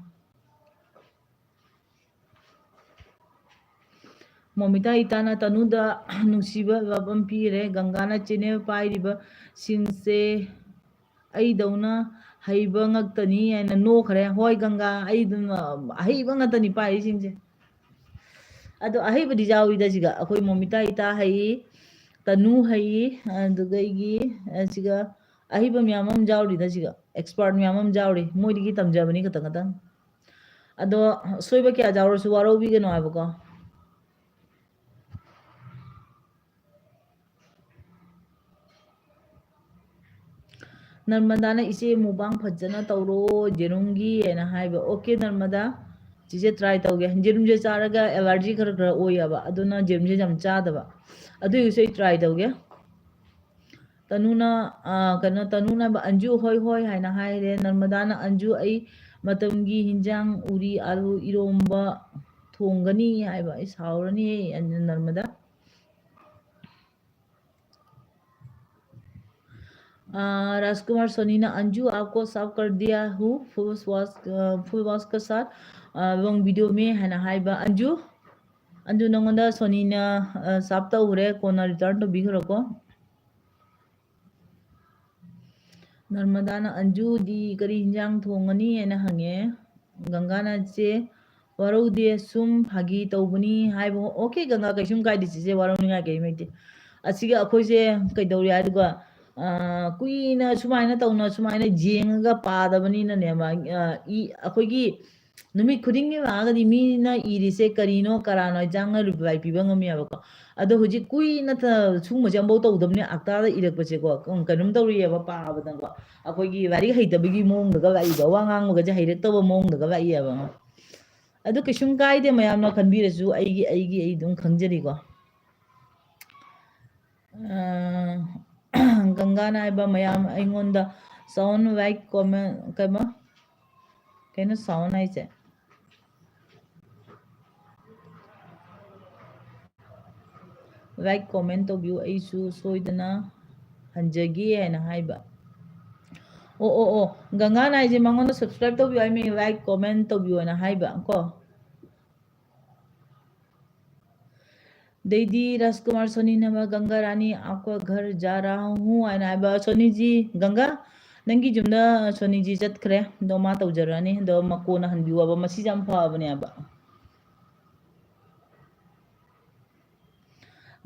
ꯃꯣꯃꯤꯇꯥ ꯏꯇꯥꯅ ꯇꯅꯨꯗ ꯅꯨꯡꯁꯤꯕ ꯂꯕꯝ ꯄꯤꯔꯦ꯫ ꯒꯪꯒꯥꯅ ꯆꯦꯅꯦꯜ ꯄꯥꯏꯔꯤꯕꯁꯤꯡꯁꯦ ꯑꯩꯗꯧꯅ ꯍꯩꯕ ꯉꯛꯇꯅꯤ ꯍꯥꯏꯅ ꯅꯣꯛꯈ꯭ꯔꯦ꯫ ꯍꯣꯏ ꯒꯪꯒꯥ, ꯑꯩ ꯑꯗꯨꯝ, ꯑ, ꯑꯍꯩꯕ ꯉꯥꯛꯇꯅꯤ ꯄꯥꯏꯔꯤꯁꯤꯡꯁꯦ꯫ ꯑꯗꯣ ꯑꯍꯩꯕꯗꯤ ꯌꯥꯎꯏꯗ ꯁꯤꯒ꯫ ꯑꯩꯈꯣꯏ ꯃꯣꯃꯤꯇꯥ ꯏꯇꯥ ꯍꯩ, ꯇꯅꯨ ꯍꯩ, ꯑꯗꯨꯗꯒꯤ, ꯑ, ꯁꯤꯒ ꯑꯍꯩꯕ ꯃꯌꯥꯝ ꯑꯃ ꯌꯥꯎꯔꯤꯗ ꯁꯤꯒ꯫ Expert ꯃꯌꯥꯝ ꯑꯃ ꯌꯥꯎꯔꯤ꯫ ꯃꯣꯏꯗꯒꯤ ꯇꯝꯖꯕꯅꯤ ꯈꯇꯪ ꯈꯇꯪ꯫ ꯑꯗꯣ ꯁꯣꯏꯕ ꯀꯌꯥ ꯌꯥꯎꯔꯁꯨ ꯋꯥꯔꯧꯕꯤꯒꯅꯨ ꯍꯥꯏꯕꯀꯣ꯫ ꯅꯔꯃꯗꯥꯅ, "ꯏꯆꯦ, mukbang ꯐꯖꯅ ꯇꯧꯔꯣ ꯌꯦꯔꯨꯝꯒꯤ" ꯍꯥꯏꯅ ꯍꯥꯏꯕ꯫ Okay ꯅꯔꯃꯗꯥ, ꯆꯤꯆꯦ try ꯇꯧꯒꯦ꯫ ꯌꯦꯔꯨꯝꯁꯦ ꯆꯥꯔꯒ allergy ꯈꯔ ꯈꯔ ꯑꯣꯏꯌꯦꯕ, ꯑꯗꯨꯅ ꯌꯦꯔꯨꯝꯁꯦ ꯌꯥꯝ ꯆꯥꯗꯕ꯫ ꯑꯗꯨ ꯑꯣꯏꯔꯁꯨ ꯑꯩ try ꯇꯧꯒꯦ꯫ ꯇꯅꯨꯅ, ꯑ, ꯀꯩꯅꯣ, ꯇꯅꯨꯅ ꯍꯥꯏꯕ, "ꯑꯟꯖꯨ, ꯍꯣꯏ, ꯍꯣꯏ" ꯍꯥꯏꯅ ꯍꯥꯏꯔꯦ꯫ ꯅꯔꯃꯗꯥꯅ, "ꯑꯟꯖꯨ, ꯑꯩ ꯃꯇꯝꯒꯤ ꯍꯤꯟꯖꯥꯡ ꯎꯔꯤ ꯑꯥꯂꯨ ꯏꯔꯣꯝꯕ ꯊꯣꯡꯒꯅꯤ" ꯍꯥꯏꯕ꯫ ꯑꯩ ꯁꯥꯎꯔꯅꯤꯍꯦ, ꯅꯔꯃꯗꯥ꯫ ꯑ, ꯔꯥꯖꯀꯨꯃꯥꯔ ꯁꯣꯅꯤꯅ, "अंजू, आपको साफ कर दिया हूँ, full wash, अ, full wash के साथ, अ, long video में" ꯍꯥꯏꯅ ꯍꯥꯏꯕ꯫ ꯑꯟꯖꯨ, ꯑꯟꯖꯨ, ꯅꯉꯣꯟꯗ ꯁꯣꯅꯤꯅ, ꯑ, ꯁꯥꯐ ꯇꯧꯈ꯭ꯔꯦ, ꯀꯣꯟꯅ return ꯇꯧꯕꯤꯈ꯭ꯔꯣꯀꯣ꯫ ꯅꯔꯃꯗꯥꯅ, "ꯑꯟꯖꯨꯗꯤ ꯀꯔꯤ ꯍꯤꯟꯖꯥꯡ ꯊꯣꯡꯒꯅꯤ?" ꯍꯥꯏꯅ ꯍꯪꯉꯦ꯫ ꯒꯪꯒꯥꯅ, "ꯆꯦ, ꯋꯥꯔꯧꯗꯦ, ꯁꯨꯝ ꯐꯥꯒꯤ ꯇꯧꯕꯅꯤ" ꯍꯥꯏꯕ꯫ Okay ꯒꯪꯒꯥ, ꯀꯩꯁꯨꯝ ꯀꯥꯏꯗꯦ ꯆꯤꯆꯦ, ꯋꯥꯔꯧꯅꯤꯡꯉꯥꯏ ꯀꯔꯤꯝ ꯂꯩꯇꯦ꯫ ꯑꯁꯤꯒ ꯑꯩꯈꯣꯏꯁꯦ ꯀꯩꯗꯧꯔꯦ ꯍꯥꯏꯗꯨꯒ, ꯑ, ꯀꯨꯏꯅ ꯁꯨꯃꯥꯏꯅ ꯇꯧꯅ, ꯁꯨꯃꯥꯏꯅ ꯌꯦꯡꯉꯒ ꯄꯥꯗꯕꯅꯤꯅꯅꯦ, ꯃꯥ, ꯑ, ꯏ-, ꯑꯩꯈꯣꯏꯒꯤ ꯅꯨꯃꯤꯠ ꯈꯨꯗꯤꯡꯒꯤ ꯂꯥꯛꯑꯒꯗꯤ ꯃꯤꯅ ꯏꯔꯤꯁꯦ ꯀꯔꯤꯅꯣ, ꯀꯔꯥꯅꯣ ꯍꯥꯏ ꯆꯥꯡꯅ reply ꯄꯤꯕ ꯉꯝꯃꯦꯕꯀꯣ꯫ ꯑꯗꯣ ꯍꯧꯖꯤꯛ ꯀꯨꯏꯅ ꯊ-, ꯁꯤꯒꯨꯝꯕꯁꯦ ꯑꯃꯐꯥꯎ ꯇꯧꯗꯕꯅꯦ, ꯍꯞꯇꯥꯗ ꯏꯔꯛꯄꯁꯦꯀꯣ, ꯎꯝ, ꯀꯩꯅꯣꯝ ꯇꯧꯔꯤꯑꯦꯕ ꯄꯥꯕꯗꯀꯣ꯫ ꯑꯩꯈꯣꯏꯒꯤ ꯂꯥꯏꯔꯤꯛ ꯍꯩꯇꯕꯒꯤ ꯃꯑꯣꯡꯗꯒ ꯂꯥꯛꯏꯕ, ꯋꯥ ꯉꯥꯡꯕꯒꯁꯦ ꯍꯩꯔꯛꯇꯕ ꯃꯑꯣꯡꯗꯒ ꯂꯥꯛꯏꯑꯕ꯫ ꯑꯗꯨ ꯀꯩꯁꯨꯝ ꯀꯥꯏꯗꯦ, ꯃꯌꯥꯝꯅ ꯈꯟꯕꯤꯔꯁꯨ ꯑꯩꯒꯤ, ꯑꯩꯒꯤ ꯑꯩ ꯑꯗꯨꯝ ꯈꯪꯖꯔꯤꯀꯣ꯫ ꯑ, ꯒꯪꯒꯥꯅ ꯍꯥꯏꯕ, "ꯃꯌꯥꯝ ꯑꯩꯉꯣꯟꯗ sound like comment" ꯀꯩꯕ? ꯀꯩꯅꯣ sound ꯍꯥꯏꯁꯦ? Like, comment ꯇꯧꯕꯤꯌꯨ, ꯑꯩꯁꯨ ꯁꯣꯏꯗꯅ ꯍꯟꯖꯒꯦ ꯍꯥꯏꯅ ꯍꯥꯏꯕ꯫ ꯑꯣ ꯑꯣ ꯑꯣ, ꯒꯪꯒꯥꯅ ꯍꯥꯏꯁꯦ ꯃꯉꯣꯟꯗ subscribe ꯇꯧꯕꯤꯌꯨ, I mean like comment ꯇꯧꯕꯤꯌꯣꯅ ꯍꯥꯏꯕ ꯀꯣ꯫ ꯑꯗꯩꯗꯤ ꯔꯥꯖꯀꯨꯃꯥꯔ ꯁꯣꯅꯤꯅ ꯑꯃ "ꯒꯪꯒꯥ ꯔꯥꯅꯤ ꯑꯥꯞꯀꯥ ꯘꯔ ꯖꯥ ꯔꯥꯍꯥ ꯍꯨ" ꯍꯥꯏꯅ ꯍꯥꯏꯕ, ꯁꯣꯅꯤꯖꯤ, ꯒꯪꯒꯥ, ꯅꯪꯒꯤ ꯌꯨꯝꯗ ꯁꯣꯅꯤꯖꯤ ꯆꯠꯈ꯭ꯔꯦ, ꯑꯗꯣ ꯃꯥ ꯇꯧꯖꯔꯛꯑꯅꯤ, ꯑꯗꯣ ꯃꯀꯣꯟꯅ ꯍꯟꯕꯤꯌꯨ ꯍꯥꯏꯕ, ꯃꯁꯤꯁꯦ ꯌꯥꯝ ꯐꯕꯅꯦꯕ꯫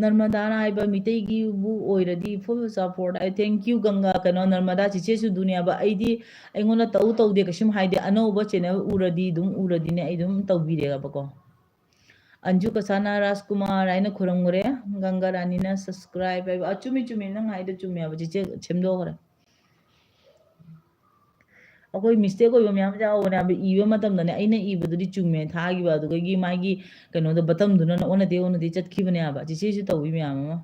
ꯅꯔꯃꯗꯥꯅ ꯍꯥꯏꯕ ꯃꯤꯇꯩꯒꯤꯕꯨ ꯑꯣꯏꯔꯗꯤ full support꯫ I thank you ꯒꯪꯒꯥ, ꯀꯩꯅꯣ, ꯅꯔꯃꯗꯥ ꯆꯤꯆꯦꯁꯨ ꯑꯗꯨꯅꯦꯕ꯫ ꯑꯩꯗꯤ, ꯑꯩꯉꯣꯟꯗ ꯇꯧ ꯇꯧꯗꯦ ꯀꯩꯁꯨꯝ ꯍꯥꯏꯗꯦ, ꯑꯅꯧꯕ channel ꯎꯔꯗꯤ ꯑꯗꯨꯝ ꯎꯔꯗꯤꯅꯦ ꯑꯩ ꯑꯗꯨꯝ ꯇꯧꯕꯤꯔꯦꯕꯀꯣ꯫ ꯑꯟꯖꯨ ꯀꯁꯥꯅ ꯔꯥꯖꯀꯨꯃꯥꯔ ꯍꯥꯏꯅ ꯈꯨꯔꯝꯈ꯭ꯔꯦ, ꯒꯪꯒꯥ ꯔꯥꯅꯤꯅ subscribe ꯍꯥꯏꯕ꯫ ꯑ, ꯆꯨꯝꯃꯤ ꯆꯨꯝꯃꯤ, ꯅꯪ ꯍꯥꯏꯗꯣ ꯆꯨꯝꯃꯦꯕ ꯆꯤꯆꯦ, ꯁꯦꯝꯗꯣꯛꯈ꯭ꯔꯦ꯫ ꯑꯩꯈꯣꯏ mistake ꯑꯣꯏꯕ ꯃꯌꯥꯝ ꯌꯥꯎꯕꯅꯦ ꯍꯥꯏꯕ, ꯏꯕ ꯃꯇꯝꯗꯅꯦ ꯑꯩꯅ ꯏꯕꯗꯨꯗꯤ ꯆꯨꯝꯃꯦ ꯊꯥꯈꯤꯕ, ꯑꯗꯨꯗꯒꯤ ꯃꯥꯒꯤ ꯀꯩꯅꯣꯗꯣ ꯕꯇꯝꯗꯨꯅ ꯑꯣꯟꯅꯗꯦ ꯑꯣꯟꯅꯗꯦ ꯆꯠꯈꯤꯕꯅꯦ ꯍꯥꯏꯕ, ꯆꯤꯆꯦꯁꯨ ꯇꯧꯏ ꯃꯌꯥꯝ ꯑꯃ꯫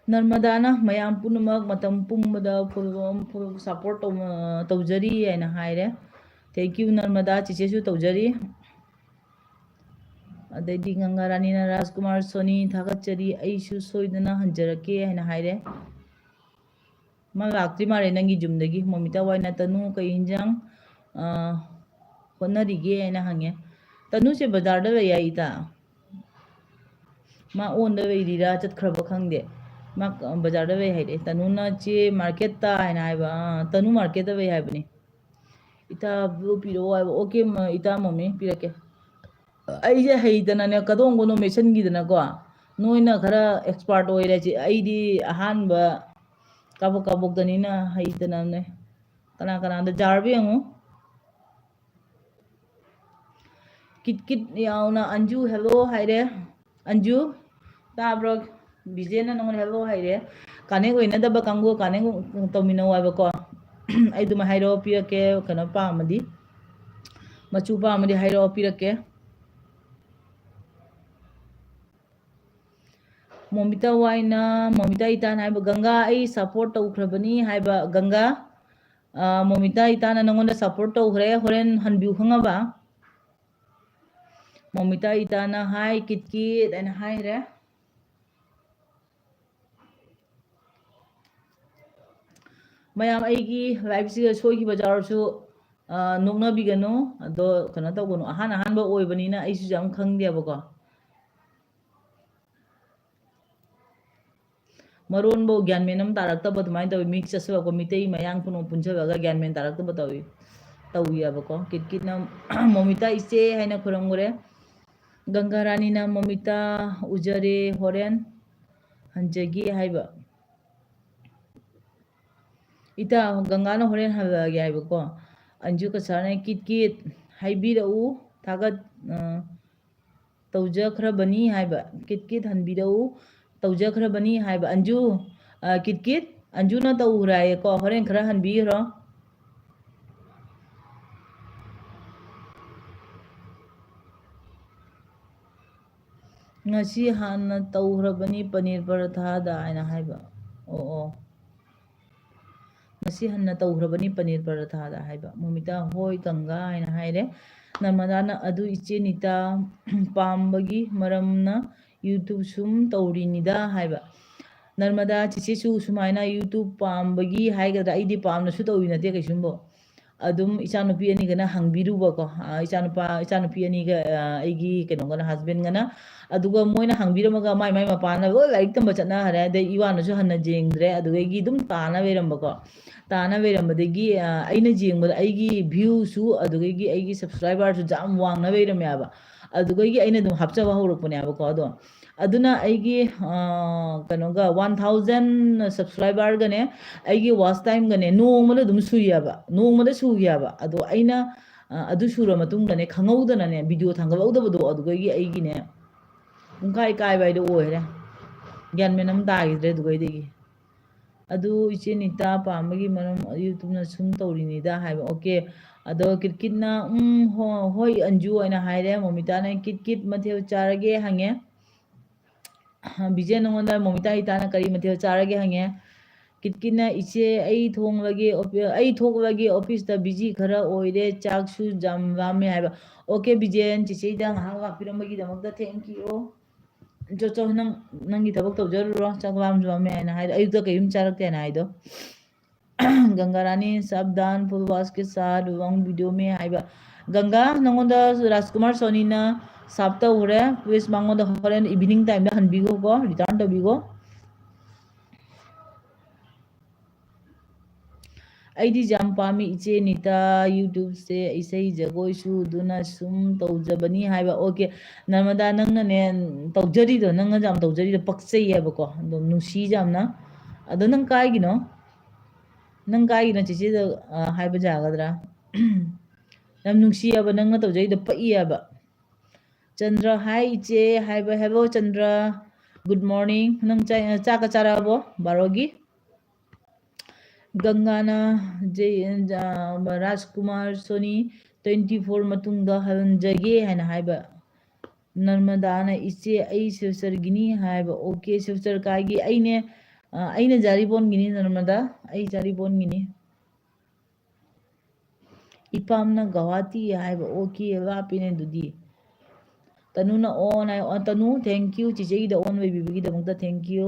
ꯅꯔꯃꯗꯥꯅ ꯃꯌꯥꯝ ꯄꯨꯝꯅꯃꯛ ꯃꯇꯝ ꯄꯨꯝꯕꯗ full, full support ꯇꯧ-, ꯇꯧꯖꯔꯤ ꯍꯥꯏꯅ ꯍꯥꯏꯔꯦ꯫ Thank you ꯅꯔꯃꯗꯥ, ꯆꯤꯆꯦꯁꯨ ꯇꯧꯖꯔꯤ꯫ ꯑꯗꯩꯗꯤ ꯒꯪꯒꯥ ꯔꯥꯅꯤꯅ ꯔꯥꯖꯀꯨꯃꯥꯔ ꯁꯣꯅꯤ ꯊꯥꯒꯠꯆꯔꯤ, ꯑꯩꯁꯨ ꯁꯣꯏꯗꯅ ꯍꯟꯖꯔꯛꯀꯦ ꯍꯥꯏꯅ ꯍꯥꯏꯔꯦ꯫ ꯃꯥ ꯂꯥꯛꯇ꯭ꯔꯤ ꯃꯥꯜꯂꯦ ꯅꯪꯒꯤ ꯌꯨꯝꯗꯒꯤ꯫ ꯃꯣꯃꯤꯇꯥ ꯋꯥꯏꯅ ꯇꯅꯨ ꯀꯩ ꯏꯟꯖꯥꯡ, ꯑ, ꯍꯣꯠꯅꯔꯤꯒꯦ ꯍꯥꯏꯅ ꯍꯪꯉꯦ꯫ ꯇꯅꯨꯁꯦ ꯕꯖꯥꯔꯗ ꯂꯩ ꯍꯥꯏ ꯏꯇꯥ꯫ ꯃꯥ ꯑꯣꯟꯗ ꯂꯩꯔꯤꯔꯥ ꯆꯠꯈ꯭ꯔꯕ ꯈꯪꯗꯦ꯫ ꯃꯥ ꯕꯖꯥꯔꯗ ꯂꯩ ꯍꯥꯏꯔꯛꯑꯦ꯫ ꯇꯅꯨꯅ ꯆꯦ ꯃꯥꯔꯀꯦꯠꯇ ꯍꯥꯏꯅ ꯍꯥꯏꯕ꯫ ꯑꯥ, ꯇꯅꯨ ꯃꯥꯔꯀꯦꯠꯇ ꯂꯩ ꯍꯥꯏꯕꯅꯤ꯫ ꯏꯇꯥ blue ꯄꯤꯔꯛꯑꯣ ꯍꯥꯏꯕ꯫ Okay, ꯃ-, ꯏꯇꯥ ꯃꯣꯃꯤ ꯄꯤꯔꯛꯀꯦ꯫ ꯑꯩꯁꯦ ꯍꯩꯇꯅꯅꯦ ꯀꯗꯣꯝ ꯀꯗꯣꯝ ꯃꯦꯠꯁꯟꯈꯤꯗꯅꯀꯣ꯫ ꯅꯣꯏꯅ ꯈꯔ expert ꯑꯣꯏꯔꯦ꯫ ꯆꯦ-, ꯑꯩꯗꯤ ꯑꯍꯥꯟꯕ ꯀꯥꯕꯣꯛ ꯀꯥꯕꯣꯛꯇꯅꯤꯅ ꯍꯩꯇꯅꯅꯦ꯫ ꯀꯅꯥ ꯀꯅꯥꯗ ꯖꯥꯔꯕ ꯌꯦꯡꯉꯨ꯫ ꯀꯤꯠ ꯀꯤꯠ ꯌꯥꯎꯅ ꯑꯟꯖꯨ hello ꯍꯥꯏꯔꯦ꯫ ꯑꯟꯖꯨ, ꯇꯥꯕ꯭ꯔꯣ? ꯕꯤꯖꯦꯅ ꯅꯪꯉꯣꯟꯗ hello ꯍꯥꯏꯔꯦ꯫ Connect ꯑꯣꯏꯅꯗꯕ ꯀꯥꯡꯕꯨ connect ꯇꯧꯃꯤꯟꯅꯧ ꯍꯥꯏꯕꯀꯣ꯫ ꯑꯩ ꯑꯗꯨꯝ ꯍꯥꯏꯔꯛꯑꯣ, ꯄꯤꯔꯛꯀꯦ, ꯀꯩꯅꯣ ꯄꯥꯝꯃꯗꯤ, ꯃꯆꯨ ꯄꯥꯝꯃꯗꯤ ꯍꯥꯏꯔꯛꯑꯣ, ꯄꯤꯔꯛꯀꯦ꯫ ꯃꯣꯃꯤꯇꯥ ꯋꯥꯏꯅ, ꯃꯣꯃꯤꯇꯥ ꯏꯇꯥꯅ ꯍꯥꯏꯕ, "ꯒꯪꯒꯥ, ꯑꯩ support ꯇꯧꯈ꯭ꯔꯕꯅꯤ" ꯍꯥꯏꯕ꯫ ꯒꯪꯒꯥ, ꯑ, ꯃꯣꯃꯤꯇꯥ ꯏꯇꯥꯅ ꯅꯪꯉꯣꯟꯗ support ꯇꯧꯈ꯭ꯔꯦ, ꯍꯣꯔꯦꯟ ꯍꯟꯕꯤꯌꯨ ꯈꯪꯉꯕ? ꯃꯣꯃꯤꯇꯥ ꯏꯇꯥꯅ "Hi ꯀꯤꯠ ꯀꯤꯠ" ꯍꯥꯏꯅ ꯍꯥꯏꯈ꯭ꯔꯦ꯫ ꯃꯌꯥꯝ ꯑꯩꯒꯤ liveꯁꯤꯒ ꯁꯣꯏꯈꯤꯕ ꯌꯥꯎꯔꯁꯨ, ꯑ, ꯅꯣꯛꯅꯕꯤꯒꯅꯨ꯫ ꯑꯗꯣ ꯀꯩꯅꯣ ꯇꯧꯒꯅꯨ, ꯑꯍꯥꯟ ꯑꯍꯥꯟꯕ ꯑꯣꯏꯕꯅꯤꯅ ꯑꯩꯁꯨ ꯌꯥꯝ ꯈꯪꯗꯦꯕꯀꯣ꯫ ꯃꯔꯣꯟꯕꯧ ꯒ꯭ꯌꯥꯟ ꯃꯦꯟ ꯑꯃ ꯇꯥꯔꯛꯇꯕ ꯑꯗꯨꯃꯥꯏꯅ ꯇꯧꯋꯤ꯫ Mix ꯆꯠꯁꯤꯜꯂꯛꯄ, ꯃꯤꯇꯩ ꯃꯌꯥꯡ ꯄꯨꯝꯅꯃꯛ ꯄꯨꯟꯁꯤꯜꯂꯒ ꯒ꯭ꯌꯥꯟ ꯃꯦꯟ ꯇꯥꯔꯛꯇꯕ ꯇꯧꯋꯤ, ꯇꯧꯋꯤꯑꯕꯀꯣ꯫ ꯀꯤꯠ ꯀꯤꯠꯅ ꯃꯣꯃꯤꯇꯥ ꯏꯆꯦ ꯍꯥꯏꯅ ꯈꯨꯔꯨꯝꯈ꯭ꯔꯦ꯫ ꯒꯪꯒꯥ ꯔꯥꯅꯤꯅ ꯃꯣꯃꯤꯇꯥ ꯎꯖꯔꯦ, ꯍꯣꯔꯦꯟ ꯍꯟꯖꯒꯦ ꯍꯥꯏꯕ꯫ ꯏꯇꯥ ꯒꯪꯒꯥꯅ ꯍꯣꯔꯦꯟ ꯍꯜꯂꯛꯑꯒꯦ ꯍꯥꯏꯕꯀꯣ꯫ ꯑꯟꯖꯨ ꯀꯁꯥꯔꯅ ꯀꯤꯠ ꯀꯤꯠ ꯍꯥꯏꯕꯤꯔꯛꯎ, ꯊꯥꯒꯠ-, ꯑ, ꯇꯧꯖꯈ꯭ꯔꯕꯅꯤ ꯍꯥꯏꯕ꯫ ꯀꯤꯠ ꯀꯤꯠ ꯍꯟꯕꯤꯔꯛꯎ, ꯇꯧꯖꯈ꯭ꯔꯕꯅꯤ ꯍꯥꯏꯕ꯫ ꯑꯟꯖꯨ, ꯑ, ꯀꯤꯠ ꯀꯤꯠ, ꯑꯟꯖꯨꯅ ꯇꯧꯈ꯭ꯔꯦ ꯍꯥꯏꯌꯦꯀꯣ, ꯍꯣꯔꯦꯟ ꯈꯔ ꯍꯟꯕꯤꯈ꯭ꯔꯣ꯫ ꯉꯁꯤ ꯍꯥꯟꯅ ꯇꯧꯈ꯭ꯔꯕꯅꯤ ꯄꯅꯤꯔ ꯄꯔꯊꯥꯗ ꯍꯥꯏꯅ ꯍꯥꯏꯕ꯫ ꯑꯣ, ꯑꯣ꯫ ꯉꯁꯤ ꯍꯟꯅ ꯇꯧꯈ꯭ꯔꯕꯅꯤ ꯄꯅꯤꯔ ꯄꯔꯊꯥꯗ ꯍꯥꯏꯕ꯫ ꯃꯣꯃꯤꯇꯥ, "ꯍꯣꯏ ꯒꯪꯒꯥ" ꯍꯥꯏꯅ ꯍꯥꯏꯔꯦ꯫ ꯅꯔꯃꯗꯥꯅ, "ꯑꯗꯨ ꯏꯆꯦ ꯅꯤꯇꯥ ꯄꯥꯝꯕꯒꯤ ꯃꯔꯝꯅ YouTube ꯁꯨꯝ ꯇꯧꯔꯤꯅꯤꯗ" ꯍꯥꯏꯕ꯫ ꯅꯔꯃꯗꯥ, "ꯆꯤꯆꯦꯁꯨ ꯁꯨꯃꯥꯏꯅ YouTube ꯄꯥꯝꯕꯒꯤ ꯍꯥꯏꯒꯗ꯭ꯔꯥ, ꯑꯩꯗꯤ ꯄꯥꯝꯅꯁꯨ ꯇꯧꯔꯤ ꯅꯠꯇꯦ ꯀꯩꯁꯨꯝꯕꯣ꯫ ꯑꯗꯨꯝ ꯏꯆꯥꯅꯨꯄꯤ ꯑꯅꯤꯒꯅ ꯍꯪꯕꯤꯔꯨꯕꯀꯣ, ꯑ, ꯏꯆꯥꯅꯨꯄꯥ, ꯏꯆꯥꯅꯨꯄꯤ ꯑꯅꯤꯒ, ꯑ, ꯑꯩꯒꯤ ꯀꯩꯅꯣꯒꯅ, husbandꯒꯅ꯫ ꯑꯗꯨꯒ ꯃꯣꯏꯅ ꯍꯪꯕꯤꯔꯝꯃꯒ ꯃꯥꯏ ꯃꯥꯏ ꯃꯄꯥꯟꯅ ꯂꯣꯏ ꯂꯥꯏꯔꯤꯛ ꯇꯝꯕ ꯆꯠꯅꯈ꯭ꯔꯦ꯫ ꯑꯗꯩ ꯏꯋꯥꯅꯁꯨ ꯍꯟꯅ ꯌꯦꯡꯗ꯭ꯔꯦ꯫ ꯑꯗꯨꯗꯒꯤ ꯑꯗꯨꯝ ꯇꯥꯅ ꯂꯩꯔꯝꯕꯀꯣ꯫ ꯇꯥꯅ ꯂꯩꯔꯝꯕꯗꯒꯤ, ꯑ, ꯑꯩꯅ ꯌꯦꯡꯕꯗ ꯑꯩꯒꯤ viewꯁꯨ ꯑꯗꯨꯗꯒꯤ ꯑꯩꯒꯤ subscriberꯁꯨ ꯌꯥꯝ ꯋꯥꯡꯅ ꯂꯩꯔꯝꯃꯦꯕ꯫ ꯑꯗꯨꯗꯒꯤ ꯑꯩꯅ ꯑꯗꯨꯝ ꯍꯥꯞꯆꯕ ꯍꯧꯔꯛꯄꯅꯦꯕꯀꯣ꯫ ꯑꯗꯣ ꯑꯗꯨꯅ ꯑꯩꯒꯤ, ꯑ, ꯀꯩꯅꯣꯒ one thousand subscriberꯒꯅꯦ, ꯑꯩꯒꯤ watch timeꯒꯅꯦ, ꯅꯣꯡꯃꯗ ꯑꯗꯨꯝ ꯁꯨꯏꯌꯦꯕ, ꯅꯣꯡꯃꯗ ꯁꯨꯈꯤꯌꯦꯕ꯫ ꯑꯗꯣ ꯑꯩꯅ, ꯑ, ꯑꯗꯨ ꯁꯨꯔ ꯃꯇꯨꯡꯗꯅꯦ, ꯈꯪꯍꯧꯗꯅꯅꯦ, video ꯊꯥꯡꯒꯠꯍꯧꯗꯕꯗꯣ, ꯑꯗꯨꯗꯒꯤ ꯑꯩꯒꯤꯅꯦ, ꯄꯨꯡꯀꯥꯏ ꯀꯥꯏꯕ ꯍꯥꯏꯗꯣ ꯑꯣꯏꯔꯦ꯫ ꯒ꯭ꯌꯥꯟ ꯃꯦꯟ ꯑꯃ ꯇꯥꯈꯤꯗ꯭ꯔꯦ ꯑꯗꯨꯗꯩꯗꯒꯤ꯫ ꯑꯗꯨ ꯏꯆꯦ ꯅꯤꯇꯥ ꯄꯥꯝꯕꯒꯤ ꯃꯔꯝ YouTubeꯅ ꯁꯨꯝ ꯇꯧꯔꯤꯅꯤꯗ ꯍꯥꯏꯕ꯫ Okay꯫ ꯑꯗꯣ ꯀꯤꯠ ꯀꯤꯠꯅ, "ꯎꯝ, ꯍꯣ-, ꯍꯣꯏ ꯑꯟꯖꯨ" ꯍꯥꯏꯅ ꯍꯥꯏꯔꯦ꯫ ꯃꯣꯃꯤꯇꯥꯅ, "ꯀꯤꯠ ꯀꯤꯠ ꯃꯊꯦꯜ ꯆꯥꯔꯒꯦ?" ꯍꯪꯉꯦ꯫ ꯕꯤꯖꯦ, ꯅꯉꯣꯟꯗ ꯃꯣꯃꯤꯇꯥ ꯏꯇꯥꯅ ꯀꯔꯤ ꯃꯊꯦꯜ ꯆꯥꯔꯒꯦ ꯍꯪꯉꯦ꯫ ꯀꯤꯠ ꯀꯤꯠꯅ, "ꯏꯆꯦ, ꯑꯩ ꯊꯣꯡꯂꯒꯦ, ꯑꯣꯐꯤ-, ꯑꯩ ꯊꯣꯛꯂꯒꯦ, officeꯇ busy ꯈꯔ ꯑꯣꯏꯔꯦ, ꯆꯥꯛꯁꯨ ꯌꯥꯝ ꯂꯥꯝꯃꯦ" ꯍꯥꯏꯕ꯫ Okay ꯕꯤꯖꯦꯟ, ꯆꯤꯆꯦꯗ ꯉꯥꯏꯍꯥꯛ ꯂꯥꯛꯄꯤꯔꯝꯕꯒꯤꯗꯃꯛꯇ thank you꯫ ꯆꯣ, ꯆꯣ, ꯅꯪ, ꯅꯪꯒꯤ ꯊꯕꯛ ꯇꯧꯖꯔꯨꯔꯣ, ꯆꯥꯛ ꯂꯥꯝꯁꯨ ꯂꯥꯝꯃꯦ ꯍꯥꯏꯅ ꯍꯥꯏꯗꯣ, ꯑꯌꯨꯛꯇ ꯀꯩꯝ ꯆꯥꯔꯛꯇꯦꯅ ꯍꯥꯏꯗꯣ꯫ ꯒꯪꯒꯥ ꯔꯥꯅꯤ, ꯁꯥꯕꯙꯥꯟ, ꯐꯨꯜ ꯋꯥꯁ ꯀꯦ ꯁꯥꯊ ꯋꯥꯡ ꯚꯤꯗꯤꯑꯣ ꯃꯦ ꯍꯥꯏꯕ꯫ ꯒꯪꯒꯥ, ꯅꯉꯣꯟꯗ ꯔꯥꯖꯀꯨꯃꯥꯔ ꯁꯣꯅꯤꯅ ꯁꯥꯞ ꯇꯧꯈ꯭ꯔꯦ꯫ ꯄ꯭ꯂꯤꯖ ꯃꯉꯣꯟꯗ ꯍꯣꯔꯦꯟ ꯏꯚꯤꯅꯤꯡ ꯇꯥꯏꯝꯗ ꯍꯟꯕꯤꯈꯣꯀꯣ, ꯔꯤꯇꯔꯟ ꯇꯧꯕꯤꯈꯣ꯫ ꯑꯩꯗꯤ ꯌꯥꯝ ꯄꯥꯝꯃꯤ ꯏꯆꯦ ꯅꯤꯇꯥ, YouTubeꯁꯦ ꯏꯁꯩ ꯖꯒꯣꯏꯁꯨ ꯑꯗꯨꯅ ꯁꯨꯝ ꯇꯧꯖꯕꯅꯤ ꯍꯥꯏꯕ꯫ ꯑꯣꯀꯦ, ꯅꯔꯃꯗꯥ, ꯅꯪꯅꯅꯦ ꯇꯧꯖꯔꯤꯗꯣ, ꯅꯪꯅ ꯌꯥꯝ ꯇꯧꯖꯔꯤꯗꯣ ꯄꯛꯆꯩꯌꯦꯕꯀꯣ, ꯑꯗꯨꯝ ꯅꯨꯡꯁꯤ ꯌꯥꯝꯅ꯫ ꯑꯗꯣ ꯅꯪ ꯀꯥꯏꯒꯤꯅꯣ? ꯅꯪ ꯀꯥꯏꯒꯤꯅꯣ ꯆꯦꯆꯦꯗ, ꯑ, ꯍꯥꯏꯕ ꯌꯥꯒꯗ꯭ꯔꯥ? ꯌꯥꯝ ꯅꯨꯡꯁꯤꯌꯦꯕ ꯅꯪꯅ ꯇꯧꯖꯔꯤꯗꯣ, ꯄꯛꯏꯌꯦꯕ꯫ ꯆꯟꯗ꯭ꯔ, ꯍꯥꯏ ꯏꯆꯦ ꯍꯥꯏꯕ, ꯍꯦꯜꯂꯣ ꯆꯟꯗ꯭ꯔ, ꯒꯨꯗ ꯃꯣꯔꯅꯤꯡ꯫ ꯅꯪ ꯆꯥ-, ꯆꯥꯛꯀ ꯆꯥꯔꯛꯑꯕꯣ ꯕꯥꯔꯣꯒꯤ? ꯒꯪꯒꯥꯅ ꯖꯦ-, ꯑ, ꯔꯥꯖꯀꯨꯃꯥꯔ ꯁꯣꯅꯤ, twenty four ꯃꯇꯨꯡꯗ ꯍꯜꯍꯟꯖꯒꯦ ꯍꯥꯏꯅ ꯍꯥꯏꯕ꯫ ꯅꯔꯃꯗꯥꯅ ꯏꯆꯦ ꯑꯩ ꯁꯤꯜꯆꯔꯒꯤꯅꯤ ꯍꯥꯏꯕ꯫ ꯑꯣꯀꯦ, ꯁꯤꯜꯆꯔ ꯀꯥꯏꯒꯤ ꯑꯩꯅꯦ, ꯑ, ꯑꯩꯅ ꯖꯥꯔꯤꯕꯣꯟꯒꯤꯅꯤ ꯅꯔꯃꯗꯥ, ꯑꯩ ꯖꯥꯔꯤꯕꯣꯟꯒꯤꯅꯤ꯫ ꯏꯄꯥꯝꯅ ꯒꯧꯍꯥꯇꯤ ꯍꯥꯏꯕ꯫ ꯑꯣꯀꯦ, ꯂꯥꯞꯄꯤꯅꯦ ꯑꯗꯨꯗꯤ꯫ ꯇꯅꯨꯅ ꯑꯣꯟ ꯍꯥꯏ꯫ ꯑꯣ, ꯇꯅꯨ, thank you, ꯆꯤꯆꯦꯒꯤꯗ on ꯑꯣꯏꯕꯤꯕꯒꯤꯗꯃꯛꯇ thank you꯫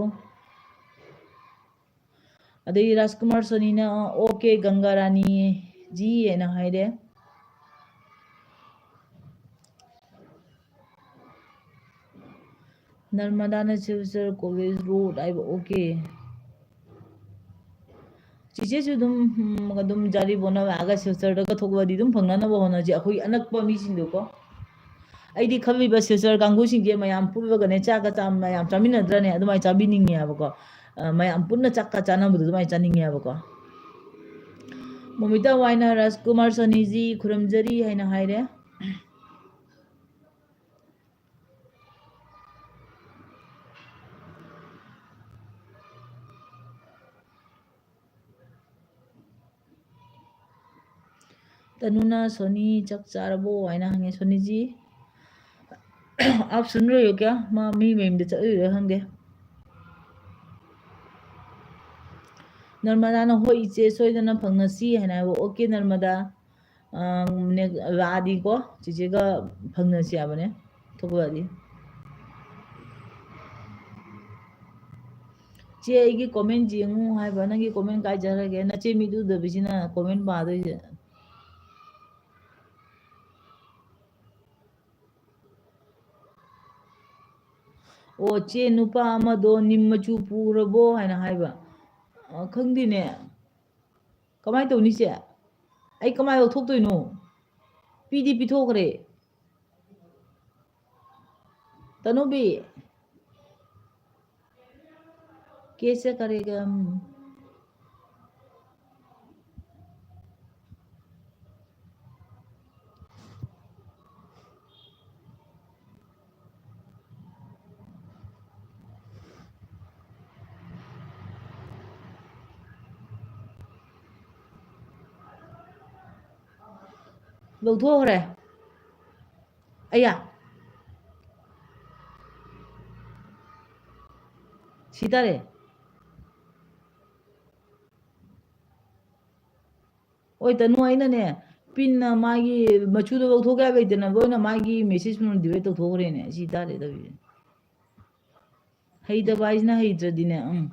ꯑꯗꯩ ꯔꯥꯖꯀꯨꯃꯥꯔ ꯁꯣꯅꯤꯅ, "ꯑꯣꯀꯦ, ꯒꯪꯒꯥ ꯔꯥꯅꯤ ꯖꯤ" ꯍꯥꯏꯅ ꯍꯥꯏꯔꯦ꯫ ꯅꯔꯃꯗꯥꯅ ꯁꯤꯜꯆꯔ ꯀꯣꯂꯦꯖ ꯔꯣꯗ ꯍꯥꯏꯕ꯫ ꯑꯣꯀꯦ꯫ ꯆꯤꯆꯦꯁꯨ ꯑꯗꯨꯝ, ꯎꯝ, ꯑꯗꯨꯝ ꯖꯥꯔꯤꯕꯣꯟꯅ ꯂꯥꯛꯑꯒ ꯁꯤꯜꯆꯔꯗꯒ ꯊꯣꯛꯂꯛꯑꯗꯤ ꯑꯗꯨꯝ ꯐꯪꯅꯅꯕ ꯍꯣꯠꯅꯁꯤ, ꯑꯩꯈꯣꯏ ꯑꯅꯛꯄ ꯃꯤꯁꯤꯡꯗꯣꯀꯣ꯫ ꯑꯩꯗꯤ ꯈꯜꯂꯤꯕ ꯁꯤꯜꯆꯔ ꯀꯥꯡꯕꯨꯁꯤꯡꯁꯦ ꯃꯌꯥꯝ ꯄꯨꯜꯂꯒꯅꯦ, ꯆꯥꯛꯀ ꯆꯥ-, ꯃꯌꯥꯝ ꯆꯥꯃꯤꯟꯅꯗ꯭ꯔꯅꯦ? ꯑꯗꯨꯃꯥꯏꯅ ꯆꯥꯕꯤꯅꯤꯡꯉꯦ ꯍꯥꯏꯕꯀꯣ꯫ ꯑ, ꯃꯌꯥꯝ ꯄꯨꯟꯅ ꯆꯥꯛꯀ ꯆꯥꯅꯕꯗꯣ ꯑꯗꯨꯃꯥꯏꯅ ꯆꯥꯅꯤꯡꯉꯦ ꯍꯥꯏꯕꯀꯣ꯫ ꯃꯣꯃꯤꯇꯥ ꯋꯥꯏꯅ ꯔꯥꯖꯀꯨꯃꯥꯔ ꯁꯣꯅꯤꯖꯤ ꯈꯨꯔꯨꯝꯖꯔꯤ ꯍꯥꯏꯅ ꯍꯥꯏꯔꯦ꯫ ꯇꯅꯨꯅ, "ꯁꯣꯅꯤ, ꯆꯥꯛ ꯆꯥꯔꯕꯣ?" ꯍꯥꯏꯅ ꯍꯪꯉꯦ꯫ ꯁꯣꯅꯤꯖꯤ, "ꯑꯥꯞ ꯁꯨꯟ ꯔꯍꯤ ꯍꯣ ꯀꯌꯥ?" ꯃꯥ ꯃꯤ ꯃꯌꯨꯝꯗ ꯆꯠꯂꯨꯏꯔꯥ ꯈꯪꯗꯦ꯫ ꯅꯔꯃꯗꯥꯅ, "ꯍꯣꯏ ꯏꯆꯦ, ꯁꯣꯏꯗꯅ ꯐꯪꯅꯁꯤ" ꯍꯥꯏꯅ ꯍꯥꯏꯕ꯫ ꯑꯣꯀꯦ, ꯅꯔꯃꯗꯥ꯫ ꯑ, ꯅꯦꯛ-, ꯂꯥꯛꯑꯗꯤꯀꯣ, ꯆꯤꯆꯦꯒ ꯐꯪꯅꯁꯤ ꯍꯥꯏꯕꯅꯦ, ꯊꯣꯛꯂꯛꯑꯗꯤ꯫ ꯆꯦ, ꯑꯩꯒꯤ comment ꯌꯦꯡꯉꯨ ꯍꯥꯏꯕ, ꯅꯪꯒꯤ comment ꯀꯥꯏ ꯆꯠꯈ꯭ꯔꯒꯦ? ꯅꯆꯦ ꯃꯤꯠ ꯎꯗꯕꯁꯤꯅ comment ꯄꯥꯗꯣꯏꯁꯦ꯫ ꯑꯣ, ꯆꯦ, ꯅꯨꯄꯥ ꯑꯃꯗꯣ ꯅꯤꯝ ꯃꯆꯨ ꯄꯨꯔꯕꯣ ꯍꯥꯏꯅ ꯍꯥꯏꯕ꯫ ꯑ, ꯈꯪꯗꯦꯅꯦ꯫ ꯀꯃꯥꯏꯅ ꯇꯧꯅꯤ, ꯆꯦ? ꯑꯩ ꯀꯃꯥꯏꯅ ꯂꯧꯊꯣꯛꯇꯣꯏꯅꯣ? ꯄꯤꯗꯤ ꯄꯤꯊꯣꯛꯈ꯭ꯔꯦ꯫ ꯇꯅꯨꯕꯤ, कैसे करेगा? ꯂꯧꯊꯣꯛꯈ꯭ꯔꯦ꯫ ꯑꯌꯥ꯫ ꯁꯤ ꯇꯥꯔꯦ꯫ ꯍꯣꯏ, ꯇꯅꯨ, ꯑꯩꯅꯅꯦ, ꯄꯤꯟꯅ ꯃꯥꯒꯤ ꯃꯆꯨꯗꯣ ꯂꯧꯊꯣꯛꯀꯦ ꯍꯥꯏꯕ ꯂꯩꯇꯅ, ꯂꯣꯏꯅ ꯃꯥꯒꯤ message ꯄꯨꯝꯅꯃꯛ delete ꯇꯧꯊꯣꯛꯈ꯭ꯔꯦꯅꯦ꯫ ꯁꯤ ꯇꯥꯔꯦ ꯇꯧꯔꯤꯁꯦ꯫ ꯍꯩꯇꯕ ꯍꯥꯏꯁꯤꯅ ꯍꯩꯇ꯭ꯔꯗꯤꯅꯦ, ꯎꯝ꯫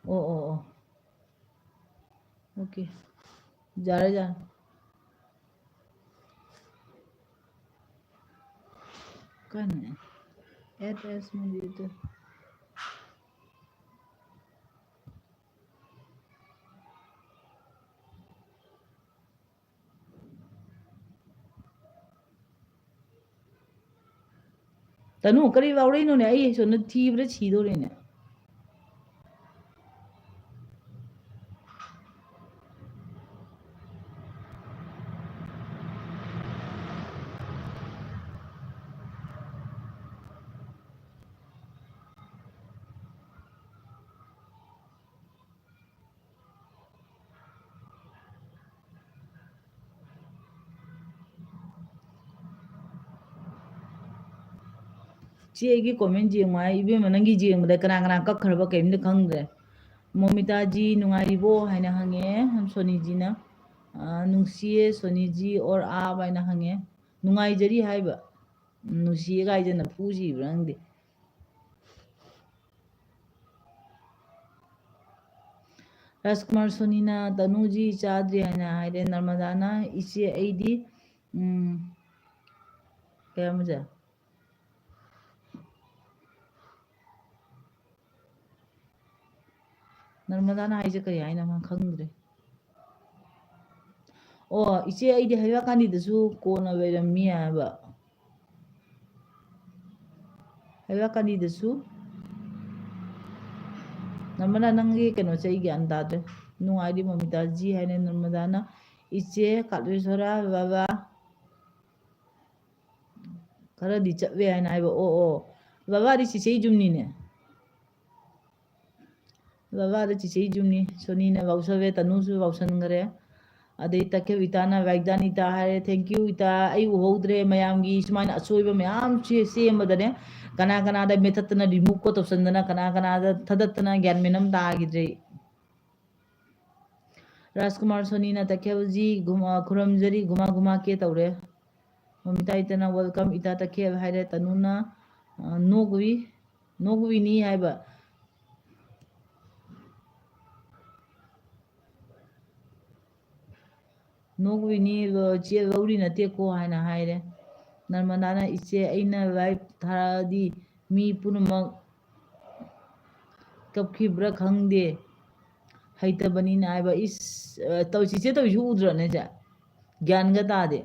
ꯑꯣ, ꯑꯣ, ꯑꯣ꯫ OK꯫ ꯌꯥꯔꯦ, ꯌꯥꯔꯦ꯫ ꯀꯥꯏꯅꯦ? Add as movie ꯗꯨ꯫ ꯇꯅꯨ, ꯀꯔꯤ ꯂꯥꯎꯔꯛꯏꯅꯣꯅꯦ? ꯑꯩ ꯁꯣꯝꯗ ꯊꯤꯕꯗ ꯁꯤꯗꯣꯔꯦꯅꯦ꯫ ꯏꯆꯦ, ꯑꯩꯒꯤ comment ꯌꯦꯡꯉꯨ ꯍꯥꯏ꯫ ꯏꯕꯦꯝꯃ, ꯅꯪꯒꯤ ꯌꯦꯡꯕꯗ ꯀꯅꯥ ꯀꯅꯥ ꯀꯛꯈ꯭ꯔꯕ ꯀꯩꯝꯇ ꯈꯪꯗ꯭ꯔꯦ꯫ ꯃꯣꯃꯤꯇꯥꯖꯤ ꯅꯨꯡꯉꯥꯏꯔꯤꯕꯣ ꯍꯥꯏꯅ ꯍꯪꯉꯦ ꯁꯣꯅꯤꯖꯤꯅ꯫ ꯑ, ꯅꯨꯡꯁꯤꯌꯦ ꯁꯣꯅꯤꯖꯤ ꯑꯣꯔ ꯑꯥꯞ ꯍꯥꯏꯅ ꯍꯪꯉꯦ꯫ ꯅꯨꯡꯉꯥꯏꯖꯔꯤ ꯍꯥꯏꯕ꯫ ꯎꯝ, ꯅꯨꯡꯁꯤꯌꯦ ꯀꯥꯏꯗꯅ ꯐꯨꯁꯤꯕ꯭ꯔꯥ ꯈꯪꯗꯦ꯫ ꯔꯥꯖꯀꯨꯃꯥꯔ ꯁꯣꯅꯤꯅ ꯇꯅꯨꯖꯤ ꯆꯥꯗ꯭ꯔꯤ ꯍꯥꯏꯅ ꯍꯥꯏꯔꯦ꯫ ꯅꯔꯃꯗꯥꯅ ꯏꯆꯦ ꯑꯩꯗꯤ, ꯎꯝ, ꯀꯌꯥꯝꯕꯁꯦ? ꯅꯔꯃꯗꯥꯅ ꯍꯥꯏꯁꯦ ꯀꯔꯤ ꯍꯥꯏꯅꯣ ꯈꯪꯗ꯭ꯔꯦ꯫ ꯑꯣ, ꯏꯆꯦ, ꯑꯩꯗꯤ ꯍꯩꯔꯥꯀꯥꯟꯗꯤꯗꯁꯨ ꯀꯣꯟꯅ ꯂꯩꯔꯝꯃꯤ ꯍꯥꯏꯕ꯫ ꯍꯩꯔꯥꯀꯥꯟꯗꯤꯗꯁꯨ꯫ ꯅꯔꯃꯗꯥ, ꯅꯪꯒꯤ ꯀꯩꯅꯣꯁꯦ ꯑꯩ ꯒ꯭ꯌꯥꯟ ꯇꯥꯗ꯭ꯔꯦ꯫ ꯅꯨꯡꯉꯥꯏꯔꯤ ꯃꯣꯃꯤꯇꯥꯖꯤ ꯍꯥꯏꯅ ꯅꯔꯃꯗꯥꯅ꯫ ꯏꯆꯦ ꯀꯥꯂꯦꯁꯣꯔꯥ ꯕꯕꯥ ꯈꯔꯗꯤ ꯆꯠꯂꯦ ꯍꯥꯏꯅ ꯍꯥꯏꯕ꯫ ꯑꯣ, ꯑꯣ꯫ ꯕꯕꯥꯗꯤ ꯆꯤꯆꯦ ꯌꯨꯝꯅꯤꯅꯦ꯫ ꯕꯕꯥꯗ ꯆꯤꯆꯦ ꯌꯨꯝꯅꯤ꯫ ꯁꯣꯅꯤꯅ ꯂꯥꯎꯁꯜꯂꯦ, ꯇꯅꯨꯁꯨ ꯂꯥꯎꯁꯟꯈ꯭ꯔꯦ꯫ ꯑꯗꯩ ꯇꯈꯦꯜ ꯏꯇꯥꯅ, "ꯔꯥꯏꯗꯥꯟ ꯏꯇꯥ" ꯍꯥꯏꯔꯦ, "Thank you ꯏꯇꯥ, ꯑꯩ ꯎꯍꯧꯗ꯭ꯔꯦ, ꯃꯌꯥꯝꯒꯤ ꯁꯨꯃꯥꯏꯅ ꯑꯁꯣꯏꯕ ꯃꯌꯥꯝ ꯁꯦ-, ꯁꯦꯝꯕꯗꯅꯦ, ꯀꯅꯥ ꯀꯅꯥꯗ ꯃꯦꯊꯠꯇꯅ, remove ꯀꯣ ꯇꯧꯁꯟꯗꯅ, ꯀꯅꯥ ꯀꯅꯥꯗ ꯊꯗꯠꯇꯅ ꯒ꯭ꯌꯥꯟ ꯃꯦꯟ ꯑꯃ ꯇꯥꯈꯤꯗ꯭ꯔꯦ꯫" ꯔꯥꯖꯀꯨꯃꯥꯔ ꯁꯣꯅꯤꯅ ꯇꯈꯦꯜꯖꯤ ꯒꯨꯃꯥ-, ꯈꯨꯔꯨꯝꯖꯔꯤ, ꯒꯨꯃꯥ ꯒꯨꯃꯥ ꯀꯦ ꯇꯧꯔꯦ꯫ ꯃꯃꯤꯇꯥ ꯏꯇꯥꯅ "Welcome ꯏꯇꯥ ꯇꯈꯦꯜ" ꯍꯥꯏꯔꯦ꯫ ꯇꯅꯨꯅ, ꯑ, ꯅꯣꯛꯎꯏ, ꯅꯣꯛꯎꯏꯅꯤ ꯍꯥꯏꯕ꯫ "ꯅꯣꯛꯎꯏꯅꯤ, ꯂꯣ-, ꯆꯦ ꯂꯧꯔꯤ ꯅꯠꯇꯦꯀꯣ" ꯍꯥꯏꯅ ꯍꯥꯏꯔꯦ꯫ ꯅꯔꯃꯗꯥꯅ, "ꯏꯆꯦ, ꯑꯩꯅ live ꯊꯥꯔꯛꯑꯗꯤ ꯃꯤ ꯄꯨꯝꯅꯃꯛ ꯀꯞꯈꯤꯕ꯭ꯔꯥ ꯈꯪꯗꯦ, ꯍꯩꯇꯕꯅꯤꯅ" ꯍꯥꯏꯕ꯫ ꯏꯁ, ꯑ, ꯇꯧ-, ꯆꯤꯆꯦ ꯇꯧꯔꯤꯁꯤ ꯎꯗ꯭ꯔꯣꯅꯦ ꯆꯦ? ꯒ꯭ꯌꯥꯟꯒ ꯇꯥꯗꯦ꯫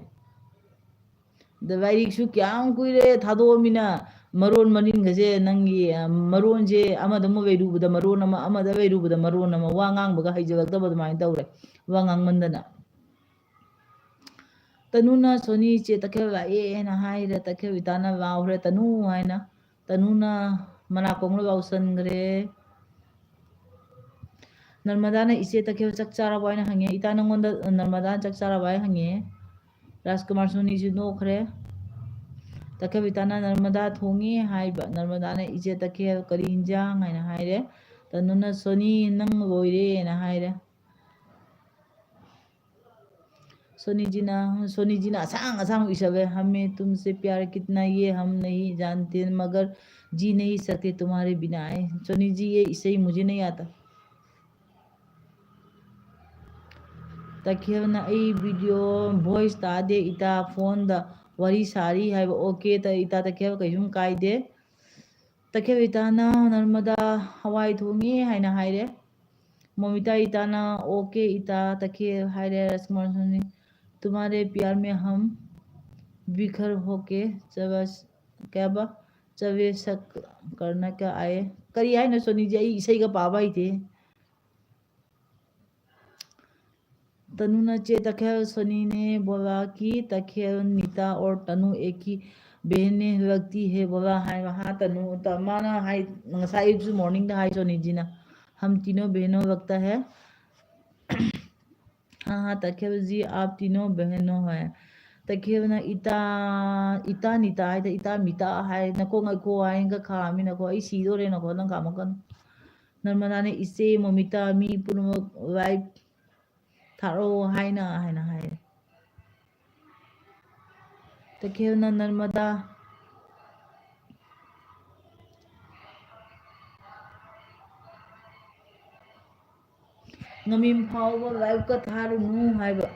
ꯑꯗ ꯂꯥꯏꯔꯤꯛꯁꯨ ꯀꯌꯥꯝ ꯀꯨꯏꯔꯦ ꯊꯥꯗꯣꯛꯑꯃꯤꯅ, ꯃꯔꯣꯟ ꯃꯔꯤꯟꯒꯁꯦ ꯅꯪꯒꯤ, ꯑ, ꯃꯔꯣꯟꯁꯦ ꯑꯃꯗ ꯑꯃꯨꯛ ꯂꯩꯔꯨꯕꯗ ꯃꯔꯣꯟ ꯑꯃ, ꯑꯃꯗ ꯂꯩꯔꯨꯕꯗ ꯃꯔꯣꯟ ꯑꯃ, ꯋꯥ ꯉꯥꯡꯕꯒ ꯍꯩꯖꯤꯜꯂꯛꯇꯕ ꯑꯗꯨꯃꯥꯏꯅ ꯇꯧꯔꯦ, ꯋꯥ ꯉꯥꯡꯃꯟꯗꯅ꯫ ꯇꯅꯨꯅ "ꯁꯣꯅꯤ ꯏꯆꯦ ꯇꯈꯦꯜ ꯂꯥꯛꯑꯦ" ꯍꯥꯏꯅ ꯍꯥꯏꯔꯦ, ꯇꯈꯦꯜ ꯏꯇꯥꯅ ꯂꯥꯎꯈ꯭ꯔꯦ "ꯇꯅꯨ" ꯍꯥꯏꯅ꯫ ꯇꯅꯨꯅ ꯃꯅꯥꯀꯣꯡꯗ ꯂꯥꯎꯁꯟꯈ꯭ꯔꯦ꯫ ꯅꯔꯃꯗꯥꯅ "ꯏꯆꯦ ꯇꯈꯦꯜ ꯆꯥꯛ ꯆꯥꯔꯕꯣ?" ꯍꯥꯏꯅ ꯍꯪꯉꯦ꯫ "ꯏꯇꯥ, ꯅꯪꯉꯣꯟꯗ ꯅꯔꯃꯗꯥꯅ ꯆꯥꯛ ꯆꯥꯔꯕꯣ?" ꯍꯥꯏꯅ ꯍꯪꯉꯦ꯫ ꯔꯥꯖꯀꯨꯃꯥꯔ ꯁꯣꯅꯤꯁꯨ ꯅꯣꯛꯈ꯭ꯔꯦ꯫ ꯇꯈꯦꯜ ꯏꯇꯥꯅ ꯅꯔꯃꯗꯥ ꯊꯣꯡꯉꯦ ꯍꯥꯏꯕ꯫ ꯅꯔꯃꯗꯥꯅ, "ꯏꯆꯦ ꯇꯈꯦꯜ, ꯀꯔꯤ ꯏꯟꯖꯥꯡ?" ꯍꯥꯏꯅ ꯍꯥꯏꯔꯦ꯫ ꯇꯅꯨꯅ, "ꯁꯣꯅꯤ, ꯅꯪ ꯂꯣꯏꯔꯦꯅ" ꯍꯥꯏꯔꯦ꯫ ꯁꯣꯅꯤꯖꯤꯅ, ꯁꯣꯅꯤꯖꯤꯅ ꯑꯁꯥꯡ ꯑꯁꯥꯡ ꯏꯁꯜꯂꯦ, "ꯍꯃꯦ ꯇꯨꯝꯁꯦ ꯄ꯭ꯌꯥꯔ ꯀꯤꯇꯅꯥ ꯌꯦ ꯍꯝ ꯅꯍꯤ ꯖꯥꯟꯇꯦ ꯃꯒꯔ ꯖꯤ ꯅꯍꯤ ꯁꯛꯇꯦ ꯇꯨꯝꯍꯥꯔꯦ ꯕꯤꯅꯥ" ꯍꯥꯏ꯫ ꯁꯣꯅꯤꯖꯤ, "ꯌꯦ ꯏꯁꯩ ꯃꯨꯖꯦ ꯅꯍꯤ ꯑꯥꯇꯥ"꯫ ꯇꯈꯦꯜꯅ, "ꯑꯩ ꯚꯤꯗꯤꯑꯣ ꯚꯣꯏꯁ ꯇꯥꯗꯦ ꯏꯇꯥ, ꯐꯣꯟꯗ ꯋꯥꯔꯤ ꯁꯥꯔꯤ" ꯍꯥꯏꯕ꯫ "ꯑꯣꯀꯦ ꯇ-, ꯏꯇꯥ ꯇꯈꯦꯜ, ꯀꯩꯁꯨꯝ ꯀꯥꯏꯗꯦ"꯫ ꯇꯈꯦꯜ ꯏꯇꯥꯅ ꯅꯔꯃꯗꯥ ꯍꯋꯥꯏ ꯊꯣꯡꯉꯤ ꯍꯥꯏꯅ ꯍꯥꯏꯔꯦ꯫ ꯃꯣꯃꯤꯇꯥ ꯏꯇꯥꯅ, "ꯑꯣꯀꯦ ꯏꯇꯥ ꯇꯈꯦꯜ" ꯍꯥꯏꯔꯦ꯫ ꯔꯥꯖꯀꯨꯃꯥꯔ ꯁꯣꯅꯤ, "ꯇꯨꯝꯍꯥꯔꯦ ꯄ꯭ꯌꯥꯔ ꯃꯦ ꯍꯝ ꯕꯤꯈꯔ ꯍꯣꯀꯦ ꯆꯕꯁ ꯀꯌꯥꯕ ꯆꯕꯦ ꯁꯛ ꯀꯔꯅ ꯀꯌꯥ ꯑꯥꯌꯦ"꯫ ꯀꯔꯤ ꯍꯥꯏꯅꯣ ꯁꯣꯅꯤꯖꯤ? ꯑꯩ ꯏꯁꯩꯒ ꯄꯥꯕ ꯍꯩꯇꯦ꯫ तनु ने चे तखेल सोनी ने बोला कि तखेल नीता और तनु एक ही बहन ने लगती है बोला है। हाँ, तनु, त-, माना हाय, ꯉꯁꯥꯏ ꯑꯌꯨꯛꯁꯨ morning ꯗ ꯍꯥꯏ ꯁꯣꯅꯤꯖꯤꯅ, "हम तीनों बहनों लगता है"꯫ हाँ, हाँ, तखेल जी, आप तीनों बहनों हैं꯫ ꯇꯈꯦꯜꯅ ꯏꯇꯥ, ꯏꯇꯥ ꯅꯤꯇꯥ ꯍꯥꯏꯗ ꯏꯇꯥ ꯃꯤꯇꯥ ꯍꯥꯏ꯫ ꯅꯀꯣ ꯉꯥꯏꯈꯣ ꯍꯥꯏꯅꯒ ꯈꯥꯝꯃꯤ ꯅꯀꯣ꯫ ꯑꯩ ꯁꯤꯗꯣꯔꯦ ꯅꯀꯣ, ꯅꯪ ꯈꯥꯝꯃꯛꯀꯅꯨ꯫ ꯅꯔꯃꯗꯥꯅ, "ꯏꯆꯦ ꯃꯣꯃꯤꯇꯥ, ꯃꯤ ꯄꯨꯝꯅꯃꯛ live ꯊꯥꯔꯛꯑꯣ" ꯍꯥꯏꯅ, ꯍꯥꯏꯅ ꯍꯥꯏꯔꯦ꯫ ꯇꯈꯦꯜꯅ ꯅꯔꯃꯗꯥ, "ꯉꯃꯤꯝ ꯐꯥꯎꯕ live ꯀ ꯊꯥꯔꯨꯅꯨ" ꯍꯥꯏꯕ꯫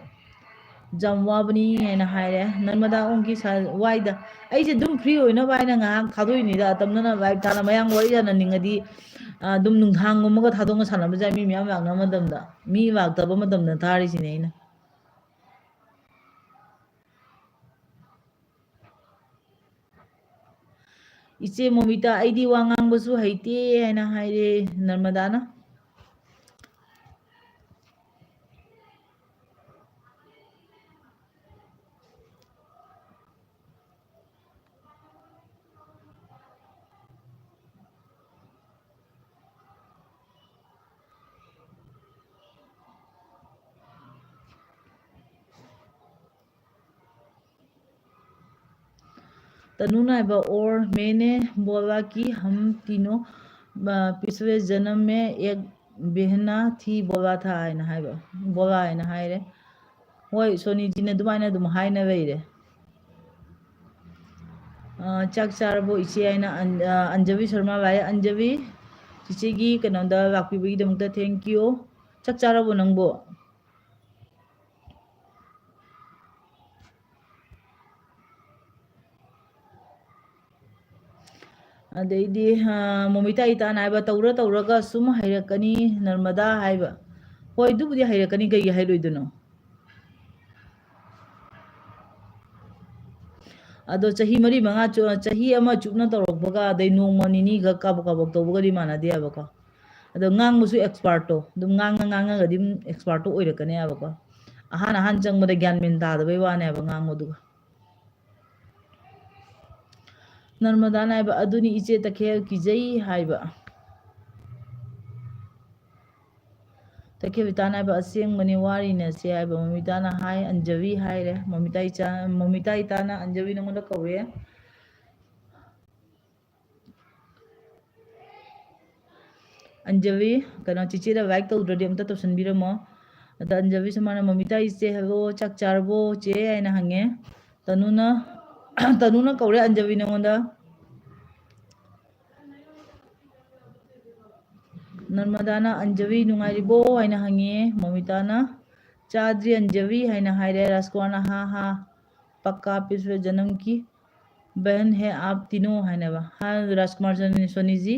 "ꯌꯥꯝ ꯋꯥꯕꯅꯤ" ꯍꯥꯏꯅ ꯍꯥꯏꯔꯦ꯫ ꯅꯔꯃꯗꯥ ꯑꯣꯡꯒꯤ ꯁꯥ-, ꯋꯥꯏꯗ꯫ ꯑꯩꯁꯦ ꯑꯗꯨꯝ free ꯑꯣꯏꯅꯕ ꯍꯥꯏꯅ ꯉꯥꯏꯍꯥꯛ ꯊꯥꯗꯣꯛꯏꯅꯤꯗ꯫ ꯑꯇꯝꯅꯅ live ꯊꯥꯅ ꯃꯌꯥꯝ ꯋꯥꯔꯤ ꯁꯥꯟꯅꯅꯤꯡꯉꯗꯤ, ꯑ, ꯑꯗꯨꯝ ꯅꯨꯡꯗꯥꯡꯒꯨꯝꯕꯒ ꯊꯥꯗꯣꯛꯅ ꯁꯥꯟꯅꯕꯁꯦ ꯃꯤ ꯃꯌꯥꯝ ꯂꯥꯛꯅꯕ ꯃꯇꯝꯗ꯫ ꯃꯤ ꯂꯥꯛꯇꯕ ꯃꯇꯝꯗ ꯊꯥꯔꯤꯁꯤꯅꯦ ꯑꯩꯅ꯫ "ꯏꯆꯦ ꯃꯣꯃꯤꯇꯥ, ꯑꯩꯗꯤ ꯋꯥ ꯉꯥꯡꯕꯁꯨ ꯍꯩꯇꯦ" ꯍꯥꯏꯅ ꯍꯥꯏꯔꯦ ꯅꯔꯃꯗꯥꯅ꯫ ꯇꯅꯨꯅ ꯍꯥꯏꯕ, "और मैंने बोला कि हम तीनों, ꯑ, पिछले जन्म में एक बहना थी बोला था" ꯍꯥꯏꯅ ꯍꯥꯏꯕ, बोला ꯍꯥꯏꯅ ꯍꯥꯏꯔꯦ꯫ ꯍꯣꯏ, ꯁꯣꯅꯤꯖꯤꯅ ꯑꯗꯨꯃꯥꯏꯅ ꯑꯗꯨꯝ ꯍꯥꯏꯅ ꯂꯩꯔꯦ꯫ ꯑ, ꯆꯥꯛ ꯆꯥꯔꯕꯣ ꯏꯆꯦ ꯍꯥꯏꯅ ꯑꯟ-, ꯑ, ꯑꯟꯖꯕꯤ ꯁꯔꯃ ꯂꯥꯛꯑꯦ꯫ ꯑꯟꯖꯕꯤ, ꯆꯤꯆꯦꯒꯤ ꯀꯩꯅꯣꯗ ꯂꯥꯛꯄꯤꯕꯒꯤꯗꯃꯛꯇ thank you꯫ ꯆꯥꯛ ꯆꯥꯔꯕꯣ ꯅꯪꯕꯣ? ꯑꯗꯩꯗꯤ, ꯑ, ꯃꯣꯃꯤꯇꯥ ꯏꯇꯥꯅ ꯍꯥꯏꯕ, "ꯇꯧꯔ ꯇꯧꯔꯒ ꯁꯨꯝ ꯍꯩꯔꯛꯀꯅꯤ ꯅꯔꯃꯗꯥ" ꯍꯥꯏꯕ꯫ ꯍꯣꯏ, ꯑꯗꯨꯕꯨꯗꯤ ꯍꯩꯔꯛꯀꯅꯤ, ꯀꯩꯒꯤ ꯍꯩꯔꯣꯏꯗꯣꯏꯅꯣ? ꯑꯗꯣ ꯆꯍꯤ ꯃꯔꯤ ꯃꯉꯥ ꯆꯨ-, ꯆꯍꯤ ꯑꯃ ꯆꯨꯞꯅ ꯇꯧꯔꯛꯄꯒ, ꯑꯗꯩ ꯅꯣꯡꯃ ꯅꯤꯅꯤꯈꯛ ꯀꯥꯕꯛ ꯀꯥꯕꯛ ꯇꯧꯕꯒꯗꯤ ꯃꯥꯟꯅꯗꯦ ꯍꯥꯏꯕꯀꯣ꯫ ꯑꯗꯣ ꯉꯥꯡꯕꯁꯨ expertꯇꯣ ꯑꯗꯨꯝ ꯉꯥꯡꯉ ꯉꯥꯡꯉꯒꯗꯤ ꯑꯗꯨꯝ expertꯇꯣ ꯑꯣꯏꯔꯛꯀꯅꯤ ꯍꯥꯏꯕꯀꯣ꯫ ꯑꯍꯥꯟ ꯑꯍꯥꯟ ꯆꯪꯕꯗ ꯒ꯭ꯌꯥꯟ ꯃꯦꯟ ꯇꯥꯗꯕꯩ ꯋꯥꯅꯦꯕ ꯉꯥꯡꯕꯗꯨꯒ꯫ ꯅꯔꯃꯗꯥꯅ ꯍꯥꯏꯕ, "ꯑꯗꯨꯅꯤ ꯏꯆꯦ ꯇꯈꯦꯜ ꯀꯤꯖꯩ" ꯍꯥꯏꯕ꯫ ꯇꯈꯦꯜꯕꯤꯇꯥꯅ ꯍꯥꯏꯕ, "ꯑꯁꯦꯡꯕꯅꯤ, ꯋꯥꯔꯤꯅꯁꯦ" ꯍꯥꯏꯕ꯫ ꯃꯣꯃꯤꯇꯥꯅ ꯍꯥꯏ, "ꯑꯟꯖꯕꯤ" ꯍꯥꯏꯔꯦ꯫ ꯃꯣꯃꯤꯇꯥ ꯏꯆꯥ, ꯃꯣꯃꯤꯇꯥ ꯏꯇꯥꯅ ꯑꯟꯖꯕꯤ ꯅꯉꯣꯟꯗ ꯀꯧꯔꯦ꯫ ꯑꯟꯖꯕꯤ, ꯀꯩꯅꯣ, ꯆꯤꯆꯦꯗ like ꯇꯧꯗ꯭ꯔꯗꯤ ꯑꯝꯇ ꯇꯧꯁꯟꯕꯤꯔꯝꯃꯣ꯫ ꯑꯗ ꯑꯟꯖꯕꯤ ꯁꯨꯃꯥꯏꯅ, "ꯃꯣꯃꯤꯇꯥ ꯏꯆꯦ, hello, ꯆꯥꯛ ꯆꯥꯔꯕꯣ ꯆꯦ?" ꯍꯥꯏꯅ ꯍꯪꯉꯦ꯫ ꯇꯅꯨꯅ, ꯇꯅꯨꯅ ꯀꯧꯔꯦ ꯑꯟꯖꯕꯤ ꯅꯉꯣꯟꯗ꯫ ꯅꯔꯃꯗꯥꯅ, "ꯑꯟꯖꯕꯤ ꯅꯨꯡꯉꯥꯏꯔꯤꯕꯣ?" ꯍꯥꯏꯅ ꯍꯪꯉꯦ꯫ ꯃꯣꯃꯤꯇꯥꯅ, "ꯆꯥꯗ꯭ꯔꯤ ꯑꯟꯖꯕꯤ" ꯍꯥꯏꯅ ꯍꯥꯏꯔꯦ꯫ ꯔꯥꯖꯀꯨꯃꯥꯔꯅ, "ꯍꯥ ꯍꯥ, ꯄꯛꯀꯥ ꯄꯤꯁꯋꯦ ꯖꯅꯝ ꯀꯤ ꯕꯍꯟ ꯍꯦ ꯑꯥꯞ ꯇꯤꯅꯣ" ꯍꯥꯏꯅꯕ꯫ ꯍꯥ, ꯔꯥꯖꯀꯨꯃꯥꯔ ꯁꯣꯅꯤ-, ꯁꯣꯅꯤꯖꯤ꯫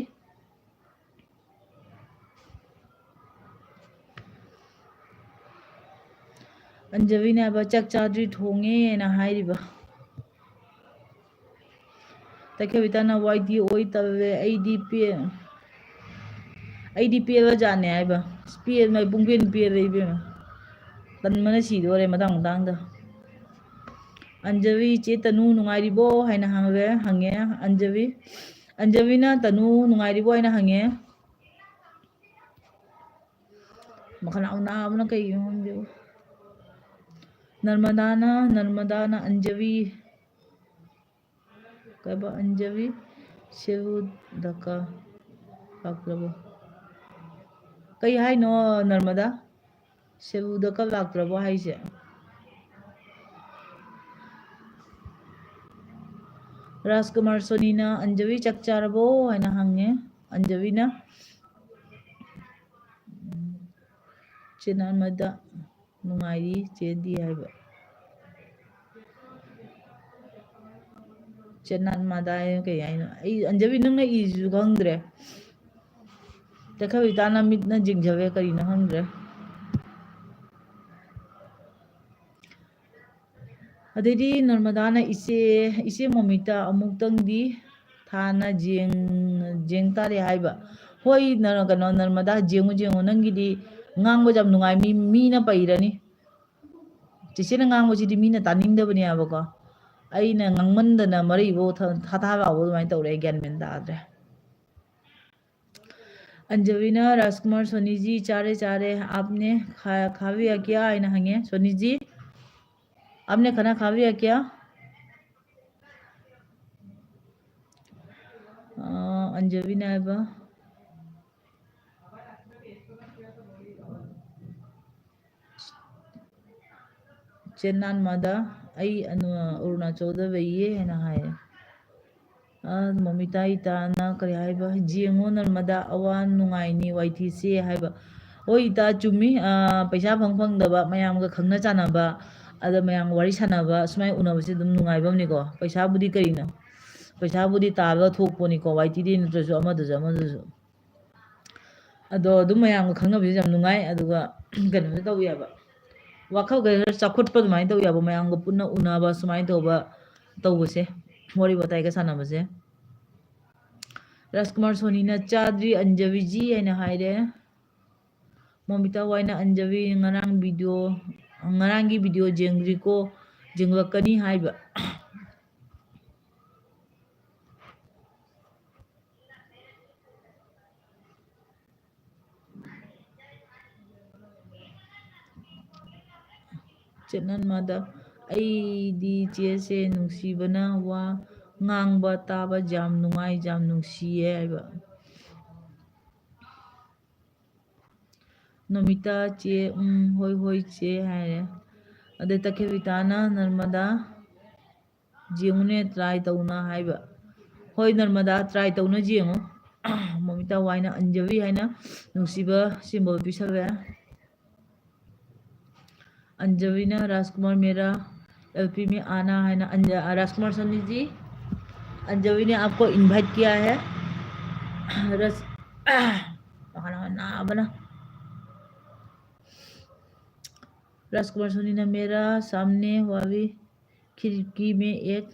ꯑꯟꯖꯕꯤꯅ ꯍꯥꯏꯕ, "ꯆꯥꯛ ꯆꯥꯗ꯭ꯔꯤ, ꯊꯣꯡꯉꯦꯅ" ꯍꯥꯏꯔꯤꯕ꯫ ꯇꯈꯦꯜꯕꯤꯇꯥꯅ, "ꯋꯥꯏꯗꯤ ꯑꯣꯏ ꯇꯜꯂꯦ, ꯑꯩꯗꯤ ꯄꯦ-, ꯑꯩꯗꯤ ꯄꯦꯜꯂꯖꯥꯠꯅꯦ" ꯍꯥꯏꯕ꯫ ꯑꯁ, ꯄꯦꯟꯕ, ꯄꯨꯡꯄꯦꯟ ꯄꯦꯜꯂꯦ ꯏꯕꯦꯝꯃ꯫ ꯇꯟꯕꯅ ꯁꯤꯗꯣꯔꯦ ꯃꯇꯥꯡ ꯃꯇꯥꯡꯗ꯫ ꯑꯟꯖꯕꯤ, "ꯏꯆꯦ ꯇꯅꯨ ꯅꯨꯡꯉꯥꯏꯔꯤꯕꯣ?" ꯍꯥꯏꯅ ꯍꯪꯂꯦ, ꯍꯪꯉꯦ꯫ ꯑꯟꯖꯕꯤ, ꯑꯟꯖꯕꯤꯅ, "ꯇꯅꯨ ꯅꯨꯡꯉꯥꯏꯔꯤꯕꯣ?" ꯍꯥꯏꯅ ꯍꯪꯉꯦ꯫ ꯃꯈꯅꯥꯎ ꯅꯥꯕꯅ ꯀꯩꯒꯤꯅꯣ ꯈꯪꯗꯦꯕ꯫ ꯅꯔꯃꯗꯥꯅ, ꯅꯔꯃꯗꯥꯅ, "ꯑꯟꯖꯕꯤ, ꯀꯩꯕ, ꯑꯟꯖꯂꯤ, ꯁꯦꯕꯨꯗꯀ ꯂꯥꯛꯇ꯭ꯔꯕꯣ? ꯀꯩ ꯍꯥꯏꯅꯣ ꯅꯔꯃꯗꯥ? ꯁꯦꯕꯨꯗꯀ ꯂꯥꯛꯇ꯭ꯔꯕꯣ ꯍꯥꯏꯁꯦ? ꯔꯥꯖꯀꯨꯃꯥꯔ ꯁꯣꯅꯤꯅ, "ꯑꯟꯖꯂꯤ ꯆꯥꯛ ꯆꯥꯔꯕꯣ?" ꯍꯥꯏꯅ ꯍꯪꯉꯦ꯫ ꯑꯟꯖꯂꯤꯅ, ꯎꯝ, ꯆꯦꯅꯥꯟꯃꯗ ꯅꯨꯡꯉꯥꯏꯔꯤ ꯆꯦꯗꯤ ꯍꯥꯏꯕ꯫ ꯆꯦꯅꯥꯟꯃꯗ ꯍꯥꯏꯅ ꯀꯩ ꯍꯥꯏꯅꯣ? ꯑꯩ, ꯑꯟꯖꯂꯤ, ꯅꯪꯅ ꯏꯔꯤꯁꯤꯁꯨ ꯈꯪꯗ꯭ꯔꯦ꯫ ꯇꯦꯛꯈꯕꯤ ꯇꯥꯅ ꯃꯤꯠꯅ ꯌꯦꯡꯖꯕ ꯀꯔꯤꯅꯣ ꯈꯪꯗ꯭ꯔꯦ꯫ ꯑꯗꯩꯗꯤ ꯅꯔꯃꯗꯥꯅ, "ꯏꯆꯦ, ꯏꯆꯦ ꯃꯣꯃꯤꯇꯥ, ꯑꯃꯨꯛꯇꯪꯗꯤ ꯊꯥꯅ ꯌꯦꯡ-, ꯌꯦꯡ ꯇꯥꯔꯦ" ꯍꯥꯏꯕ꯫ ꯍꯣꯏ, ꯅꯔ-, ꯀꯩꯅꯣ, ꯅꯔꯃꯗꯥ, ꯌꯦꯡꯉꯨ, ꯌꯦꯡꯉꯨ, ꯅꯪꯒꯤꯗꯤ ꯉꯥꯡꯕꯁꯦ ꯌꯥꯝ ꯅꯨꯡꯉꯥꯏ, ꯃꯤ, ꯃꯤꯅ ꯄꯩꯔꯅꯤ꯫ ꯆꯤꯆꯦꯅ ꯉꯥꯡꯕꯁꯤꯗꯤ ꯃꯤꯅ ꯇꯥꯅꯤꯡꯗꯕꯅꯦꯕꯀꯣ꯫ ꯑꯩꯅ ꯉꯥꯡꯃꯟꯗꯅ ꯃꯔꯩꯕꯧ ꯊ-, ꯊꯥ ꯊꯥ ꯂꯥꯎꯕ ꯑꯗꯨꯃꯥꯏꯅ ꯇꯧꯔꯦ, ꯑꯩ ꯒ꯭ꯌꯥꯟ ꯃꯦꯟ ꯇꯥꯗ꯭ꯔꯦ꯫ ꯑꯟꯖꯂꯤꯅ, "ꯔꯥꯖꯀꯨꯃꯥꯔ, ꯁꯣꯅꯤꯖꯤ ꯆꯥꯔꯦ, ꯆꯥꯔꯦ, ꯑꯥꯞꯅꯦ ꯈꯥ-, ꯈꯥꯕꯤꯌꯥ ꯀ꯭ꯌꯥ?" ꯍꯥꯏꯅ ꯍꯪꯉꯦ꯫ "ꯁꯣꯅꯤꯖꯤ, ꯑꯥꯞꯅꯦ ꯈꯥꯅꯥ ꯈꯥꯕꯤꯌꯥ ꯀ꯭ꯌꯥ?" ꯑ, ꯑꯟꯖꯂꯤꯅ ꯍꯥꯏꯕ, ꯆꯦꯅꯥꯟꯃꯗ, "ꯑꯩ ꯑꯅꯨ-, ꯑꯔꯨꯅꯥꯆꯜꯗ ꯂꯩꯌꯦ" ꯍꯥꯏꯅ ꯍꯥꯏꯌꯦ꯫ ꯑ, ꯃꯣꯃꯤꯇꯥ ꯏꯇꯥꯅ ꯀꯔꯤ ꯍꯥꯏꯕ? "ꯌꯦꯡꯉꯣ ꯅꯔꯃꯗꯥ, ꯑꯋꯥ ꯅꯨꯡꯉꯥꯏꯅꯤ ꯋꯥꯏꯊꯤꯁꯦ" ꯍꯥꯏꯕ꯫ ꯍꯣꯏ ꯏꯇꯥ, ꯆꯨꯝꯃꯤ꯫ ꯑ, ꯄꯩꯁꯥ ꯐꯪ ꯐꯪꯗꯕ, ꯃꯌꯥꯝꯒ ꯈꯪꯅ ꯆꯥꯟꯅꯕ, ꯑꯗ ꯃꯌꯥꯝꯒ ꯋꯥꯔꯤ ꯁꯥꯟꯅꯕ, ꯁꯨꯃꯥꯏꯅ ꯎꯅꯕꯁꯦ ꯑꯗꯨꯝ ꯅꯨꯡꯉꯥꯏꯕ ꯑꯃꯅꯤꯀꯣ꯫ ꯄꯩꯁꯥꯕꯨꯗꯤ ꯀꯔꯤꯅꯣ? ꯄꯩꯁꯥꯕꯨꯗꯤ ꯇꯥꯜꯂꯒ ꯊꯣꯛꯄꯅꯤꯀꯣ, ꯋꯥꯏ ꯇꯤ ꯗꯤ ꯅꯠꯇ꯭ꯔꯁꯨ, ꯑꯃꯗꯁꯨ ꯑꯃꯗꯁꯨ꯫ ꯑꯗꯣ ꯑꯗꯨꯝ ꯃꯌꯥꯝꯒ ꯈꯪꯅꯕꯁꯦ ꯌꯥꯝ ꯅꯨꯡꯉꯥꯏ, ꯑꯗꯨꯒ ꯀꯩꯅꯣꯁꯨ ꯇꯧꯋꯦꯕ, ꯋꯥꯈꯜꯒ ꯈꯔ ꯆꯥꯎꯈꯠꯄ ꯑꯗꯨꯃꯥꯏꯅ ꯇꯧꯋꯦꯕ, ꯃꯌꯥꯝꯒ ꯄꯨꯟꯅ ꯎꯅꯕ ꯁꯨꯃꯥꯏꯅ ꯇꯧꯕ, ꯇꯧꯕꯁꯦ, ꯋꯥꯔꯤ ꯋꯥꯇꯥꯏꯒ ꯁꯥꯟꯅꯕꯁꯦ꯫ ꯔꯥꯖꯀꯨꯃꯥꯔ ꯁꯣꯅꯤꯅ, "ꯆꯥꯗ꯭ꯔꯤ ꯑꯟꯖꯂꯤꯖꯤ" ꯍꯥꯏꯅ ꯍꯥꯏꯔꯦ꯫ ꯃꯣꯃꯤꯇꯥ ꯋꯥꯏꯅ, "ꯑꯟꯖꯂꯤ ꯉꯔꯥꯡ ꯚꯤꯗꯤꯑꯣ, ꯉꯔꯥꯡꯒꯤ ꯚꯤꯗꯤꯑꯣ ꯌꯦꯡꯗ꯭ꯔꯤꯀꯣ, ꯌꯦꯡꯂꯛꯀꯅꯤ" ꯍꯥꯏꯕ꯫ ꯆꯦꯅꯥꯟꯃꯗ, "ꯑꯩꯗꯤ ꯆꯦꯁꯦ ꯅꯨꯡꯁꯤꯕꯅ ꯋꯥ ꯉꯥꯡꯕ ꯇꯥꯕ ꯌꯥꯝ ꯅꯨꯡꯉꯥꯏ, ꯌꯥꯝ ꯅꯨꯡꯁꯤꯌꯦ ꯍꯥꯏꯕ꯫ ꯅꯣꯃꯤꯇꯥ ꯆꯦ, ꯎꯝ, ꯍꯣꯏ, ꯍꯣꯏ, ꯆꯦ ꯍꯥꯏꯔꯦ꯫ ꯑꯗꯩ ꯇꯈꯦꯕꯤꯇꯥꯅ ꯅꯔꯃꯗꯥ ꯌꯦꯡꯉꯨꯅꯦ, try ꯇꯧꯅ ꯍꯥꯏꯕ꯫ ꯍꯣꯏ, ꯅꯔꯃꯗꯥ, try ꯇꯧꯅ ꯌꯦꯡꯉꯨ꯫ ꯃꯣꯃꯤꯇꯥ ꯋꯥꯏꯅ ꯑꯟꯖꯕꯤ ꯍꯥꯏꯅ ꯅꯨꯡꯁꯤꯕ symbol ꯄꯤꯁꯜꯂꯦ꯫ अंजवि ने राजकुमार मेरा एलपी में आना है ना, अंज-, राजकुमार सोनी जी, अंजवि ने आपको invite किया है। रस-, ना बना। राजकुमार सोनी ने मेरा सामने वाली खिड़की में एक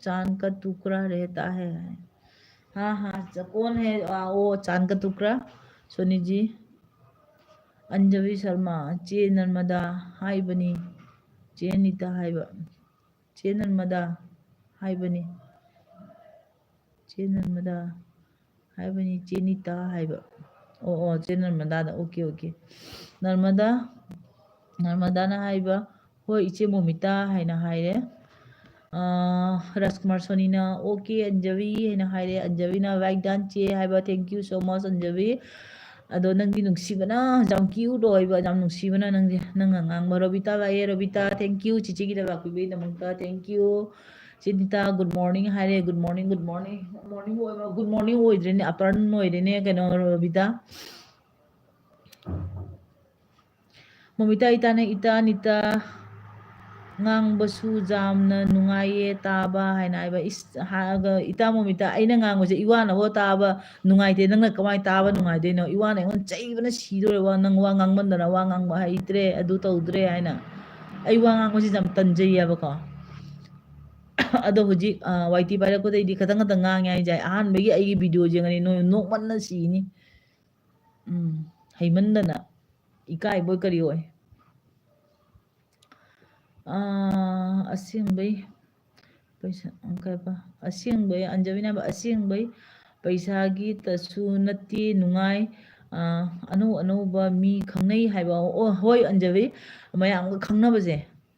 चांद का टुकड़ा रहता है। हाँ, हाँ, च-, कौन है? आ, वो चांद का टुकड़ा? सोनी जी, अंजवि शर्मा, चे नर्मदा ꯍꯥꯏꯕꯅꯤ, ꯆꯦ ꯅꯤꯇꯥ ꯍꯥꯏꯕ, ꯆꯦ ꯅꯔꯃꯗꯥ ꯍꯥꯏꯕꯅꯤ, ꯆꯦ ꯅꯔꯃꯗꯥ ꯍꯥꯏꯕꯅꯤ, ꯆꯦ ꯅꯤꯇꯥ ꯍꯥꯏꯕ꯫ ꯑꯣ, ꯑꯣ, ꯆꯦ ꯅꯔꯃꯗꯥꯗ, OK, OK꯫ ꯅꯔꯃꯗꯥ, ꯅꯔꯃꯗꯥꯅ ꯍꯥꯏꯕ, "ꯍꯣꯏ, ꯏꯆꯦ ꯃꯣꯃꯤꯇꯥ" ꯍꯥꯏꯅ ꯍꯥꯏꯔꯦ꯫ ꯑꯥ, ꯔꯥꯖꯀꯨꯃꯥꯔ ꯁꯣꯅꯤꯅ, "OK, ꯑꯟꯖꯕꯤ" ꯍꯥꯏꯅ ꯍꯥꯏꯔꯦ꯫ ꯑꯟꯖꯕꯤꯅ, "Well done, ꯆꯦ" ꯍꯥꯏꯕ, "Thank you so much, ꯑꯟꯖꯕꯤ꯫ ꯑꯗꯣ ꯅꯪꯗꯤ ꯅꯨꯡꯁꯤꯕꯅ ꯌꯥꯝ cute ꯑꯣꯏꯕ, ꯌꯥꯝ ꯅꯨꯡꯁꯤꯕꯅ ꯅꯪꯗꯤ, ꯅꯪꯅ ꯉꯥꯡꯕ"꯫ ꯔꯣꯕꯤꯇꯥ ꯂꯥꯛꯑꯦ, "Robita, thank you, ꯆꯤꯆꯦꯒꯤꯗꯃꯛ ꯄꯤꯕꯒꯤꯗꯃꯛꯇ thank you"꯫ ꯆꯦ ꯅꯤꯇꯥ, "Good morning" ꯍꯥꯏꯔꯦ꯫ "Good morning, good morning, morning ꯑꯣꯏꯕ, good morning ꯑꯣꯏꯗ꯭ꯔꯦꯅꯦ, afternoon ꯑꯣꯏꯔꯦꯅꯦ, ꯀꯩꯅꯣ, ꯔꯣꯕꯤꯇꯥ"꯫ ꯃꯣꯃꯤꯇꯥ ꯏꯇꯥꯅ, "ꯏꯇꯥ ꯅꯤꯇꯥ ꯉꯥꯡꯕꯁꯨ ꯌꯥꯝꯅ ꯅꯨꯡꯉꯥꯏꯌꯦ ꯇꯥꯕ" ꯍꯥꯏꯅ ꯍꯥꯏꯕ꯫ ꯏꯁ, ꯍꯥꯏꯔꯒ, "ꯏꯇꯥ ꯃꯣꯃꯤꯇꯥ, ꯑꯩꯅ ꯉꯥꯡꯕꯁꯦ ꯏꯋꯥꯅ ꯍꯣ ꯇꯥꯕ ꯅꯨꯡꯉꯥꯏꯇꯦ, ꯅꯪꯅ ꯀꯃꯥꯏꯅ ꯇꯥꯕ ꯅꯨꯡꯉꯥꯏꯗꯣꯏꯅꯣ? ꯏꯋꯥꯅ ꯑꯩꯉꯣꯟꯗ ꯆꯩꯕꯅ ꯁꯤꯗꯣꯔꯦ, ꯋꯥ, ꯅꯪ ꯋꯥ ꯉꯥꯡꯃꯟꯗꯅ, ꯋꯥ ꯉꯥꯡꯕ ꯍꯩꯇ꯭ꯔꯦ, ꯑꯗꯨ ꯇꯧꯗ꯭ꯔꯦ" ꯍꯥꯏꯅ꯫ ꯑꯩ ꯋꯥ ꯉꯥꯡꯕꯁꯤ ꯌꯥꯝ ꯇꯟꯖꯩꯌꯦꯕꯀꯣ꯫ ꯑꯗꯣ ꯍꯧꯖꯤꯛ, ꯑ, ꯋꯥꯏ ꯇꯤ ꯄꯥꯏꯔꯛꯄꯗꯩꯗꯤ ꯈꯇꯪ ꯈꯇꯪ ꯉꯥꯡꯉꯦ ꯍꯥꯏꯁꯦ꯫ ꯑꯍꯥꯟꯕꯒꯤ ꯑꯩꯒꯤ video ꯌꯦꯡꯉꯅꯤ, ꯅꯣꯏ ꯅꯣꯛꯃꯟꯅ ꯁꯤꯅꯤ꯫ ꯎꯝ, ꯍꯩꯃꯟꯗꯅ ꯏꯀꯥꯏꯕꯣꯏ ꯀꯔꯤ ꯑꯣꯏ꯫ ꯑꯥ, ꯑꯁꯦꯡꯕꯩ ꯄꯩꯁꯥ, ꯀꯩꯕ? ꯑꯁꯦꯡꯕꯩ, ꯑꯟꯖꯕꯤꯅ ꯍꯥꯏꯕ, "ꯑꯁꯦꯡꯕꯩ ꯄꯩꯁꯥꯒꯤꯇꯁꯨ ꯅꯠꯇꯦ ꯅꯨꯡꯉꯥꯏ, ꯑꯥ, ꯑꯅꯧ ꯑꯅꯧꯕ ꯃꯤ ꯈꯪꯅꯩ" ꯍꯥꯏꯕ꯫ ꯑꯣ, ꯍꯣꯏ, ꯑꯟꯖꯕꯤ, ꯃꯌꯥꯝꯒ ꯈꯪꯅꯕꯁꯦ,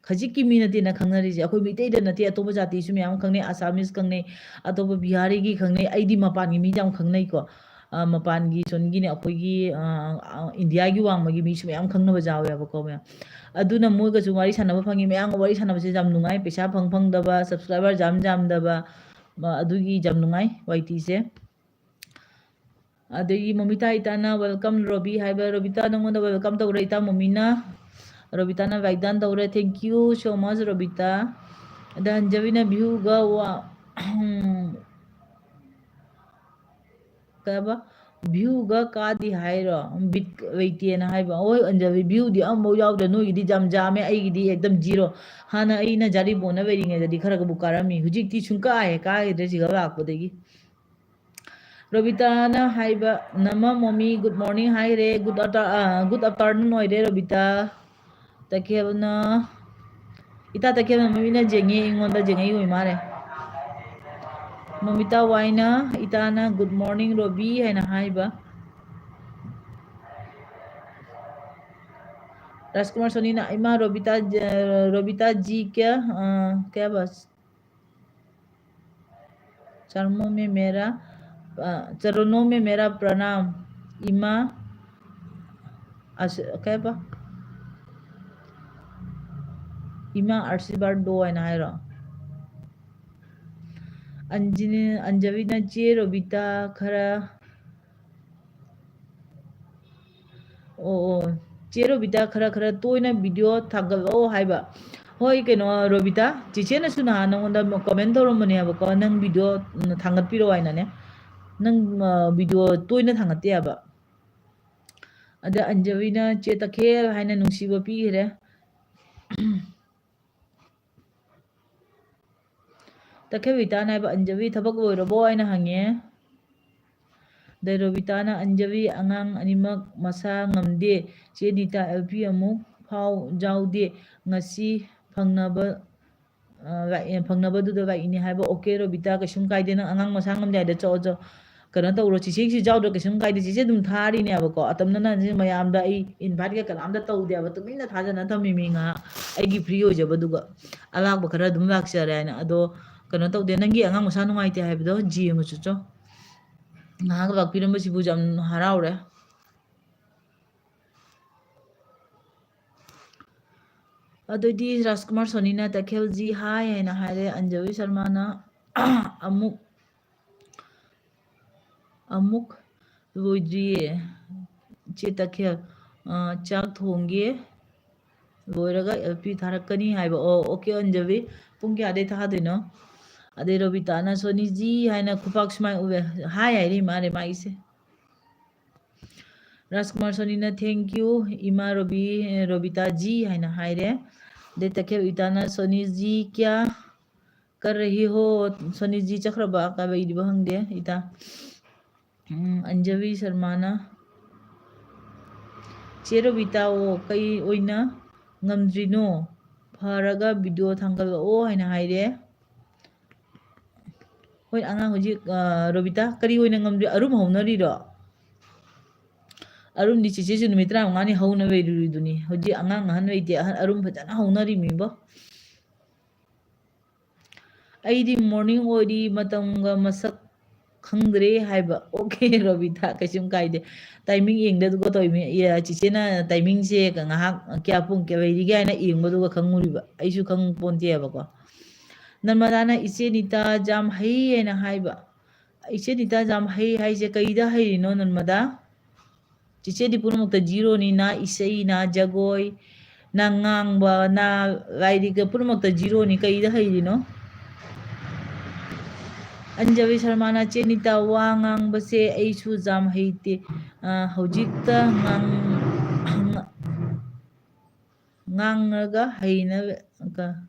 ꯈꯖꯤꯛꯀꯤ ꯃꯤ ꯅꯠꯇꯦꯅ ꯈꯪꯅꯔꯤꯁꯦ꯫ ꯑꯩꯈꯣꯏ ꯃꯩꯇꯩꯗ ꯅꯠꯇꯦ, ꯑꯇꯣꯞꯄ ꯖꯥꯇꯤꯁꯨ ꯃꯌꯥꯝ ꯈꯪꯅꯩ, ꯑꯁꯥꯃꯤꯁ ꯈꯪꯅꯩ, ꯑꯇꯣꯞꯄ ꯕꯤꯍꯥꯔꯤꯒꯤ ꯈꯪꯅꯩ, ꯑꯩꯗꯤ ꯃꯄꯥꯟꯒꯤ ꯃꯤꯗꯤ ꯌꯥꯝ ꯈꯪꯅꯩꯀꯣ꯫ ꯑ, ꯃꯄꯥꯟꯒꯤ ꯁꯣꯟꯒꯤꯅꯦ, ꯑꯩꯈꯣꯏꯒꯤ, ꯑ, ꯑ, ꯏꯟꯗꯤꯌꯥꯒꯤ ꯋꯥꯡꯃꯒꯤ ꯃꯤꯁꯨ ꯃꯌꯥꯝ ꯈꯪꯅꯕ ꯌꯥꯎꯋꯦꯕꯀꯣ ꯃꯌꯥꯝ꯫ ꯑꯗꯨꯅ ꯃꯣꯏꯒꯁꯨ ꯋꯥꯔꯤ ꯁꯥꯟꯅꯕ ꯐꯪꯉꯤ꯫ ꯃꯌꯥꯝꯒ ꯋꯥꯔꯤ ꯁꯥꯟꯅꯕꯁꯦ ꯌꯥꯝ ꯅꯨꯡꯉꯥꯏ꯫ ꯄꯩꯁꯥ ꯐꯪ ꯐꯪꯗꯕ, subscriber ꯌꯥꯝ ꯌꯥꯝꯗꯕ, ꯃ-, ꯑꯗꯨꯒꯤ ꯌꯥꯝ ꯅꯨꯡꯉꯥꯏ ꯋꯥꯏ ꯇꯤꯁꯦ꯫ ꯑꯗꯒꯤ ꯃꯣꯃꯤꯇꯥ ꯏꯇꯥꯅ welcome ꯔꯣꯕꯤ ꯍꯥꯏꯕ, ꯔꯣꯕꯤꯇꯥ ꯅꯪꯉꯣꯟꯗ welcome ꯇꯧꯔꯦ ꯏꯇꯥ ꯃꯣꯃꯤꯅ꯫ ꯔꯣꯕꯤꯇꯥꯅ like done ꯇꯧꯔꯦ, thank you so much Robita. ꯑꯗ ꯑꯟꯖꯕꯤꯅ ꯚ꯭ꯌꯨꯒ ꯋꯥ-, ꯀꯩ ꯍꯥꯏꯕ? ꯚ꯭ꯌꯨꯒ ꯀꯥꯗꯤ ꯍꯥꯏꯔꯣ? ꯕꯤꯠ ꯂꯩꯇꯦꯅ ꯍꯥꯏꯕ꯫ ꯍꯣꯏ ꯑꯟꯖꯕꯤ, ꯚ꯭ꯌꯨꯗꯤ ꯑꯃꯐꯥꯎ ꯌꯥꯎꯗ꯭ꯔꯦ, ꯅꯣꯏꯒꯤꯗꯤ ꯌꯥꯝ ꯌꯥꯝꯃꯦ, ꯑꯩꯒꯤꯗꯤ ꯑꯦꯛꯗꯝ zero꯫ ꯍꯥꯟꯅ ꯑꯩꯅ ꯖꯥꯔꯤꯕꯣꯟꯅ ꯂꯩꯔꯤꯉꯩꯗꯗꯤ ꯈꯔꯒꯕꯨ ꯀꯥꯔꯝꯃꯤ, ꯍꯧꯖꯤꯛꯇꯤ ꯁꯨꯡꯀꯥ ꯍꯦꯛ ꯀꯥꯈꯤꯗ꯭ꯔꯦ ꯁꯤꯒ ꯂꯥꯛꯄꯗꯒꯤ꯫ ꯔꯣꯕꯤꯇꯥꯅ ꯍꯥꯏꯕ, ꯅꯃ ꯃꯣꯃꯤ good morning ꯍꯥꯏꯔꯦ, good after-, ꯑ, good afternoon ꯑꯣꯏꯔꯦ ꯔꯣꯕꯤꯇꯥ꯫ ꯇꯈꯦꯜꯅ, ꯏꯇꯥ ꯇꯈꯦꯜꯅ ꯃꯃꯤꯅ ꯖꯦꯡꯉꯤ, ꯑꯩꯉꯣꯟꯗ ꯖꯦꯡꯉꯩ ꯑꯣꯏ ꯃꯥꯜꯂꯦ꯫ ꯃꯣꯃꯤꯇꯥ ꯋꯥꯏꯅ ꯏꯇꯥꯅ good morning ꯔꯣꯕꯤ ꯍꯥꯏꯅ ꯍꯥꯏꯕ꯫ ꯔꯥꯖꯀꯨꯃꯥꯔ ꯁꯣꯅꯤꯅ, ꯏꯃꯥ ꯔꯣꯕꯤꯇꯥ, ꯔꯣꯕꯤꯇꯥ ꯖꯤ ꯀꯌꯥ, ꯑ, ꯀꯌꯥ ꯕꯁ? चरणों में मेरा, अ, चरणों में मेरा प्रणाम, ꯏꯃꯥ, ꯑꯁ, ꯀꯩ ꯍꯥꯏꯕ? ꯏꯃꯥ ꯑꯥꯔꯁꯤꯕꯥꯗ ꯗꯣ ꯍꯥꯏꯅ ꯍꯥꯏꯔꯣ? ꯑꯟꯖꯤꯅꯤ-, ꯑꯟꯖꯕꯤꯅ ꯆꯦ ꯔꯣꯕꯤꯇꯥ ꯈꯔ ꯑꯣ, ꯑꯣ꯫ ꯆꯦ ꯔꯣꯕꯤꯇꯥ, ꯈꯔ, ꯈꯔ ꯇꯣꯏꯅ video ꯊꯥꯒꯠꯂꯛꯑꯣ ꯍꯥꯏꯕ꯫ ꯍꯣꯏ, ꯀꯩꯅꯣ, ꯔꯣꯕꯤꯇꯥ, ꯆꯦꯆꯦꯅꯁꯨ ꯅꯍꯥꯟ ꯅꯉꯣꯟꯗ comment ꯇꯧꯔꯝꯕꯅꯦꯕꯀꯣ, ꯅꯪ video ꯊꯥꯡꯒꯠꯄꯤꯔꯛꯑꯣ ꯍꯥꯏꯅꯅꯦ꯫ ꯅꯪ, ꯑ, video ꯇꯣꯏꯅ ꯊꯥꯡꯒꯠꯇꯦ ꯍꯥꯏꯕ꯫ ꯑꯗ ꯑꯟꯖꯕꯤꯅ ꯆꯦ ꯇꯈꯦꯜ ꯍꯥꯏꯅ ꯅꯨꯡꯁꯤꯕ ꯄꯤꯈ꯭ꯔꯦ꯫ ꯇꯈꯦꯜ ꯔꯣꯕꯤꯇꯥꯅ ꯍꯥꯏꯕ, "ꯑꯟꯖꯕꯤ, ꯊꯕꯛ ꯂꯣꯏꯔꯕꯣ?" ꯍꯥꯏꯅ ꯍꯪꯉꯦ꯫ ꯑꯗꯩ ꯔꯣꯕꯤꯇꯥꯅ, "ꯑꯟꯖꯕꯤ, ꯑꯉꯥꯡ ꯑꯅꯤꯃꯛ ꯃꯁꯥ ꯉꯝꯗꯦ꯫ ꯆꯦ ꯅꯤꯇꯥ, ꯑꯦꯜ ꯄꯤ ꯑꯃꯨꯛ ꯐꯥꯎ ꯌꯥꯎꯗꯦ꯫ ꯉꯁꯤ ꯐꯪꯅꯕ, ꯑ, ꯂꯥꯛꯑꯦ, ꯐꯪꯅꯕꯗꯨꯗ ꯂꯥꯛꯏꯅꯦ" ꯍꯥꯏꯕ꯫ "ꯑꯣꯀꯦ ꯔꯣꯕꯤꯇꯥ, ꯀꯩꯁꯨꯝ ꯀꯥꯏꯗꯦ꯫ ꯅꯪ ꯑꯉꯥꯡ ꯃꯁꯥ ꯉꯝꯗꯦ ꯍꯥꯏꯗꯣ ꯆꯠꯂꯣ, ꯆꯠꯂꯣ꯫ ꯀꯩꯅꯣ ꯇꯧꯔꯣ, ꯆꯤꯆꯦꯒꯤꯁꯨ ꯌꯥꯎꯗ꯭ꯔꯣ, ꯀꯩꯁꯨꯝ ꯀꯥꯏꯗꯦ꯫ ꯆꯤꯆꯦ ꯑꯗꯨꯝ ꯊꯥꯔꯤꯅꯦꯕꯀꯣ꯫ ꯑꯇꯝꯅꯅ ꯃꯌꯥꯝꯗ ꯑꯩ invite ꯀ ꯀꯅꯥꯝꯇ ꯇꯧꯗꯦꯕ, ꯇꯨꯃꯤꯟꯅ ꯊꯥꯖꯅ ꯊꯝꯃꯤꯃꯤ ꯉꯥꯏꯍꯥꯛ ꯑꯩꯒꯤ free ꯑꯣꯏꯖꯕꯗꯨꯒ꯫ ꯑꯂꯥꯛꯄ ꯈꯔ ꯑꯗꯨꯝ ꯂꯥꯛꯆꯔꯦ ꯍꯥꯏꯅ꯫ ꯑꯗꯣ ꯀꯩꯅꯣ ꯇꯧꯗꯦ, ꯅꯪꯒꯤ ꯑꯉꯥꯡ ꯃꯁꯥ ꯅꯨꯡꯉꯥꯏꯇꯦ ꯍꯥꯏꯕꯗꯣ ꯌꯦꯡꯉꯨ ꯆꯣꯆꯣ꯫ ꯉꯥꯏꯍꯥꯛ ꯂꯥꯛꯄꯤꯔꯝꯕꯁꯤꯕꯨ ꯌꯥꯝ ꯍꯔꯥꯎꯔꯦ꯫ ꯑꯗꯨꯗꯤ ꯔꯥꯖꯀꯨꯃꯥꯔ ꯁꯣꯅꯤꯅ "ꯇꯈꯦꯜꯖꯤ ꯍꯥꯏ" ꯍꯥꯏꯅ ꯍꯥꯏꯔꯦ꯫ ꯑꯟꯖꯂꯤ ꯁꯔꯃꯥꯅ ꯑꯃꯨꯛ, ꯑꯃꯨꯛ ꯂꯣꯏꯗ꯭ꯔꯤꯌꯦ꯫ ꯏꯆꯦ ꯇꯈꯦꯜ, ꯑ, ꯆꯥꯛ ꯊꯣꯡꯒꯦ꯫ ꯂꯣꯏꯔꯒ L P ꯊꯥꯔꯛꯀꯅꯤ ꯍꯥꯏꯕ꯫ ꯑꯣ, okay, ꯑꯟꯖꯂꯤ꯫ ꯄꯨꯡ ꯀꯌꯥꯗꯩ ꯊꯥꯗꯣꯏꯅꯣ? ꯑꯗꯩ ꯔꯣꯕꯤꯇꯥꯅ "ꯁꯣꯅꯤꯖꯤ" ꯍꯥꯏꯅ ꯈꯨꯄꯥꯛ ꯁꯨꯃꯥꯏꯅ ꯎꯕꯦ꯫ ꯍꯥꯏ ꯍꯥꯏꯔꯤ ꯃꯥꯅꯦ ꯃꯥꯒꯤꯁꯦ꯫ ꯔꯥꯖꯀꯨꯃꯥꯔ ꯁꯣꯅꯤꯅ "Thank you, ꯏꯃꯥ ꯔꯣꯕꯤ, ꯔꯣꯕꯤꯇꯥꯖꯤ" ꯍꯥꯏꯅ ꯍꯥꯏꯔꯦ꯫ ꯑꯗꯩ ꯇꯈꯦꯜ ꯏꯇꯥꯅ "ꯁꯣꯅꯤꯖꯤ ꯀ꯭ꯌꯥ ꯀꯔ ꯔꯍꯤ ꯍꯣ?" ꯁꯣꯅꯤꯖꯤ ꯆꯠꯈ꯭ꯔꯕ ꯀꯥꯏꯕ ꯏꯔꯤꯕ ꯈꯪꯗꯦ ꯏꯇꯥ꯫ ꯎꯝ, ꯑꯟꯖꯂꯤ ꯁꯔꯃꯥꯅ "ꯆꯦ ꯔꯣꯕꯤꯇꯥ ꯑꯣ, ꯀꯩ ꯑꯣꯏꯅ ꯉꯝꯗ꯭ꯔꯤꯅꯣ? ꯐꯔꯒ video ꯊꯥꯡꯒꯠꯂꯛꯑꯣ" ꯍꯥꯏꯅ ꯍꯥꯏꯔꯦ꯫ ꯍꯣꯏ, ꯑꯉꯥꯡ ꯍꯧꯖꯤꯛ, ꯑ, ꯔꯣꯕꯤꯇꯥ, ꯀꯔꯤ ꯑꯣꯏꯅ ꯉꯝꯗ꯭ꯔꯤ? ꯑꯔꯨꯝ ꯍꯧꯅꯔꯤꯔꯣ? ꯑꯔꯨꯝꯗꯤ ꯆꯦꯆꯦꯁꯨ ꯅꯨꯃꯤꯠ ꯇꯔꯥꯃꯉꯥꯅꯤ ꯍꯧꯅ ꯂꯩꯔꯨꯔꯤꯗꯨꯅꯤ꯫ ꯍꯧꯖꯤꯛ ꯑꯉꯥꯡ ꯑꯍꯟ ꯂꯩꯇꯦ, ꯑꯍꯟ ꯑꯔꯨꯝ ꯐꯖꯅ ꯍꯧꯅꯔꯤꯃꯤꯕꯣ꯫ ꯑꯩꯗꯤ morning ꯑꯣꯏꯔꯤ, ꯃꯇꯝꯒ ꯃꯁꯛ ꯈꯪꯗ꯭ꯔꯦ ꯍꯥꯏꯕ꯫ Okay, ꯔꯣꯕꯤꯇꯥ, ꯀꯩꯁꯨꯝ ꯀꯥꯏꯗꯦ꯫ Timing ꯌꯦꯡꯗꯗꯨꯒ ꯇꯧꯔꯤꯃꯤ꯫ ꯑꯦ, ꯆꯤꯆꯦꯅ timingꯁꯦ ꯉꯥꯏꯍꯥꯛ ꯀꯌꯥ, ꯄꯨꯡ ꯀꯌꯥ ꯂꯩꯔꯤꯒꯦ ꯍꯥꯏꯅ ꯌꯦꯡꯕꯗꯨꯒ ꯈꯪꯉꯨꯔꯤꯕ꯫ ꯑꯩꯁꯨ ꯈꯪ ꯄꯣꯟꯇꯦꯕꯀꯣ꯫ ꯅꯔꯃꯗꯥꯅ "ꯏꯆꯦ ꯅꯤꯇꯥ ꯖꯥꯝ ꯍꯩ" ꯍꯥꯏꯅ ꯍꯥꯏꯕ꯫ "ꯏꯆꯦ ꯅꯤꯇꯥ ꯖꯥꯝ ꯍꯩ" ꯍꯥꯏꯁꯦ ꯀꯩꯗ ꯍꯩꯔꯤꯅꯣ, ꯅꯔꯃꯗꯥ? ꯆꯤꯆꯦꯗꯤ ꯄꯨꯝꯅꯃꯛꯇ zeroꯅꯤ, ꯅꯥ ꯏꯁꯩ, ꯅꯥ ꯖꯒꯣꯏ, ꯅꯥ ꯉꯥꯡꯕ, ꯅꯥ ꯂꯥꯏꯔꯤꯛ ꯄꯨꯝꯅꯃꯛꯇ zeroꯅꯤ꯫ ꯀꯩꯗ ꯍꯩꯔꯤꯅꯣ? ꯑꯟꯖꯂꯤ ꯁꯔꯃꯥꯅ "ꯆꯦ ꯅꯤꯇꯥ, ꯋꯥ ꯉꯥꯡꯕꯁꯦ ꯑꯩꯁꯨ ꯌꯥꯝ ꯍꯩꯇꯦ꯫ ꯑ, ꯍꯧꯖꯤꯛꯇ ꯉꯥꯡ-, ꯉꯥꯡꯉꯒ ꯍꯩꯅ-, ꯀ-,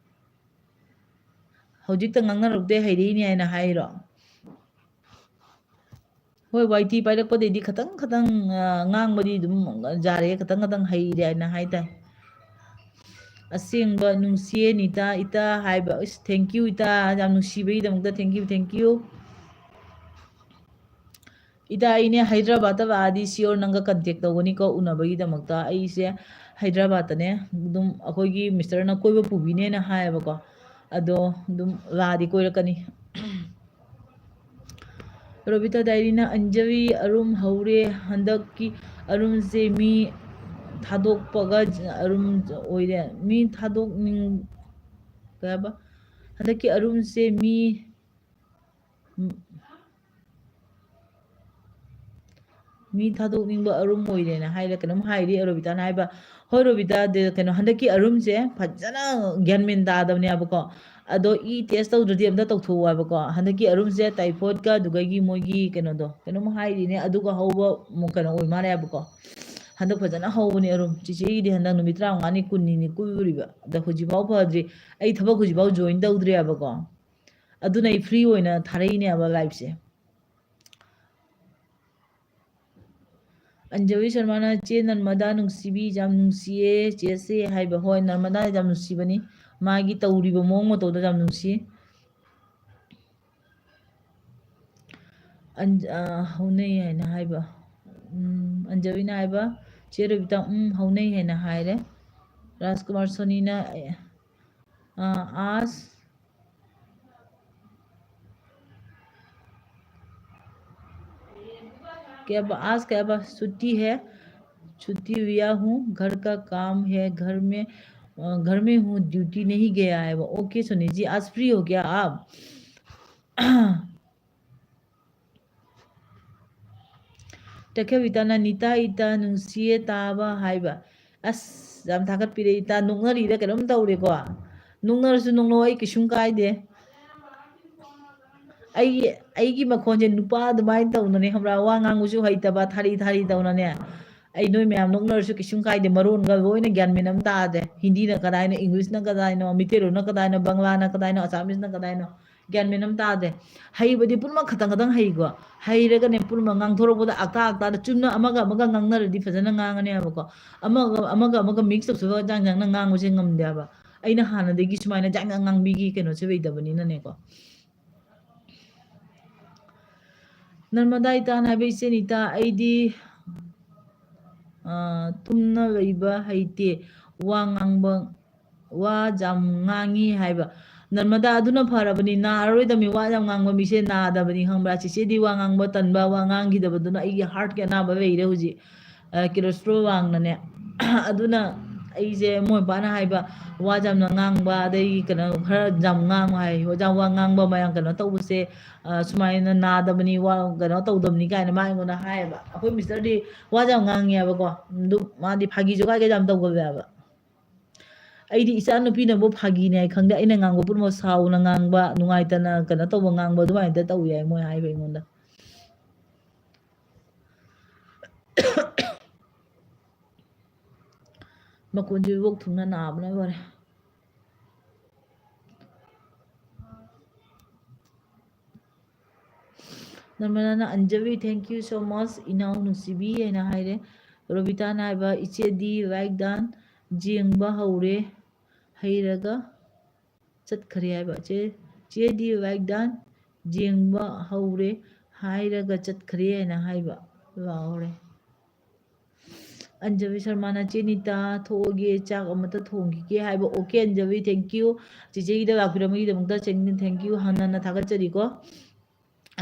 ꯍꯧꯖꯤꯛꯇ ꯉꯥꯡꯅꯔꯛꯇꯦ, ꯍꯩꯔꯛꯏꯅꯦ" ꯍꯥꯏꯅ ꯍꯥꯏꯔꯣ? ꯍꯣꯏ, ꯋꯥꯏ ꯇꯤ ꯄꯥꯏꯔꯛꯄꯗꯩꯗꯤ ꯈꯇꯪ ꯈꯇꯪ, ꯑ, ꯉꯥꯡꯕꯗꯤ ꯑꯗꯨꯝ ꯌꯥꯔꯦ, ꯈꯇꯪ ꯈꯇꯪ ꯍꯩꯔꯦ ꯍꯥꯏꯅ ꯍꯥꯏ ꯇꯥꯏ꯫ ꯑꯁꯦꯡꯕ ꯅꯨꯡꯁꯤꯌꯦ ꯅꯤꯇꯥ, ꯏꯇꯥ ꯍꯥꯏꯕ꯫ ꯑꯁ, thank you ꯏꯇꯥ, ꯌꯥꯝ ꯅꯨꯡꯁꯤꯕꯒꯤꯗꯃꯛꯇ thank you, thank you꯫ ꯏꯇꯥ, ꯑꯩꯅꯦ ꯍꯥꯏꯗ꯭ꯔꯕꯥꯗꯇ ꯂꯥꯛꯑꯗꯤ sure ꯅꯪꯒ contact ꯇꯧꯒꯅꯤꯀꯣ, ꯎꯅꯕꯒꯤꯗꯃꯛꯇ꯫ ꯑꯩꯁꯦ ꯍꯥꯏꯗ꯭ꯔꯕꯥꯗꯇꯅꯦ ꯑꯗꯨꯝ ꯑꯩꯈꯣꯏꯒꯤ mister ꯅ ꯀꯣꯏꯕ ꯄꯨꯕꯤꯅꯦꯅ ꯍꯥꯏꯌꯦꯕꯀꯣ꯫ ꯑꯗꯣ ꯑꯗꯨꯝ ꯂꯥꯛꯑꯗꯤ ꯀꯣꯏꯔꯛꯀꯅꯤ꯫ ꯔꯣꯕꯤꯇꯥ ꯗꯥꯏꯔꯤꯅ, ꯑꯟꯖꯂꯤ, ꯑꯔꯨꯝ ꯍꯧꯔꯦ꯫ ꯍꯟꯗꯛꯀꯤ ꯑꯔꯨꯝꯁꯦ ꯃꯤ ꯊꯥꯗꯣꯛꯄꯒ ꯑꯔꯨꯝ ꯑꯣꯏꯔꯦ꯫ ꯃꯤ ꯊꯥꯗꯣꯛꯅꯤꯡ-, ꯀꯩ ꯍꯥꯏꯕ? ꯍꯟꯗꯛꯀꯤ ꯑꯔꯨꯝꯁꯦ ꯃꯤ ꯃꯤ ꯊꯥꯗꯣꯛꯅꯤꯡꯕ ꯑꯔꯨꯝ ꯑꯣꯏꯔꯦꯅ ꯍꯥꯏꯔ ꯀꯩꯅꯣꯝ ꯍꯥꯏꯔꯤ ꯔꯣꯕꯤꯇꯥꯅ ꯍꯥꯏꯕ꯫ ꯍꯣꯏ ꯔꯣꯕꯤꯇꯥ, ꯗꯦ-, ꯀꯩꯅꯣ, ꯍꯟꯗꯛꯀꯤ ꯑꯔꯨꯝꯁꯦ ꯐꯖꯅ ꯒ꯭ꯌꯥꯟ ꯃꯦꯟ ꯇꯥꯗꯕꯅꯦꯕꯀꯣ꯫ ꯑꯗꯣ ꯏ test ꯇꯧꯗ꯭ꯔꯗꯤ ꯑꯝꯇ ꯇꯧꯊꯣꯛꯑꯣ ꯍꯥꯏꯕꯀꯣ꯫ ꯍꯟꯗꯛꯀꯤ ꯑꯔꯨꯝꯁꯦ typhoid ꯀ ꯑꯗꯨꯒꯒꯤ ꯃꯣꯏꯒꯤ ꯀꯩꯅꯣꯗꯣ ꯀꯩꯅꯣꯝ ꯍꯥꯏꯔꯤꯅꯦ, ꯑꯗꯨꯒ ꯍꯧꯕ ꯃꯨ-, ꯀꯩꯅꯣ ꯑꯣꯏ ꯃꯥꯜꯂꯦꯕꯀꯣ꯫ ꯍꯟꯗꯛ ꯐꯖꯅ ꯍꯧꯕꯅꯦ ꯑꯔꯨꯝ꯫ ꯆꯤꯆꯦꯒꯤꯗꯤ ꯍꯟꯗꯛ ꯅꯨꯃꯤꯠ ꯇꯔꯥꯃꯉꯥꯅꯤ, ꯀꯨꯟꯅꯤꯅꯤ ꯀꯨꯏꯔꯤꯕ꯫ ꯑꯗ ꯍꯧꯖꯤꯛꯐꯥꯎ ꯐꯗ꯭ꯔꯤ꯫ ꯑꯩ ꯊꯕꯛ ꯍꯧꯖꯤꯛꯐꯥꯎ join ꯇꯧꯗ꯭ꯔꯤꯑꯕꯀꯣ꯫ ꯑꯗꯨꯅ ꯑꯩ free ꯑꯣꯏꯅ ꯊꯥꯔꯛꯏꯅꯦꯕ live ꯁꯦ꯫ ꯑꯟꯖꯂꯤ ꯁꯔꯃꯅ, "ꯆꯦ ꯅꯔꯃꯗꯥ ꯅꯨꯡꯁꯤꯕꯤ, ꯌꯥꯝ ꯅꯨꯡꯁꯤꯌꯦ ꯆꯦꯁꯦ" ꯍꯥꯏꯕ꯫ ꯍꯣꯏ, ꯅꯔꯃꯗꯥ ꯌꯥꯝ ꯅꯨꯡꯁꯤꯕꯅꯤ꯫ ꯃꯥꯒꯤ ꯇꯧꯔꯤꯕ ꯃꯑꯣꯡ ꯃꯇꯧꯗꯣ ꯌꯥꯝ ꯅꯨꯡꯁꯤ꯫ ꯑꯟ-, ꯑ, ꯍꯧꯅꯩ ꯍꯥꯏꯅ ꯍꯥꯏꯕ꯫ ꯎꯝ, ꯑꯟꯖꯂꯤꯅ ꯍꯥꯏꯕ, "ꯆꯦ ꯔꯣꯕꯤꯇꯥ, ꯎꯝ, ꯍꯧꯅꯩ ꯍꯥꯏꯅ ꯍꯥꯏꯔꯦ"꯫ ꯔꯥꯖꯀꯨꯃꯥꯔ ꯁꯣꯅꯤꯅ, ꯑ, "आज क्या ब-, आज क्या ब-, छुट्टी है, छुट्टी लिया हूँ, घर का काम है, घर में, अ, घर में हूँ, duty नहीं गया है वो।" OK सोनी जी, आज free हो गया आप? ꯇꯈꯦꯜ ꯏꯇꯥꯅ, "ꯅꯤꯇꯥ ꯏꯇꯥ ꯅꯨꯡꯁꯤꯌꯦ ꯇꯥꯕ" ꯍꯥꯏꯕ꯫ ꯑꯁ, ꯌꯥꯝ ꯊꯥꯒꯠꯄꯤꯔꯦ ꯏꯇꯥ꯫ ꯅꯣꯛꯅꯔꯤꯔ ꯀꯩꯅꯣꯝ ꯇꯧꯔꯦꯀꯣ꯫ ꯅꯣꯛꯅꯔꯁꯨ ꯅꯣꯛꯅꯧ, ꯑꯩ ꯀꯩꯁꯨꯝ ꯀꯥꯏꯗꯦ꯫ ꯑꯩꯒꯤ, ꯑꯩꯒꯤ ꯃꯈꯣꯟꯁꯦ ꯅꯨꯄꯥ ꯑꯗꯨꯃꯥꯏꯅ ꯇꯧꯅꯅꯦ, ꯈꯪꯕ꯭ꯔꯥ? ꯋꯥ ꯉꯥꯡꯕꯁꯨ ꯍꯩꯇꯕ, ꯊꯥꯔꯤ ꯊꯥꯔꯤ ꯇꯧꯅꯅꯦ꯫ ꯑꯩ ꯅꯣꯏ ꯃꯌꯥꯝ ꯅꯣꯛꯅꯔꯁꯨ ꯀꯩꯁꯨꯝ ꯀꯥꯏꯗꯦ, ꯃꯔꯣꯟꯒ ꯂꯣꯏꯅ ꯒ꯭ꯌꯥꯟ ꯃꯦꯟ ꯑꯃ ꯇꯥꯗꯦ꯫ ꯍꯤꯟꯗꯤꯅ ꯀꯗꯥꯏꯅꯣ, ꯏꯪꯂꯤꯁꯅ ꯀꯗꯥꯏꯅꯣ, ꯃꯤꯇꯩꯔꯣꯟꯅ ꯀꯗꯥꯏꯅꯣ, ꯕꯪꯂꯥꯅ ꯀꯗꯥꯏꯅꯣ, ꯑꯁꯥꯃꯤꯁꯅ ꯀꯗꯥꯏꯅꯣ, ꯒ꯭ꯌꯥꯟ ꯃꯦꯟ ꯑꯃ ꯇꯥꯗꯦ꯫ ꯍꯩꯕꯗꯤ ꯄꯨꯝꯅꯃꯛ ꯈꯇꯪ ꯈꯇꯪ ꯍꯩꯀꯣ꯫ ꯍꯩꯔꯒꯅꯦ, ꯄꯨꯝꯅꯃꯛ ꯉꯥꯡꯊꯣꯔꯛꯄꯗ ꯑꯛꯇꯥ ꯑꯛꯇꯥꯗ ꯆꯨꯝꯅ ꯑꯃꯒ ꯑꯃꯒ ꯉꯥꯡꯅꯔꯗꯤ ꯐꯖꯅ ꯉꯥꯡꯉꯅꯦꯕꯀꯣ꯫ ꯑꯃꯒ, ꯑꯃꯒ, ꯑꯃꯒ mix ꯇꯧꯁꯜꯂꯒ ꯖꯥꯡ ꯖꯥꯡꯅ ꯉꯥꯡꯕꯁꯦ ꯉꯝꯗꯦ ꯍꯥꯏꯕ꯫ ꯑꯩꯅ ꯍꯥꯟꯅꯗꯒꯤ ꯁꯨꯃꯥꯏꯅ ꯖꯥꯡ ꯖꯥꯡ ꯉꯥꯡꯕꯤꯒꯤ ꯀꯩꯅꯣꯁꯦ ꯂꯩꯇꯕꯅꯤꯅꯅꯦꯀꯣ꯫ ꯅꯔꯃꯗꯥ ꯏꯇꯥꯅ ꯍꯥꯏꯕ, "ꯏꯆꯦ ꯅꯤꯇꯥ, ꯑꯩꯗꯤ, ꯑ, ꯇꯨꯝꯅ ꯂꯩꯕ ꯍꯩꯇꯦ, ꯋꯥ ꯉꯥꯡꯕ, ꯋꯥ ꯌꯥꯝ ꯉꯥꯡꯉꯤ" ꯍꯥꯏꯕ꯫ ꯅꯔꯃꯗꯥ, ꯑꯗꯨꯅ ꯐꯔꯕꯅꯤ, ꯅꯥꯔꯔꯣꯏꯗꯕꯅꯤ꯫ ꯋꯥ ꯌꯥꯝ ꯉꯥꯡꯕ ꯃꯤꯁꯦ ꯅꯥꯗꯕꯅꯤ, ꯈꯪꯕ꯭ꯔꯥ? ꯆꯤꯆꯦꯗꯤ ꯋꯥ ꯉꯥꯡꯕ ꯇꯟꯕ, ꯋꯥ ꯉꯥꯡꯈꯤꯗꯕꯗꯨꯅ ꯑꯩꯒꯤ heartꯀꯤ ꯑꯅꯥꯕ ꯂꯩꯔꯦ ꯍꯧꯖꯤꯛ꯫ ꯑ, cholesterol ꯋꯥꯡꯅꯅꯦ꯫ ꯑꯗꯨꯅ ꯑꯩꯁꯦ ꯃꯣꯏ ꯃꯄꯥꯅ ꯍꯥꯏꯕ, ꯋꯥ ꯌꯥꯝꯅ ꯉꯥꯡꯕ, ꯑꯗꯩ ꯀꯩꯅꯣ ꯈꯔ ꯌꯥꯝ ꯉꯥꯡꯉꯨ ꯍꯥꯏ꯫ ꯋꯥ ꯌꯥꯝ, ꯋꯥ ꯉꯥꯡꯕ ꯃꯌꯥꯝ ꯀꯩꯅꯣ ꯇꯧꯕꯁꯦ, ꯑ, ꯁꯨꯃꯥꯏꯅ ꯅꯥꯗꯕꯅꯤ, ꯋꯥ ꯀꯩꯅꯣ ꯇꯧꯗꯕꯅꯤ ꯀꯥꯏꯅ ꯃꯥ ꯑꯩꯉꯣꯟꯗ ꯍꯥꯏꯌꯦꯕ꯫ ꯑꯩꯈꯣꯏ ꯃꯤꯁꯇꯔꯗꯤ ꯋꯥ ꯌꯥꯝ ꯉꯥꯡꯉꯦꯕꯀꯣ꯫ ꯑꯗꯨ ꯃꯥꯗꯤ ꯐꯥꯒꯤ ꯖꯣꯒꯥꯏꯒ ꯌꯥꯝ ꯇꯧꯒꯜꯂꯦꯕ꯫ ꯑꯩꯗꯤ ꯏꯆꯥ ꯅꯨꯄꯤꯅꯕꯨ ꯐꯥꯒꯤꯅꯦ ꯍꯥꯏ ꯈꯪꯗꯦ, ꯑꯩꯅ ꯉꯥꯡꯕ ꯄꯨꯝꯅꯃꯛ ꯁꯥꯎꯅ ꯉꯥꯡꯕ, ꯅꯨꯡꯉꯥꯏꯇꯅ ꯀꯩꯅꯣ ꯇꯧꯕ ꯉꯥꯡꯕ, ꯑꯗꯨꯃꯥꯏꯅ ꯇꯧꯋꯤ ꯍꯥꯏ ꯃꯣꯏ ꯍꯥꯏꯕ ꯑꯩꯉꯣꯟꯗ꯫ ꯃꯈꯣꯟꯁꯦ ꯏꯕꯣꯛ ꯊꯨꯡꯅ ꯅꯥꯕꯅ ꯂꯣꯏꯔꯦ꯫ ꯅꯔꯃꯗꯥꯅ, "Anjali, thank you so much, ꯏꯅꯥꯎ ꯅꯨꯡꯁꯤꯕꯤ" ꯍꯥꯏꯅ ꯍꯥꯏꯔꯦ꯫ ꯔꯣꯕꯤꯇꯥꯅ ꯍꯥꯏꯕ, "ꯏꯆꯦꯗꯤ ꯋꯥꯏꯛꯗꯥꯟ ꯌꯦꯡꯕ ꯍꯧꯔꯦ, ꯍꯩꯔꯒ ꯆꯠꯈ꯭ꯔꯦ" ꯍꯥꯏꯕ꯫ "ꯆꯦ, ꯆꯦꯗꯤ ꯋꯥꯏꯛꯗꯥꯟ ꯌꯦꯡꯕ ꯍꯧꯔꯦ, ꯍꯥꯏꯔꯒ ꯆꯠꯈ꯭ꯔꯦ" ꯍꯥꯏꯅ ꯍꯥꯏꯕ꯫ ꯂꯥꯎꯔꯦ꯫ ꯑꯟꯖꯂꯤ ꯁꯔꯃꯥꯅ, "ꯆꯦ ꯅꯤꯇꯥ, ꯊꯣꯛꯑꯒꯦ, ꯆꯥꯛ ꯑꯃꯇ ꯊꯣꯡꯈꯤꯒꯦ" ꯍꯥꯏꯕ꯫ Okay, Anjali, thank you꯫ ꯆꯤꯆꯦꯒꯤꯗ ꯂꯥꯛꯄꯤꯔꯝꯕꯒꯤꯗꯃꯛꯇ ꯆꯦ ꯅꯤꯇꯥ, thank you꯫ ꯍꯟꯅ ꯍꯟꯅ ꯊꯥꯒꯠꯆꯔꯤꯀꯣ꯫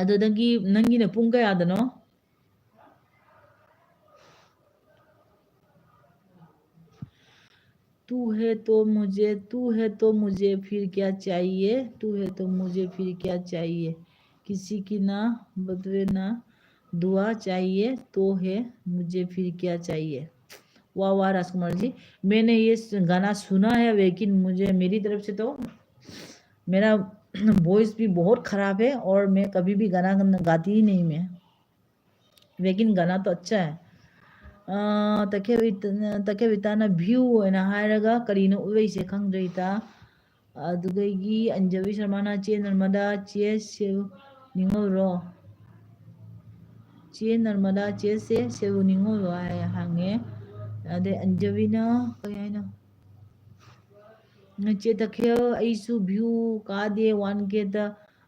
ꯑꯗꯣ ꯅꯪꯒꯤ, ꯅꯪꯒꯤꯅ ꯄꯨꯡ ꯀꯌꯥꯗꯅꯣ? "तू है तो मुझे, तू है तो मुझे फिर क्या चाहिए, तू है तो मुझे फिर क्या चाहिए, किसी की ना बदले ना दुआ चाहिए, तो है मुझे फिर क्या चाहिए।" वाह, वाह, राजकुमार जी, मैंने ये स-, गाना सुना है, लेकिन मुझे, मेरी तरफ से तो, मेरा वॉइस भी बहुत ख़राब है और मैं कभी भी गाना ग-, गाती ही नहीं मैं, लेकिन गाना तो अच्छा है। ꯑ, ꯇꯈꯦꯜ ꯏꯇ-, ꯇꯈꯦꯜ ꯏꯇꯥꯅ view ꯑꯣꯏꯅ ꯍꯥꯏꯔꯒ ꯀꯔꯤꯅꯣ ꯎꯠꯂꯛꯏꯁꯦ ꯈꯪꯗ꯭ꯔꯦ ꯏꯇꯥ꯫ ꯑꯗꯨꯗꯒꯤ ꯑꯟꯖꯂꯤ ꯁꯔꯃꯥꯅ, "ꯆꯦ ꯅꯔꯃꯗꯥ, ꯆꯦ ꯁꯦ ꯅꯤꯡꯉꯧꯔꯣ? ꯆꯦ ꯅꯔꯃꯗꯥ, ꯆꯦꯁꯦ ꯁꯦ ꯅꯤꯡꯉꯧꯔꯣ?" ꯍꯥꯏ ꯍꯪꯉꯦ꯫ ꯑꯗꯩ ꯑꯟꯖꯂꯤꯅ ꯀꯩ ꯍꯥꯏꯅꯣ? "ꯆꯦ ꯇꯈꯦꯜ, ꯑꯩꯁꯨ view ꯀꯥꯗꯦ, one K ꯗ,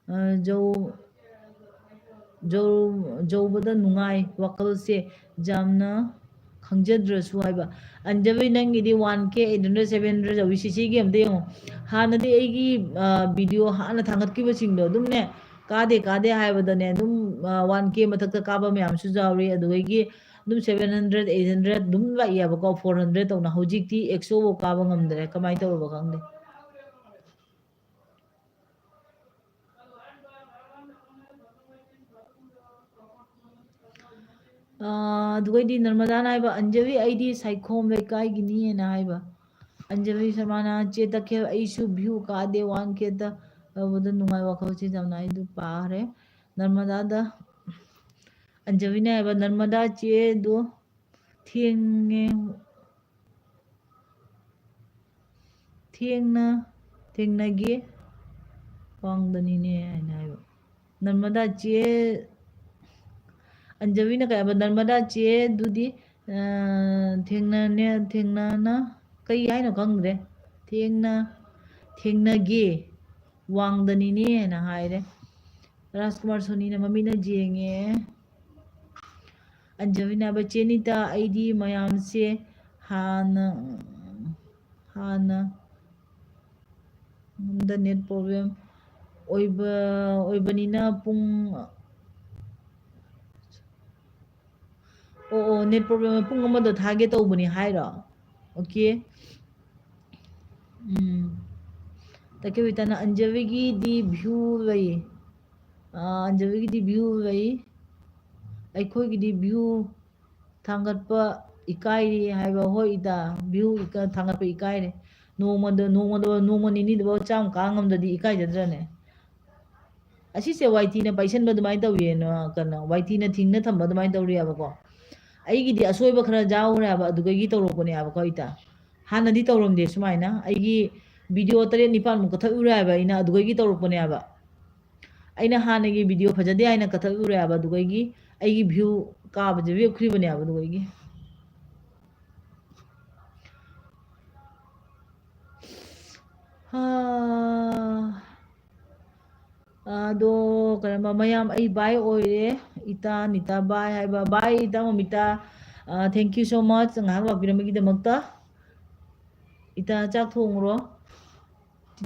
ꯑ, ꯖꯧ-, ꯌꯧꯕꯗ ꯅꯨꯡꯉꯥꯏ ꯋꯥꯈꯜꯁꯦ ꯌꯥꯝꯅ ꯈꯪꯖꯗ꯭ꯔꯁꯨ ꯍꯥꯏꯕ꯫ ꯑꯟꯖꯕꯤ, ꯅꯪꯒꯤꯗꯤ ꯋꯥꯟ ꯀꯦ ꯑꯩꯠ ꯍꯟꯗ꯭ꯔꯦꯗ, ꯁꯚꯦꯟ ꯍꯟꯗ꯭ꯔꯦꯗ ꯌꯧꯏ꯫ ꯁꯤꯁꯤꯒꯤ ꯑꯝꯇ ꯌꯦꯡꯉꯣ꯫ ꯍꯥꯟꯅꯗꯤ ꯑꯩꯒꯤ ꯚꯤꯗꯤꯑꯣ ꯍꯥꯟꯅ ꯊꯥꯡꯒꯠꯈꯤꯕꯁꯤꯡꯗꯣ ꯑꯗꯨꯝꯅꯦ, ꯀꯥꯗꯦ ꯀꯥꯗꯦ ꯍꯥꯏꯕꯗꯅꯦ ꯑꯗꯨꯝ ꯋꯥꯟ ꯀꯦ ꯃꯊꯛꯇ ꯀꯥꯕ ꯃꯌꯥꯝꯁꯨ ꯌꯥꯎꯔꯤ꯫ ꯑꯗꯨꯗꯒꯤ ꯑꯗꯨꯝ ꯁꯚꯦꯟ ꯍꯟꯗ꯭ꯔꯦꯗ, ꯑꯩꯠ ꯍꯟꯗ꯭ꯔꯦꯗ ꯑꯗꯨꯝ ꯂꯥꯛꯏꯑꯕꯀꯣ, ꯐꯣꯔ ꯍꯟꯗ꯭ꯔꯦꯗ ꯇꯧꯅ꯫ ꯍꯧꯖꯤꯛꯇꯤ ꯑꯦꯛꯁꯣꯐꯧ ꯀꯥꯕ ꯉꯝꯗ꯭ꯔꯦ꯫ ꯀꯃꯥꯏꯅ ꯇꯧꯔꯕ ꯈꯪꯗꯦ꯫ ꯑꯗꯨꯒꯩꯗꯤ ꯅꯔꯃꯗꯥꯅ ꯍꯥꯏꯕ, "ꯑꯟꯖꯂꯤ, ꯑꯩꯗꯤ ꯁꯥꯏꯈꯣꯝ ꯂꯩꯀꯥꯏꯒꯤꯅꯤ" ꯍꯥꯏꯅ ꯍꯥꯏꯕ꯫ ꯑꯟꯖꯂꯤ ꯁꯔꯃꯥꯅ, "ꯆꯦ ꯇꯈꯦꯜ, ꯑꯩꯁꯨ ꯚ꯭ꯌꯨ ꯀꯥꯗꯦ, ꯋꯥꯟ ꯀꯦꯗ ꯇꯧꯕꯗ ꯅꯨꯡꯉꯥꯏ ꯋꯥꯈꯜꯁꯦ ꯌꯥꯝꯅ"꯫ ꯑꯩꯗꯨ ꯄꯥꯈ꯭ꯔꯦ꯫ ꯅꯔꯃꯗꯥꯗ ꯑꯟꯖꯂꯤꯅ ꯍꯥꯏꯕ, "ꯅꯔꯃꯗꯥ ꯆꯦꯗꯣ ꯊꯦꯡꯉꯦ, ꯊꯦꯡꯅ ꯊꯦꯡꯅꯒꯦ ꯋꯥꯡꯗꯅꯤꯅꯦ" ꯍꯥꯏꯅ ꯍꯥꯏꯕ꯫ ꯅꯔꯃꯗꯥ ꯆꯦ, ꯑꯟꯖꯕꯤꯅ ꯀꯩ ꯍꯥꯏꯕ? "ꯅꯔꯃꯗꯥ ꯆꯦ, ꯑꯗꯨꯗꯤ ꯊꯦꯡꯅꯅꯦ, ꯊꯦꯡꯅꯅ" ꯀꯩ ꯍꯥꯏꯅꯣ ꯈꯪꯗ꯭ꯔꯦ꯫ "ꯊꯦꯡꯅ ꯊꯦꯡꯅꯒꯦ ꯋꯥꯡꯗꯅꯤꯅꯦ" ꯍꯥꯏꯅ ꯍꯥꯏꯔꯦ꯫ ꯔꯥꯖꯀꯨꯃꯥꯔ ꯁꯣꯅꯤꯅ ꯃꯃꯤꯠꯅ ꯌꯦꯡꯉꯦ꯫ ꯑꯟꯖꯕꯤꯅ ꯍꯥꯏꯕ, "ꯆꯦꯅꯤꯇꯥ, ꯑꯩꯗꯤ ꯃꯌꯥꯝꯁꯦ ꯍꯥꯟꯅ ꯍꯥꯟꯅ ꯗ ꯅꯦꯠ ꯄ꯭ꯔꯣꯕ꯭ꯂꯦꯝ ꯑꯣꯏꯕ ꯑꯣꯏꯕꯅꯤꯅ ꯄꯨꯡ" ꯑꯣ, ꯑꯣ, ꯅꯦꯠ ꯄ꯭ꯔꯣꯕ꯭ꯂꯦꯝ ꯄꯨꯡ ꯑꯃꯗ ꯊꯥꯒꯦ ꯇꯧꯕꯅꯤ ꯍꯥꯏꯔꯣ? ꯑꯣꯀꯦ꯫ ꯎꯝ꯫ ꯇꯈꯦꯜ ꯏꯇꯥꯅ ꯑꯟꯖꯕꯤꯒꯤꯗꯤ ꯚ꯭ꯌꯨ ꯂꯩ꯫ ꯑꯥ, ꯑꯟꯖꯕꯤꯒꯤꯗꯤ ꯚ꯭ꯌꯨ ꯂꯩ꯫ ꯑꯩꯈꯣꯏꯒꯤꯗꯤ ꯚ꯭ꯌꯨ ꯊꯥꯡꯒꯠꯄ ꯏꯀꯥꯏꯔꯤ ꯍꯥꯏꯕ꯫ ꯍꯣꯏ ꯏꯇꯥ, ꯚ꯭ꯌꯨ ꯏꯀ-, ꯊꯥꯡꯒꯠꯄ ꯏꯀꯥꯏꯔꯦ꯫ ꯅꯣꯡꯃꯗ, ꯅꯣꯡꯃꯗ, ꯅꯣꯡꯃ ꯅꯤꯅꯤꯗꯐꯥꯎ ꯆꯥꯝꯃ ꯀꯥ ꯉꯝꯗꯗꯤ ꯏꯀꯥꯏꯖꯗ꯭ꯔꯅꯦ? ꯑꯁꯤꯁꯦ ꯋꯥꯏ ꯇꯤꯅ ꯄꯥꯏꯁꯟꯕ ꯑꯗꯨꯃꯥꯏꯅ ꯇꯧꯋꯦꯅ, ꯀꯩꯅꯣ, ꯋꯥꯏ ꯇꯤꯅ ꯊꯤꯡꯅ ꯊꯝꯕ ꯑꯗꯨꯃꯥꯏꯅ ꯇꯧꯔꯤꯑꯕꯀꯣ꯫ ꯑꯩꯒꯤꯗꯤ ꯑꯁꯣꯏꯕ ꯈꯔ ꯌꯥꯎꯈ꯭ꯔꯦꯕ, ꯑꯗꯨꯗꯒꯤ ꯇꯧꯔꯛꯄꯅꯦꯕꯀꯣ ꯏꯇꯥ꯫ ꯍꯥꯟꯅꯗꯤ ꯇꯧꯔꯝꯗꯦ ꯁꯨꯃꯥꯏꯅ꯫ ꯑꯩꯒꯤ ꯚꯤꯗꯤꯑꯣ ꯇꯔꯦꯠ ꯅꯤꯄꯥꯟꯃꯨꯛ ꯀꯛꯊꯠꯂꯨꯔꯦ ꯍꯥꯏꯕ ꯑꯩꯅ, ꯑꯗꯨꯗꯒꯤ ꯇꯧꯔꯛꯄꯅꯦꯕ꯫ ꯑꯩꯅ ꯍꯥꯟꯅꯒꯤ ꯚꯤꯗꯤꯑꯣ ꯐꯖꯗꯦ ꯍꯥꯏꯅ ꯀꯛꯊꯠꯂꯨꯔꯦ ꯍꯥꯏꯕ, ꯑꯗꯨꯗꯒꯤ ꯑꯩꯒꯤ ꯚ꯭ꯌꯨ ꯀꯥꯕꯁꯦ ꯂꯦꯞꯈ꯭ꯔꯤꯕꯅꯦꯕ, ꯑꯗꯨꯗꯒꯤ꯫ ꯍꯥ꯫ ꯑꯗꯣ ꯀꯔꯝꯕ ꯃꯌꯥꯝ ꯑꯩ ꯕꯥꯏ ꯑꯣꯏꯔꯦ, ꯏꯇꯥ ꯅꯤꯇꯥ ꯕꯥꯏ ꯍꯥꯏꯕ, ꯕꯥꯏ ꯏꯇꯥ ꯃꯣꯃꯤꯇꯥ, thank you so much ꯉꯥꯏꯍꯥꯛ ꯂꯥꯛꯄꯤꯔꯝꯕꯒꯤꯗꯃꯛꯇ꯫ ꯏꯇꯥ ꯆꯥꯛ ꯊꯣꯡꯉꯨꯔꯣ,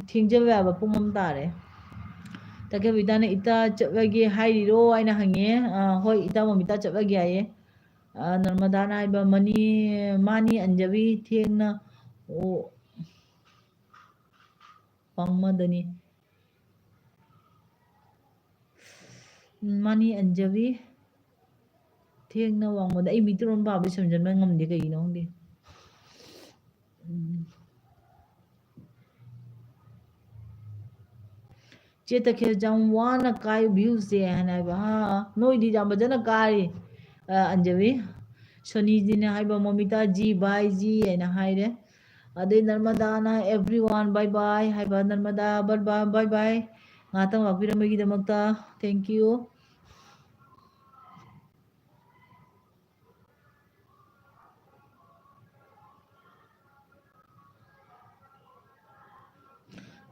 ꯊꯦꯡꯖꯕ ꯌꯥꯕ ꯄꯨꯡ ꯑꯃ ꯇꯥꯔꯦ꯫ ꯇꯥꯀꯦꯕꯤꯇꯥꯅ ꯏꯇꯥ ꯆꯠꯂꯒꯦ ꯍꯥꯏꯔꯤꯔꯣ ꯍꯥꯏꯅ ꯍꯪꯉꯦ꯫ ꯑꯥ, ꯍꯣꯏ ꯏꯇꯥ ꯃꯣꯃꯤꯇꯥ ꯆꯠꯂꯒꯦ ꯍꯥꯏꯌꯦ꯫ ꯑꯥ, ꯅꯔꯃꯗꯥꯅ ꯍꯥꯏꯕ ꯃꯅꯤ, ꯃꯥꯅꯤ ꯑꯟꯖꯕꯤ ꯊꯦꯡꯅ ꯑꯣ, ꯄꯥꯡꯃꯗꯅꯤ꯫ ꯎꯝ, ꯃꯥꯅꯤ ꯑꯟꯖꯕꯤ ꯊꯦꯡꯅ ꯋꯥꯡꯃꯗ꯫ ꯑꯩ ꯃꯤꯇꯔꯣꯟ ꯄꯥꯕꯗꯤ ꯁꯝꯖꯟꯕ ꯉꯝꯗꯦ, ꯀꯩꯒꯤꯅꯣ ꯈꯪꯗꯦ꯫ ꯎꯝ꯫ ꯆꯦ ꯇꯈꯦꯜ ꯌꯥꯝ ꯋꯥꯅ ꯀꯥꯏ ꯚ꯭ꯌꯨꯁꯦ ꯍꯥꯏꯅ ꯍꯥꯏꯕ꯫ ꯑꯥ, ꯅꯣꯏꯗꯤ ꯌꯥꯝ ꯐꯖꯅ ꯀꯥꯔꯤ꯫ ꯑꯥ, ꯑꯟꯖꯕꯤ ꯁꯣꯅꯤꯖꯤꯅ ꯍꯥꯏꯕ ꯃꯣꯃꯤꯇꯥ ꯖꯤ ꯕꯥꯏ ꯖꯤ ꯍꯥꯏꯅ ꯍꯥꯏꯔꯦ꯫ ꯑꯗꯩ ꯅꯔꯃꯗꯥꯅ everyone bye bye ꯍꯥꯏꯕ, ꯅꯔꯃꯗꯥ bye bye bye bye꯫ ꯉꯥꯏꯍꯥꯛꯇꯪ ꯂꯥꯛꯄꯤꯔꯝꯕꯒꯤꯗꯃꯛꯇ thank you꯫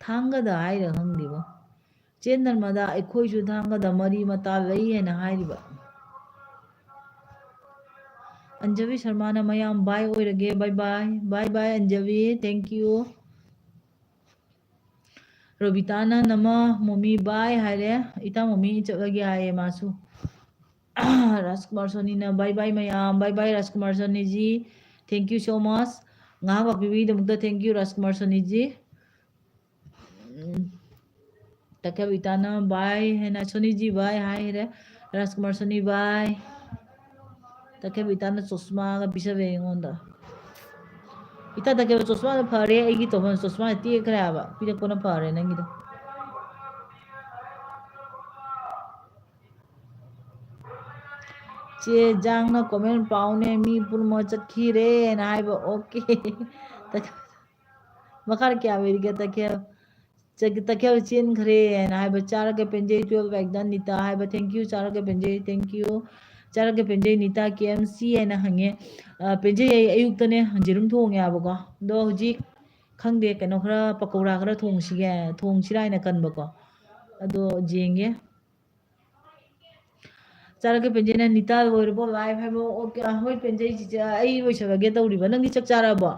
ꯊꯥꯡꯒꯗ ꯍꯥꯏꯔ ꯈꯪꯗꯦꯕꯣ꯫ ꯆꯦ ꯅꯔꯃꯗꯥ, ꯑꯩꯈꯣꯏꯁꯨ ꯊꯥꯡꯒꯗ ꯃꯔꯤ ꯃꯇꯥ ꯂꯩ ꯍꯥꯏꯅ ꯍꯥꯏꯔꯤꯕ꯫ ꯑꯟꯖꯕꯤ ꯁꯔꯃꯥꯅ ꯃꯌꯥꯝ bye ꯑꯣꯏꯔꯒꯦ, bye bye, bye bye ꯑꯟꯖꯕꯤ, thank you꯫ ꯔꯣꯕꯤꯇꯥꯅ ꯅꯃ ꯃꯣꯃꯤ bye ꯍꯥꯏꯔꯦ, ꯏꯇꯥ ꯃꯣꯃꯤ ꯆꯠꯂꯒꯦ ꯍꯥꯏꯌꯦ ꯃꯥꯁꯨ꯫ ꯔꯥꯖꯀꯨꯃꯥꯔ ꯁꯣꯅꯤꯅ bye bye ꯃꯌꯥꯝ, bye bye Rajkumar ꯁꯣꯅꯤꯖꯤ, thank you so much꯫ ꯉꯥꯏꯍꯥꯛ ꯂꯥꯛꯄꯤꯕꯒꯤꯗꯃꯛꯇ thank you Rajkumar ꯁꯣꯅꯤꯖꯤ꯫ Um, ꯇꯥꯀꯦꯕꯤꯇꯥꯅ bye ꯍꯥꯏꯅ, ꯁꯣꯅꯤꯖꯤ bye ꯍꯥꯏꯈ꯭ꯔꯦ, ꯔꯥꯖꯀꯨꯃꯥꯔ ꯁꯣꯅꯤ bye꯫ ꯇꯥꯀꯦꯕꯤꯇꯥꯅ ꯆꯣꯁꯃꯥꯒ ꯄꯤꯖꯔꯦ ꯑꯩꯉꯣꯟꯗ꯫ ꯏꯇꯥ ꯇꯥꯀꯦꯕ ꯆꯣꯁꯃꯥꯗꯣ ꯐꯔꯦ, ꯑꯩꯒꯤ ꯇꯣꯐꯝ ꯆꯣꯁꯃꯥ ꯇꯦꯛꯈ꯭ꯔꯦ ꯍꯥꯏꯕ, ꯄꯤꯔꯛꯄꯅ ꯐꯔꯦ ꯅꯪꯒꯤꯗꯣ꯫ ꯆꯦ ꯖꯥꯡꯅ comment ꯄꯥꯎꯅꯦ, ꯃꯤ ꯄꯨꯝꯅꯃꯛ ꯆꯠꯈꯤꯔꯦꯅ ꯍꯥꯏꯕ꯫ Okay꯫ ꯃꯈꯥꯗ ꯀꯌꯥ ꯂꯩꯔꯤꯒꯦ? ꯇꯈꯦꯜ, ꯆ-, ꯇꯈꯦꯜ ꯆꯦꯟꯈ꯭ꯔꯦꯅ ꯍꯥꯏꯕ꯫ ꯆꯥꯔꯒ ꯄꯦꯟꯖꯩ twelve like done ꯅꯤꯇꯥ ꯍꯥꯏꯕ꯫ Thank you, ꯆꯥꯔꯒ ꯄꯦꯟꯖꯩ, thank you꯫ ꯆꯥꯔꯒ ꯄꯦꯟꯖꯩ ꯅꯤꯇꯥ, K M C ꯍꯥꯏꯅ ꯍꯪꯉꯦ꯫ ꯑ, ꯄꯦꯟꯖꯩ, ꯑꯩ ꯑꯌꯨꯛꯇꯅꯦ ꯌꯦꯔꯨꯝ ꯊꯣꯡꯉꯦ ꯍꯥꯏꯕꯀꯣ꯫ ꯑꯗꯣ ꯍꯧꯖꯤꯛ ꯈꯪꯗꯦ, ꯀꯩꯅꯣ ꯈꯔ ꯄꯀꯧꯔꯥ ꯈꯔ ꯊꯣꯡꯁꯤꯒꯦ, ꯊꯣꯡꯁꯤꯔꯥ ꯍꯥꯏꯅ ꯈꯟꯕꯀꯣ꯫ ꯑꯗꯣ ꯌꯦꯡꯒꯦ꯫ ꯆꯥꯔꯛꯀꯦ ꯄꯦꯟꯖꯩ, ꯅꯪ ꯅꯤꯇꯥ ꯂꯣꯏꯔꯕꯣ? Live ꯍꯥꯏꯕ? Okay, ꯍꯣꯏ ꯄꯦꯟꯖꯩ ꯆꯤꯆꯦ, ꯑꯩ ꯂꯣꯏꯁꯜꯂꯒꯦ ꯇꯧꯔꯤꯕ꯫ ꯅꯪꯗꯤ ꯆꯥꯛ ꯆꯥꯔꯕꯣ?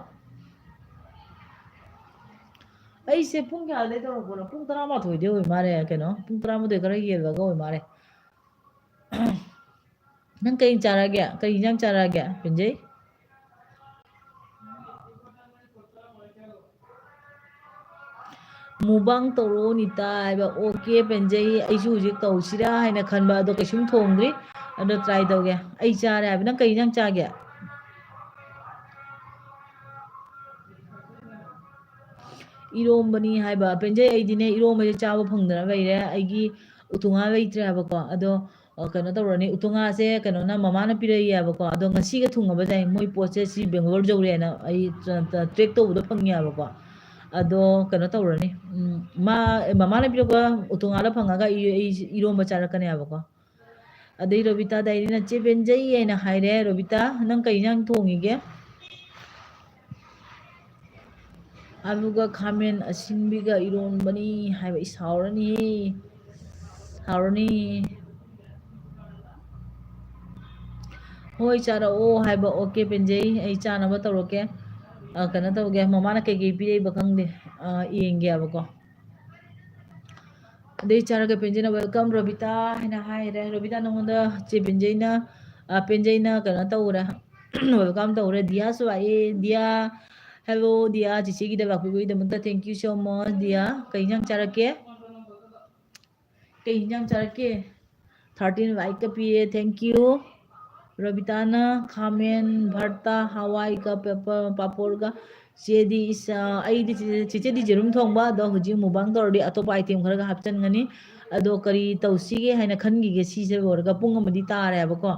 ꯑꯩꯁꯦ ꯄꯨꯡ ꯀꯌꯥꯗꯩ ꯇꯧꯔꯛꯄꯅꯣ? ꯄꯨꯡ ꯇꯔꯥꯃꯥꯊꯣꯏꯗꯩ ꯑꯣꯏ ꯃꯥꯜꯂꯦ, ꯀꯩꯅꯣ, ꯄꯨꯡ ꯇꯔꯥꯃꯥꯊꯣꯏ ꯈꯔ ꯍꯦꯜꯂꯒ ꯑꯣꯏ ꯃꯥꯜꯂꯦ꯫ ꯅꯪ ꯀꯩ ꯆꯥꯔꯒꯦ? ꯀꯩ ꯏꯟꯖꯥꯡ ꯆꯥꯔꯒꯦ, ꯄꯦꯟꯖꯩ? Mukbang ꯇꯧꯔꯣ ꯅꯤꯇꯥ ꯍꯥꯏꯕ꯫ Okay ꯄꯦꯟꯖꯩ, ꯑꯩꯁꯨ ꯍꯧꯖꯤꯛ ꯇꯧꯁꯤꯔꯥ ꯍꯥꯏꯅ ꯈꯟꯕ, ꯑꯗꯣ ꯀꯩꯁꯨꯝ ꯊꯣꯡꯗ꯭ꯔꯤ, ꯑꯗꯣ try ꯇꯧꯒꯦ꯫ ꯑꯩ ꯆꯥꯔꯦ ꯍꯥꯏꯕ꯫ ꯅꯪ ꯀꯩ ꯏꯟꯖꯥꯡ ꯆꯥꯒꯦ? ꯏꯔꯣꯝꯕꯅꯤ ꯍꯥꯏꯕ꯫ ꯄꯦꯟꯖꯩ, ꯑꯩꯗꯤꯅꯦ ꯏꯔꯣꯝꯕꯁꯦ ꯆꯥꯕ ꯐꯪꯗꯅ ꯂꯩꯔꯦ꯫ ꯑꯩꯒꯤ ꯎꯇꯨꯉꯥ ꯂꯩꯇ꯭ꯔꯦ ꯍꯥꯏꯕꯀꯣ꯫ ꯑꯗꯣ, ꯑ, ꯀꯩꯅꯣ ꯇꯧꯔꯅꯤ, ꯎꯇꯨꯉꯥꯁꯦ ꯀꯩꯅꯣꯅ, ꯃꯃꯥꯅ ꯄꯤꯔꯛꯏ ꯍꯥꯏꯕꯀꯣ꯫ ꯑꯗꯣ ꯉꯁꯤꯒ ꯊꯨꯡꯉꯕ ꯖꯥꯠꯅꯤ, ꯃꯣꯏ ꯄꯣꯠꯁꯦ ꯁꯤ ꯕꯦꯡꯒ꯭ꯂꯣꯔ ꯌꯧꯔꯦꯅ ꯑꯩ ꯇ-, ꯇ-, track ꯇꯧꯕꯗ ꯐꯪꯉꯤ ꯍꯥꯏꯕꯀꯣ꯫ ꯑꯗꯣ ꯀꯩꯅꯣ ꯇꯧꯔꯅꯤ, ꯎꯝ, ꯃꯥ, ꯃꯃꯥꯅ ꯄꯤꯔꯛꯄ ꯎꯇꯨꯉꯥꯗ ꯐꯪꯉꯒ ꯑꯩ, ꯑꯩ ꯏꯔꯣꯝꯕ ꯆꯥꯔꯛꯀꯅꯤ ꯍꯥꯏꯕꯀꯣ꯫ ꯑꯗꯩ ꯔꯣꯕꯤꯇꯥ ꯗꯥꯏꯔꯤꯅ, "ꯆꯦ ꯄꯦꯟꯖꯩ" ꯍꯥꯏꯅ ꯍꯥꯏꯔꯦ꯫ ꯔꯣꯕꯤꯇꯥ, ꯅꯪ ꯀꯩ ꯏꯟꯖꯥꯡ ꯊꯣꯡꯉꯤꯒꯦ? ꯑꯂꯨꯒ ꯈꯥꯃꯦꯟ ꯑꯁꯤꯟꯕꯤꯒ ꯏꯔꯣꯟꯕꯅꯤ ꯍꯥꯏꯕ꯫ ꯏꯁ, ꯍꯥꯎꯔꯅꯤꯍꯦ꯫ ꯍꯥꯎꯔꯅꯤ꯫ ꯍꯣꯏ, ꯆꯥꯔꯛꯑꯣ ꯍꯥꯏꯕ꯫ Okay ꯄꯦꯟꯖꯩ, ꯑꯩ ꯆꯥꯅꯕ ꯇꯧꯔꯛꯀꯦ꯫ ꯑ, ꯀꯩꯅꯣ ꯇꯧꯒꯦ, ꯃꯃꯥꯅ ꯀꯩꯀꯩ ꯄꯤꯔꯛꯏꯕ ꯈꯪꯗꯦ꯫ ꯑ, ꯌꯦꯡꯒꯦ ꯍꯥꯏꯕꯀꯣ꯫ ꯑꯗꯩ ꯆꯥꯔꯛꯀꯦ ꯄꯦꯟꯖꯩꯅ, "Welcome ꯔꯣꯕꯤꯇꯥ" ꯍꯥꯏꯅ ꯍꯥꯏꯔꯦ꯫ ꯔꯣꯕꯤꯇꯥ, ꯅꯉꯣꯟꯗ ꯆꯦ ꯄꯦꯟꯖꯩꯅ, ꯑ, ꯄꯦꯟꯖꯩꯅ ꯀꯩꯅꯣ ꯇꯧꯔꯦ, welcome ꯇꯧꯔꯦ꯫ ꯗꯤꯌꯥꯁꯨ ꯂꯥꯛꯑꯦ꯫ ꯗꯤꯌꯥ, hello diya, ꯆꯤꯆꯦꯒꯤꯗ ꯂꯥꯛꯄꯤꯕꯒꯤꯗꯃꯛꯇ thank you so much ꯗꯤꯌꯥ꯫ ꯀꯩ ꯏꯟꯖꯥꯡ ꯆꯥꯔꯛꯀꯦ? ꯀꯩ ꯏꯟꯖꯥꯡ ꯆꯥꯔꯛꯀꯦ? Thirteen like ꯀ ꯄꯤꯔꯦ, thank you꯫ ꯔꯣꯕꯤꯇꯥꯅ ꯈꯥꯃꯦꯟ ꯚꯔꯇꯥ, ꯍꯋꯥꯏꯒ ꯄꯦꯄꯔ, ꯄꯥꯄꯣꯔꯒ꯫ ꯆꯦꯗꯤ ꯏꯁ-, ꯑꯩꯗꯤ ꯆꯦ-, ꯆꯦꯆꯦꯗꯤ ꯌꯦꯔꯨꯝ ꯊꯣꯡꯕ, ꯑꯗꯣ ꯍꯧꯖꯤꯛ mukbang ꯇꯧꯔꯗꯤ ꯑꯇꯣꯞꯄ item ꯈꯔꯒ ꯍꯥꯞꯆꯤꯟꯒꯅꯤ꯫ ꯑꯗꯣ ꯀꯔꯤ ꯇꯧꯁꯤꯒꯦ ꯍꯥꯏꯅ ꯈꯟꯈꯤꯒꯦ ꯁꯤꯁꯦ ꯂꯣꯏꯔꯒ? ꯄꯨꯡ ꯑꯃꯗꯤ ꯇꯥꯔꯦ ꯍꯥꯏꯕꯀꯣ꯫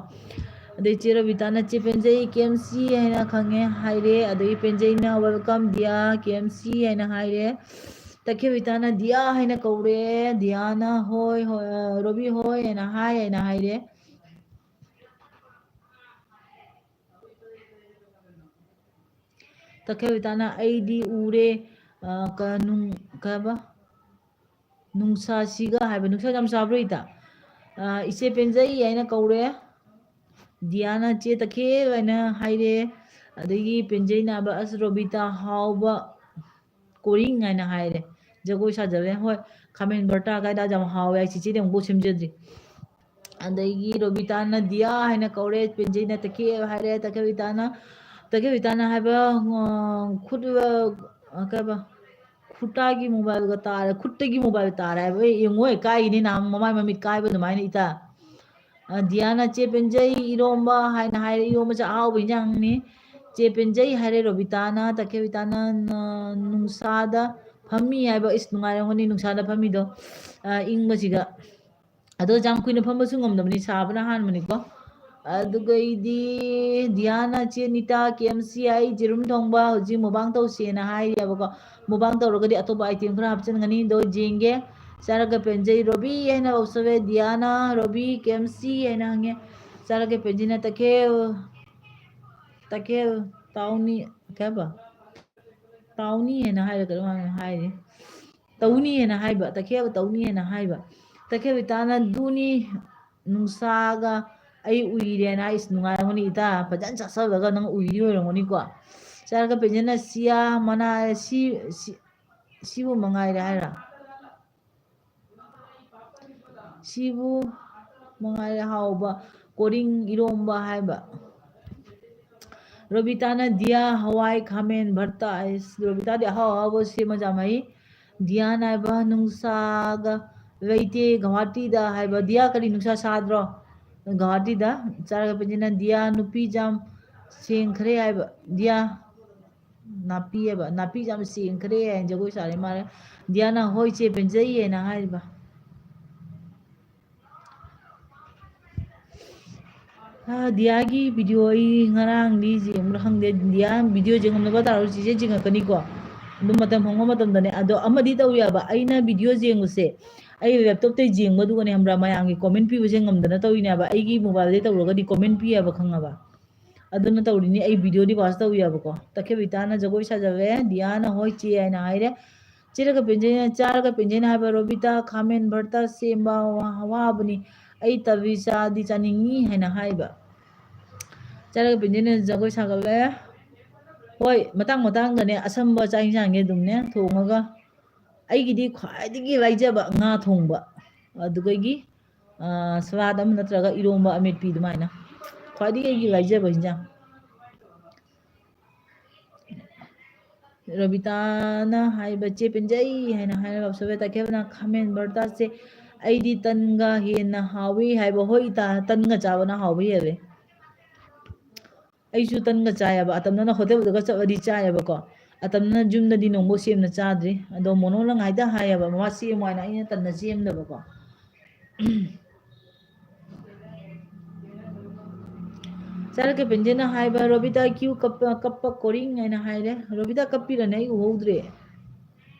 ꯑꯗꯩ ꯆꯦ ꯔꯣꯕꯤꯇꯥꯅ "ꯆꯦ ꯄꯦꯟꯖꯩ, ꯀꯦ ꯑꯦꯝ ꯁꯤ ꯍꯥꯏꯅ ꯈꯪꯉꯦ" ꯍꯥꯏꯔꯦ꯫ ꯑꯗꯒꯤ ꯄꯦꯟꯖꯩꯅ "Welcome ꯗꯤꯌꯥ, ꯀꯦ ꯑꯦꯝ ꯁꯤ" ꯍꯥꯏꯅ ꯍꯥꯏꯔꯦ꯫ ꯇꯈꯦꯜ ꯔꯣꯕꯤꯇꯥꯅ "ꯗꯤꯌꯥ" ꯍꯥꯏꯅ ꯀꯧꯔꯦ꯫ ꯗꯤꯌꯥꯅ "ꯍꯣꯏ, ꯍꯣꯏ, ꯑ, ꯔꯣꯕꯤ ꯍꯣꯏ" ꯍꯥꯏꯅ ꯍꯥꯏ ꯍꯥꯏꯅ ꯍꯥꯏꯔꯦ꯫ ꯇꯈꯦꯜ ꯔꯣꯕꯤꯇꯥꯅ "ꯑꯩꯗꯤ ꯎꯔꯦ", ꯑ, ꯀꯅꯨꯡ-, ꯀꯩ ꯍꯥꯏꯕ? ꯅꯨꯡꯁꯥꯁꯤꯒ ꯍꯥꯏꯕ, ꯅꯨꯡꯁꯥ ꯌꯥꯝ ꯁꯥꯕ꯭ꯔꯣ ꯏꯇꯥ? ꯑ, ꯏꯆꯦ ꯄꯦꯟꯖꯩ ꯍꯥꯏꯅ ꯀꯧꯔꯦ꯫ ꯗꯤꯌꯥꯅ ꯆꯦ ꯇꯈꯦꯜ ꯍꯥꯏꯅ ꯍꯥꯏꯔꯦ꯫ ꯑꯗꯒꯤ ꯄꯦꯟꯖꯩꯅ ꯍꯥꯏꯕ, "ꯑꯁ ꯔꯣꯕꯤꯇꯥ ꯍꯥꯎꯕ ꯀꯣꯔꯤꯡ" ꯍꯥꯏꯅ ꯍꯥꯏꯔꯦ꯫ ꯖꯒꯣꯏ ꯁꯥꯖꯕ ꯌꯥꯏ꯫ ꯍꯣꯏ, ꯈꯥꯃꯦꯟ ꯚꯔꯇꯥ ꯀꯥꯏꯗ ꯌꯥꯝ ꯍꯥꯎꯋꯦ ꯍꯥꯏ, ꯆꯤꯆꯦꯗꯤ ꯑꯃꯨꯛꯐꯥꯎ ꯁꯦꯝꯖꯗ꯭ꯔꯤ꯫ ꯑꯗꯒꯤ ꯔꯣꯕꯤꯇꯥꯅ ꯗꯤꯌꯥ ꯍꯥꯏꯅ ꯀꯧꯔꯦ, ꯄꯦꯟꯖꯩꯅ ꯇꯈꯦꯜ ꯍꯥꯏꯔꯦ, ꯇꯈꯦꯜ ꯕꯤꯇꯥꯅ, ꯇꯈꯦꯜ ꯕꯤꯇꯥꯅ ꯍꯥꯏꯕ, ꯑ, ꯈꯨꯠ, ꯑ, ꯀꯩꯕ, ꯈꯨꯠꯇꯒꯤ mobileꯒ ꯇꯥꯔꯦ, ꯈꯨꯠꯇꯒꯤ mobile ꯇꯥꯔꯦ ꯍꯥꯏꯕ, ꯑꯦ, ꯌꯦꯡꯉꯣ, ꯀꯥꯏꯒꯤꯅꯤ ꯅꯍꯥꯟ ꯃꯃꯥꯏ ꯃꯃꯤꯠ ꯀꯥꯏꯕ ꯑꯗꯨꯃꯥꯏꯅ ꯏꯇꯥ꯫ ꯑ, ꯗꯤꯌꯥꯅ ꯆꯦ ꯄꯦꯟꯖꯩ ꯏꯔꯣꯝꯕ ꯍꯥꯏꯅ ꯍꯥꯏꯔꯦ, ꯏꯔꯣꯝꯕꯁꯦ ꯑꯍꯥꯎꯕ ꯏꯟꯖꯥꯡꯅꯤ꯫ ꯆꯦ ꯄꯦꯟꯖꯩ ꯍꯥꯏꯔꯦ ꯔꯣꯕꯤꯇꯥꯅ, ꯇꯈꯦꯜ ꯕꯤꯇꯥꯅ, ꯅ-, ꯅꯨꯡꯁꯥꯗ ꯐꯝꯃꯤ ꯍꯥꯏꯕ, ꯏꯁ, ꯅꯨꯡꯉꯥꯏꯔꯝꯒꯅꯤ ꯅꯨꯡꯁꯥꯗ ꯐꯝꯃꯤꯗꯣ, ꯑ, ꯏꯪꯕꯁꯤꯒ꯫ ꯑꯗꯣ ꯌꯥꯝ ꯀꯨꯏꯅ ꯐꯝꯕꯁꯨ ꯉꯝꯗꯕꯅꯤ, ꯁꯥꯕꯅ ꯍꯥꯟꯕꯅꯤꯀꯣ꯫ ꯑꯗꯨꯒ ꯑꯩꯗꯤ ꯗꯤꯌꯥꯅ ꯆꯦ ꯅꯤꯇꯥ ꯀꯦ ꯑꯦꯝ ꯁꯤ ꯑꯥꯏ ꯖꯦꯔꯨꯝ ꯊꯣꯡꯕ ꯍꯧꯖꯤꯛ mukbang ꯇꯧꯁꯦꯅ ꯍꯥꯏꯔꯤꯑꯕꯀꯣ꯫ Mukbang ꯇꯧꯔꯒꯗꯤ ꯑꯇꯣꯞꯄ item ꯈꯔ ꯍꯥꯞꯆꯤꯟꯒꯅꯤ, ꯑꯗꯣ ꯌꯦꯡꯒꯦ꯫ ꯆꯥꯔꯒ ꯄꯦꯟꯖꯩ ꯔꯣꯕꯤ ꯍꯥꯏꯅ ꯀꯧꯁꯜꯂꯦ, ꯗꯤꯌꯥꯅ ꯔꯣꯕꯤ ꯀꯦ ꯑꯦꯝ ꯁꯤ ꯍꯥꯏꯅ ꯍꯪꯉꯦ꯫ ꯆꯥꯔꯒ ꯄꯦꯟꯖꯩꯅ ꯇꯈꯦꯜ, ꯇꯈꯦꯜ ꯇꯥꯎꯅꯤ, ꯀꯩ ꯍꯥꯏꯕ? ꯇꯥꯎꯅꯤ ꯍꯥꯏꯅ ꯍꯥꯏꯔ ꯀꯩꯅꯣꯝ ꯍꯥꯏꯔꯤ꯫ ꯇꯧꯅꯤ ꯍꯥꯏꯅ ꯍꯥꯏꯕ, ꯇꯈꯦꯜ ꯇꯧꯅꯤ ꯍꯥꯏꯅ ꯍꯥꯏꯕ꯫ ꯇꯈꯦꯜ ꯕꯤꯇꯥꯅ ꯗꯨꯅꯤ ꯅꯨꯡꯁꯥꯒ ꯑꯩ ꯎꯏꯔꯦꯅ ꯍꯥꯏ, ꯏꯁ, ꯅꯨꯡꯉꯥꯏꯔꯝꯒꯅꯤ ꯏꯇꯥ, ꯐꯖꯅ ꯆꯥꯁꯜꯂꯒ ꯅꯪ ꯎꯏꯔꯤ ꯑꯣꯏꯔꯝꯒꯅꯤꯀꯣ꯫ ꯆꯥꯔꯒ ꯄꯦꯟꯖꯅ ꯁꯤꯌꯥ ꯃꯅꯥ ꯁꯤ-, ꯁꯤ-, ꯁꯤꯕꯨ ꯃꯉꯥꯏꯔꯦ ꯍꯥꯏꯔ? ꯁꯤꯕꯨ ꯃꯉꯥꯏꯔꯦ ꯍꯥꯎꯕ ꯀꯣꯔꯤꯡ ꯏꯔꯣꯝꯕ ꯍꯥꯏꯕ꯫ ꯔꯣꯕꯤꯇꯥꯅ ꯗꯤꯌꯥ ꯍꯋꯥꯏ ꯈꯥꯃꯦꯟ ꯚꯔꯇꯥ꯫ ꯑꯩꯁ, ꯔꯣꯕꯤꯇꯥꯗꯤ ꯑꯍꯥꯎ ꯑꯍꯥꯎꯕ ꯁꯦꯝꯃ ꯌꯥꯝ ꯍꯩ꯫ ꯗꯤꯌꯥꯅ ꯍꯥꯏꯕ ꯅꯨꯡꯁꯥꯒ ꯂꯩꯇꯦ ꯒꯧꯍꯥꯇꯤꯗ ꯍꯥꯏꯕ꯫ ꯗꯤꯌꯥ ꯀꯔꯤ ꯅꯨꯡꯁꯥ ꯁꯥꯗ꯭ꯔꯣ ꯒꯧꯍꯥꯇꯤꯗ? ꯆꯥꯔꯒ ꯄꯦꯟꯖꯅ ꯗꯤꯌꯥ ꯅꯨꯄꯤ ꯌꯥꯝ ꯁꯦꯡꯈ꯭ꯔꯦ ꯍꯥꯏꯕ꯫ ꯗꯤꯌꯥ ꯅꯥꯄꯤ ꯍꯥꯏꯕ, ꯅꯥꯄꯤ ꯌꯥꯝ ꯁꯦꯡꯈ꯭ꯔꯦ ꯍꯥꯏꯅ ꯖꯒꯣꯏ ꯁꯥꯔꯦ ꯃꯥꯅ꯫ ꯗꯤꯌꯥꯅ ꯍꯣꯏ ꯆꯦ ꯄꯦꯟꯖꯩꯌꯦꯅ ꯍꯥꯏꯔꯤꯕ꯫ ꯑ, ꯗꯤꯌꯥꯒꯤ video ꯑꯩ ꯉꯔꯥꯡꯗꯤ ꯌꯦꯡꯕ꯭ꯔꯥ ꯈꯪꯗꯦ꯫ ꯗꯤꯌꯥ video ꯌꯦꯡꯉꯝꯗꯕ ꯇꯥꯔꯁꯨ ꯆꯦꯆꯦ ꯌꯦꯡꯉꯛꯀꯅꯤꯀꯣ꯫ ꯑꯗꯨꯝ ꯃꯇꯝ ꯐꯪꯕ ꯃꯇꯝꯗꯅꯦ꯫ ꯑꯗꯣ ꯑꯃꯗꯤ ꯇꯧ ꯌꯥꯕ, ꯑꯩꯅ video ꯌꯦꯡꯕꯁꯦ ꯑꯩ laptopꯇꯩ ꯌꯦꯡꯕꯗꯨꯒꯅꯦ ꯈꯪꯕ꯭ꯔꯥ, ꯃꯌꯥꯝꯒꯤ comment ꯄꯤꯕꯁꯦ ꯉꯝꯗꯅ ꯇꯧꯔꯤꯅꯦꯕ꯫ ꯑꯩꯒꯤ mobileꯗꯩ ꯇꯧꯔꯒꯗꯤ comment ꯄꯤ ꯌꯥꯕ, ꯈꯪꯉꯕ? ꯑꯗꯨꯅ ꯇꯧꯔꯤꯅꯤ꯫ ꯑꯩ videoꯗꯤ pass ꯇꯧ ꯌꯥꯕꯀꯣ꯫ ꯇꯈꯦꯜ ꯕꯤꯇꯥꯅ ꯖꯒꯣꯏ ꯁꯥꯖꯔꯦ, ꯗꯤꯌꯥꯅ ꯍꯣꯏ ꯆꯦ ꯍꯥꯏꯅ ꯍꯥꯏꯔꯦ꯫ ꯆꯦꯔꯒ ꯄꯦꯟꯖꯩꯅ, ꯆꯥꯔꯒ ꯄꯦꯟꯖꯩꯅ ꯍꯥꯏꯕ, "ꯔꯣꯕꯤꯇꯥ, ꯈꯥꯃꯦꯟ ꯚꯔꯇꯥ ꯁꯦꯝꯕ ꯋꯥ-, ꯋꯥꯕꯅꯤ, ꯑꯩ ꯇꯕꯤ ꯆꯥꯗꯤ ꯆꯥꯅꯤꯡꯉꯤ" ꯍꯥꯏꯅ ꯍꯥꯏꯕ꯫ ꯆꯥꯔꯒ ꯄꯦꯟꯖꯩꯅ ꯖꯒꯣꯏ ꯁꯥꯒꯠꯂꯦ꯫ ꯍꯣꯏ, ꯃꯇꯥꯡ ꯃꯇꯥꯡꯗꯅꯦ ꯑꯁꯝꯕ ꯆꯥꯛ ꯏꯟꯁꯥꯡꯁꯦ ꯑꯗꯨꯝꯅꯦ ꯊꯣꯡꯉꯒ, ꯑꯩꯒꯤꯗꯤ ꯈ꯭ꯋꯥꯏꯗꯒꯤ ꯂꯥꯏꯖꯕ ꯉꯥ ꯊꯣꯡꯕ, ꯑꯗꯨꯗꯒꯤ, ꯑ, ꯁꯂꯥꯗ ꯑꯃ ꯅꯠꯇ꯭ꯔꯒ ꯏꯔꯣꯝꯕ ꯑꯃꯦꯠꯄꯤ ꯑꯗꯨꯃꯥꯏꯅ ꯈ꯭ꯋꯥꯏꯗꯒꯤ ꯑꯩꯒꯤ ꯂꯥꯏꯖꯕ ꯏꯟꯁꯥꯡ꯫ ꯔꯣꯕꯤꯇꯥꯅ ꯍꯥꯏꯕ, "ꯆꯦ ꯄꯦꯟꯖꯩ" ꯍꯥꯏꯅ ꯍꯥꯏꯔꯒ ꯁꯣꯚꯦ ꯇꯈꯦꯜꯅ ꯈꯥꯃꯦꯟ ꯚꯔꯇꯥꯁꯦ ꯑꯩꯗꯤ ꯇꯟꯒ ꯍꯦꯟꯅ ꯍꯥꯎꯏ ꯍꯥꯏꯕ꯫ ꯍꯣꯏ ꯏꯇꯥ, ꯇꯟꯒ ꯆꯥꯕꯅ ꯍꯥꯎꯕ ꯍꯦꯜꯂꯦ꯫ ꯑꯩꯁꯨ ꯇꯟꯒ ꯆꯥꯏꯑꯕ꯫ ꯑꯇꯝꯅꯅ ꯍꯣꯇꯦꯜꯗꯒ ꯆꯠꯂꯗꯤ ꯆꯥꯏꯑꯕꯀꯣ꯫ ꯑꯇꯝꯅꯅ ꯌꯨꯝꯗꯗꯤ ꯅꯣꯡꯐꯥꯎ ꯁꯦꯝꯅ ꯆꯥꯗ꯭ꯔꯤ꯫ ꯑꯗꯣ ꯃꯣꯅꯣꯅ ꯉꯥꯏꯗ ꯍꯥꯏꯌꯦꯕ, ꯃꯃꯥ ꯁꯦꯝꯃꯣ ꯍꯥꯏꯅ, ꯑꯩꯅ ꯇꯟꯅ ꯁꯦꯝꯗꯕꯀꯣ꯫ ꯆꯥꯔꯛꯀꯦ ꯄꯦꯟꯖꯦꯅ ꯍꯥꯏꯕ, "ꯔꯣꯕꯤꯇꯥ ꯀ꯭ꯌꯨ ꯀꯞꯄ, ꯀꯞꯄ ꯀꯣꯔꯤꯡ" ꯍꯥꯏꯅ ꯍꯥꯏꯔꯦ꯫ ꯔꯣꯕꯤꯇꯥ ꯀꯞꯄꯤꯔꯅꯦ? ꯑꯩ ꯎꯍꯧꯗ꯭ꯔꯦ꯫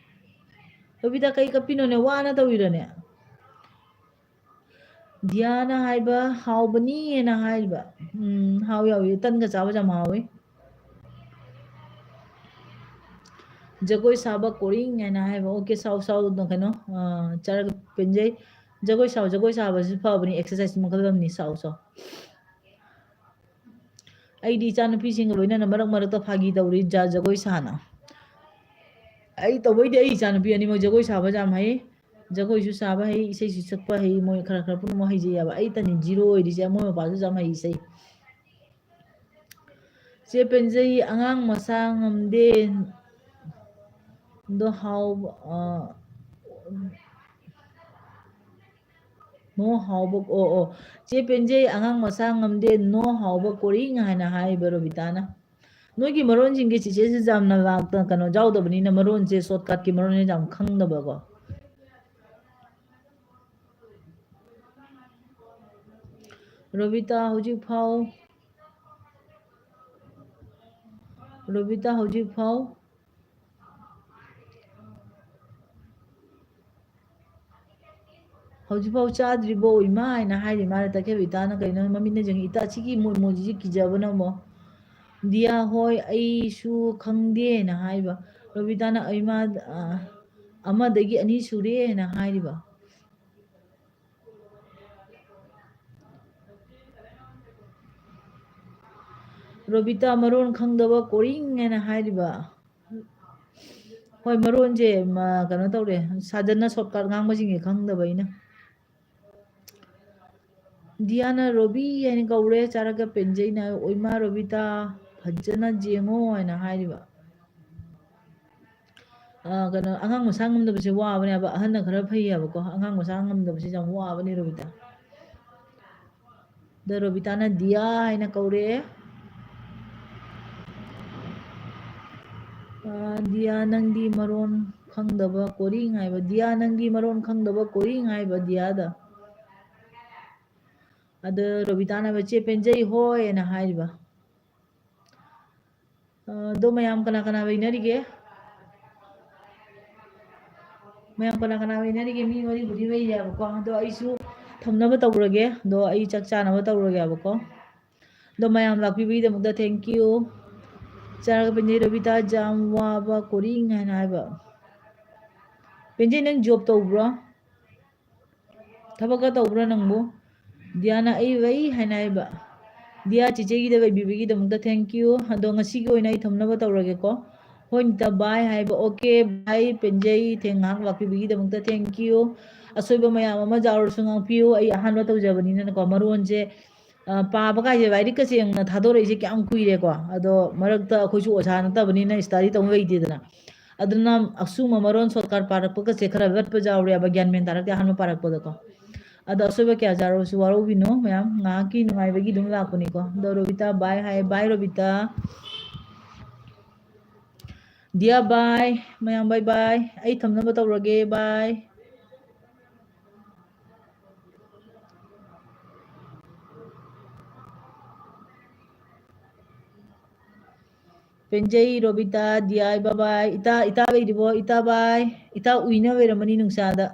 ꯔꯣꯕꯤꯇꯥ ꯀꯩ ꯀꯞꯄꯤꯅꯣꯅꯦ? ꯋꯥꯅ ꯇꯧꯔꯤꯔꯅꯦ? ꯗꯤꯌꯥꯅ ꯍꯥꯏꯕ, "ꯍꯥꯎꯕꯅꯤꯅ" ꯍꯥꯏꯔꯤꯕ꯫ ꯎꯝ, ꯍꯥꯎꯏ, ꯍꯥꯎꯏ꯫ ꯇꯟꯒ ꯆꯥꯕꯁꯦ ꯌꯥꯝ ꯍꯥꯎꯏ꯫ ꯖꯒꯣꯏ ꯁꯥꯕ ꯀꯣꯔꯤꯡ ꯍꯥꯏꯅ ꯍꯥꯏꯕ꯫ ꯑꯣꯀꯦ, ꯁꯥꯎ, ꯁꯥꯎ, ꯀꯩꯅꯣ, ꯑ, ꯆꯥꯔꯒ ꯄꯦꯟꯖꯩ꯫ ꯖꯒꯣꯏ ꯁꯥꯎ, ꯖꯒꯣꯏ ꯁꯥꯕꯁꯤꯁꯨ ꯐꯕꯅꯤ, exercise ꯃꯈꯜ ꯑꯃꯅꯤ, ꯁꯥꯎ, ꯁꯥꯎ꯫ ꯑꯩꯗꯤ ꯏꯆꯥꯅꯨꯄꯤꯁꯤꯡꯒ ꯂꯣꯏꯅꯅ ꯃꯔꯛ ꯃꯔꯛꯇ ꯐꯥꯒꯤ ꯇꯧꯔꯤ, ꯖ-, ꯖꯒꯣꯏ ꯁꯥꯅ꯫ ꯑꯩ ꯇꯧꯕꯩꯗꯤ ꯑꯩ ꯏꯆꯥꯅꯨꯄꯤ ꯑꯅꯤꯃꯛ ꯖꯒꯣꯏ ꯁꯥꯕꯁꯦ ꯌꯥꯝ ꯍꯩ, ꯖꯒꯣꯏꯁꯨ ꯁꯥꯕ ꯍꯩ, ꯏꯁꯩꯁꯨ ꯁꯛꯄ ꯍꯩ, ꯃꯣꯏ ꯈꯔ ꯈꯔ ꯄꯨꯝꯅꯃꯛ ꯍꯩꯖꯩꯑꯕ꯫ ꯑꯩꯇꯅꯤ zero ꯑꯣꯏꯔꯤꯁꯦ, ꯃꯣꯏ ꯃꯄꯥꯁꯨ ꯌꯥꯝ ꯍꯩ ꯏꯁꯩ꯫ ꯆꯦ ꯄꯦꯟꯖꯩ, "ꯑꯉꯥꯡ ꯃꯁꯥ ꯉꯝꯗꯦ" ꯗꯣ ꯍꯥꯎꯕ, ꯑ, "ꯅꯣ ꯍꯥꯎꯕ", ꯑꯣ, ꯑꯣ꯫ ꯆꯦ ꯄꯦꯟꯖꯩ, "ꯑꯉꯥꯡ ꯃꯁꯥ ꯉꯝꯗꯦ, ꯅꯣ ꯍꯥꯎꯕ ꯀꯣꯔꯤꯡ" ꯍꯥꯏꯅ ꯍꯥꯏꯕ ꯔꯣꯕꯤꯇꯥꯅ꯫ ꯅꯣꯏꯒꯤ ꯃꯔꯣꯟꯁꯤꯡꯁꯦ ꯆꯤꯆꯦꯁꯦ ꯌꯥꯝꯅ ꯂꯥꯛꯇ-, ꯀꯩꯅꯣ ꯌꯥꯎꯗꯕꯅꯤꯅ ꯃꯔꯣꯟꯁꯦ, shortcutꯀꯤ ꯃꯔꯣꯟꯁꯦ ꯌꯥꯝ ꯈꯪꯗꯕꯀꯣ꯫ ꯔꯣꯕꯤꯇꯥ ꯍꯧꯖꯤꯛ ꯐꯥꯎ, ꯔꯣꯕꯤꯇꯥ ꯍꯧꯖꯤꯛ ꯐꯥꯎ, "ꯍꯧꯖꯤꯛ ꯐꯥꯎ ꯆꯥꯗ꯭ꯔꯤꯕꯣ ꯏꯃꯥ?" ꯍꯥꯏꯅ ꯍꯥꯏꯔꯤ ꯃꯥꯅ꯫ ꯇꯈꯦꯜ ꯏꯇꯥꯅ ꯀꯩꯅꯣ ꯃꯃꯤꯠꯅ ꯌꯦꯡꯉꯤ, "ꯏꯇꯥ, ꯁꯤꯒꯤ ꯃꯣꯏ ꯃꯣꯏꯁꯤꯁꯨ ꯀꯤꯖꯕꯅ ꯑꯃꯨꯛ"꯫ ꯗꯤꯌꯥ ꯍꯣꯏ, ꯑꯩꯁꯨ ꯈꯪꯗꯦꯅ ꯍꯥꯏꯕ꯫ ꯔꯣꯕꯤꯇꯥꯅ, "ꯏꯃꯥ, ꯑ, ꯑꯃꯗꯒꯤ ꯑꯅꯤ ꯁꯨꯔꯦ ꯍꯥꯏꯅ ꯍꯥꯏꯔꯤꯕ? ꯔꯣꯕꯤꯇꯥ ꯃꯔꯣꯟ ꯈꯪꯗꯕ ꯀꯣꯔꯤꯡ ꯍꯥꯏꯅ ꯍꯥꯏꯔꯤꯕ? ꯍꯣꯏ, ꯃꯔꯣꯟꯁꯦ, ꯃ, ꯀꯩꯅꯣ ꯇꯧꯔꯦ, ꯁꯥꯖꯟꯅ shortcut ꯉꯥꯡꯕꯁꯤꯡꯁꯦ ꯈꯪꯗꯕ ꯑꯩꯅ꯫ ꯗꯤꯌꯥꯅ ꯔꯣꯕꯤ ꯍꯥꯏꯅ ꯀꯧꯔꯦ, ꯆꯥꯔꯒ ꯄꯦꯟꯖꯩꯅ ꯑꯣꯏꯃꯥ ꯔꯣꯕꯤꯇꯥ ꯐꯖꯅ ꯌꯦꯡꯉꯣ ꯍꯥꯏꯅ ꯍꯥꯏꯔꯤꯕ꯫ ꯑ, ꯀꯩꯅꯣ, ꯑꯉꯥꯡ ꯃꯁꯥ ꯉꯝꯗꯕꯁꯦ ꯋꯥꯕꯅꯦꯕ, ꯑꯍꯟꯅ ꯈꯔ ꯐꯩꯌꯦꯕꯀꯣ, ꯑꯉꯥꯡ ꯃꯁꯥ ꯉꯝꯗꯕꯁꯦ ꯌꯥꯝ ꯋꯥꯕꯅꯦ ꯔꯣꯕꯤꯇꯥ꯫ ꯑꯗ ꯔꯣꯕꯤꯇꯥꯅ ꯗꯤꯌꯥ ꯍꯥꯏꯅ ꯀꯧꯔꯛꯑꯦ꯫ ꯑ, ꯗꯤꯌꯥ ꯅꯪꯗꯤ ꯃꯔꯣꯟ ꯈꯪꯗꯕ ꯀꯣꯔꯤꯡ ꯍꯥꯏꯕ, ꯗꯤꯌꯥ ꯅꯪꯗꯤ ꯃꯔꯣꯟ ꯈꯪꯗꯕ ꯀꯣꯔꯤꯡ ꯍꯥꯏꯕ ꯗꯤꯌꯥꯗ꯫ ꯑꯗ ꯔꯣꯕꯤꯇꯥꯅ ꯍꯥꯏꯕ, "ꯆꯦ ꯄꯦꯟꯖꯩ ꯍꯣꯏ" ꯍꯥꯏꯅ ꯍꯥꯏꯔꯤꯕ꯫ ꯑ, ꯑꯗꯣ ꯃꯌꯥꯝ ꯀꯅꯥ ꯀꯅꯥ ꯂꯩꯅꯔꯤꯒꯦ? ꯃꯌꯥꯝ ꯀꯅꯥ ꯀꯅꯥ ꯂꯩꯅꯔꯤꯒꯦ? ꯃꯤ ꯃꯔꯤꯕꯨꯗꯤ ꯂꯩꯔꯦꯕꯀꯣ꯫ ꯑꯗꯣ ꯑꯩꯁꯨ ꯊꯝꯅꯕ ꯇꯧꯔꯒꯦ꯫ ꯑꯗꯣ ꯑꯩ ꯆꯥꯛ ꯆꯥꯅꯕ ꯇꯧꯔꯒꯦꯕꯀꯣ꯫ ꯑꯗꯣ ꯃꯌꯥꯝ ꯂꯥꯛꯄꯤꯕꯒꯤꯗꯃꯛꯇ thank you꯫ ꯆꯥꯔꯒ ꯄꯦꯟꯖꯩ ꯔꯣꯕꯤꯇꯥ, ꯌꯥꯝ ꯋꯥꯕ ꯀꯣꯔꯤꯡ ꯍꯥꯏꯅ ꯍꯥꯏꯕ꯫ ꯄꯦꯟꯖꯩ, ꯅꯪ job ꯇꯧꯕ꯭ꯔꯣ? ꯊꯕꯛꯀ ꯇꯧꯕ꯭ꯔꯥ ꯅꯪꯕꯨ? ꯗꯤꯌꯥꯅ ꯑꯩ ꯋꯩ ꯍꯥꯏꯅ ꯍꯥꯏꯕ꯫ ꯗꯤꯌꯥ ꯆꯤꯆꯦꯒꯤꯗ ꯂꯩꯕꯤꯕꯒꯤꯗꯃꯛꯇ thank you꯫ ꯑꯗꯣ ꯉꯁꯤꯒꯤ ꯑꯣꯏꯅ ꯑꯩ ꯊꯝꯅꯕ ꯇꯧꯔꯒꯦꯀꯣ꯫ ꯍꯣꯏ ꯅꯤꯇꯥ, bye ꯍꯥꯏꯕ꯫ Okay, bye ꯄꯦꯟꯖꯩ, ꯊꯦꯡ ꯉꯥꯏꯍꯥꯛ ꯂꯥꯛꯄꯤꯕꯒꯤꯗꯃꯛꯇ thank you꯫ ꯑꯁꯣꯏꯕ ꯃꯌꯥꯝ ꯑꯃ ꯌꯥꯎꯔꯁꯨ ꯉꯥꯛꯄꯤꯌꯨ꯫ ꯑꯩ ꯑꯍꯥꯟꯕ ꯇꯧꯖꯕꯅꯤꯅꯅꯀꯣ, ꯃꯔꯣꯟꯁꯦ, ꯑ, ꯄꯥꯕ ꯀꯥꯏꯁꯦ ꯂꯥꯏꯔꯤꯛꯀꯁꯦ ꯌꯥꯝꯅ ꯊꯥꯗꯣꯔꯛꯏꯁꯦ ꯀꯌꯥꯝ ꯀꯨꯏꯔꯦꯀꯣ꯫ ꯑꯗꯣ ꯃꯔꯛꯇ ꯑꯩꯈꯣꯏꯁꯨ ꯑꯣꯖꯥ ꯅꯠꯇꯕꯅꯤꯅ study ꯇꯧꯕ ꯂꯩꯇꯦꯗꯅ꯫ ꯑꯗꯨꯅ ꯑꯁꯨꯝꯕ ꯃꯔꯣꯟ shortcut ꯄꯥꯔꯛꯄꯒꯁꯦ ꯈꯔ ꯔꯠꯄ ꯌꯥꯎꯔꯦꯕ, ꯒ꯭ꯌꯥꯟ ꯃꯦꯟ ꯇꯥꯔꯛꯇꯦ ꯑꯍꯥꯟꯕ ꯄꯥꯔꯛꯄꯗꯀꯣ꯫ ꯑꯗꯣ ꯑꯁꯣꯏꯕ ꯀꯌꯥ ꯌꯥꯎꯔꯁꯨ ꯋꯥꯔꯧꯕꯤꯅꯨ ꯃꯌꯥꯝ, ꯉꯥꯏꯍꯥꯛꯀꯤ ꯅꯨꯡꯉꯥꯏꯕꯒꯤ ꯑꯗꯨꯝ ꯂꯥꯛꯄꯅꯤꯀꯣ꯫ ꯑꯗꯣ ꯔꯣꯕꯤꯇꯥ bye ꯍꯥꯏ, bye ꯔꯣꯕꯤꯇꯥ꯫ ꯗꯤꯌꯥ bye, ꯃꯌꯥꯝ bye bye꯫ ꯑꯩ ꯊꯝꯅꯕ ꯇꯧꯔꯒꯦ, bye꯫ ꯄꯦꯟꯖꯩ, Robita, ꯗꯤꯌꯥꯏ, bye bye꯫ ꯏꯇꯥ, ꯏꯇꯥ ꯂꯩꯔꯤꯕꯣ? ꯏꯇꯥ bye꯫ ꯏꯇꯥ ꯎꯏꯅ ꯂꯩꯔꯝꯃꯅꯤ ꯅꯨꯡꯁꯥꯗ꯫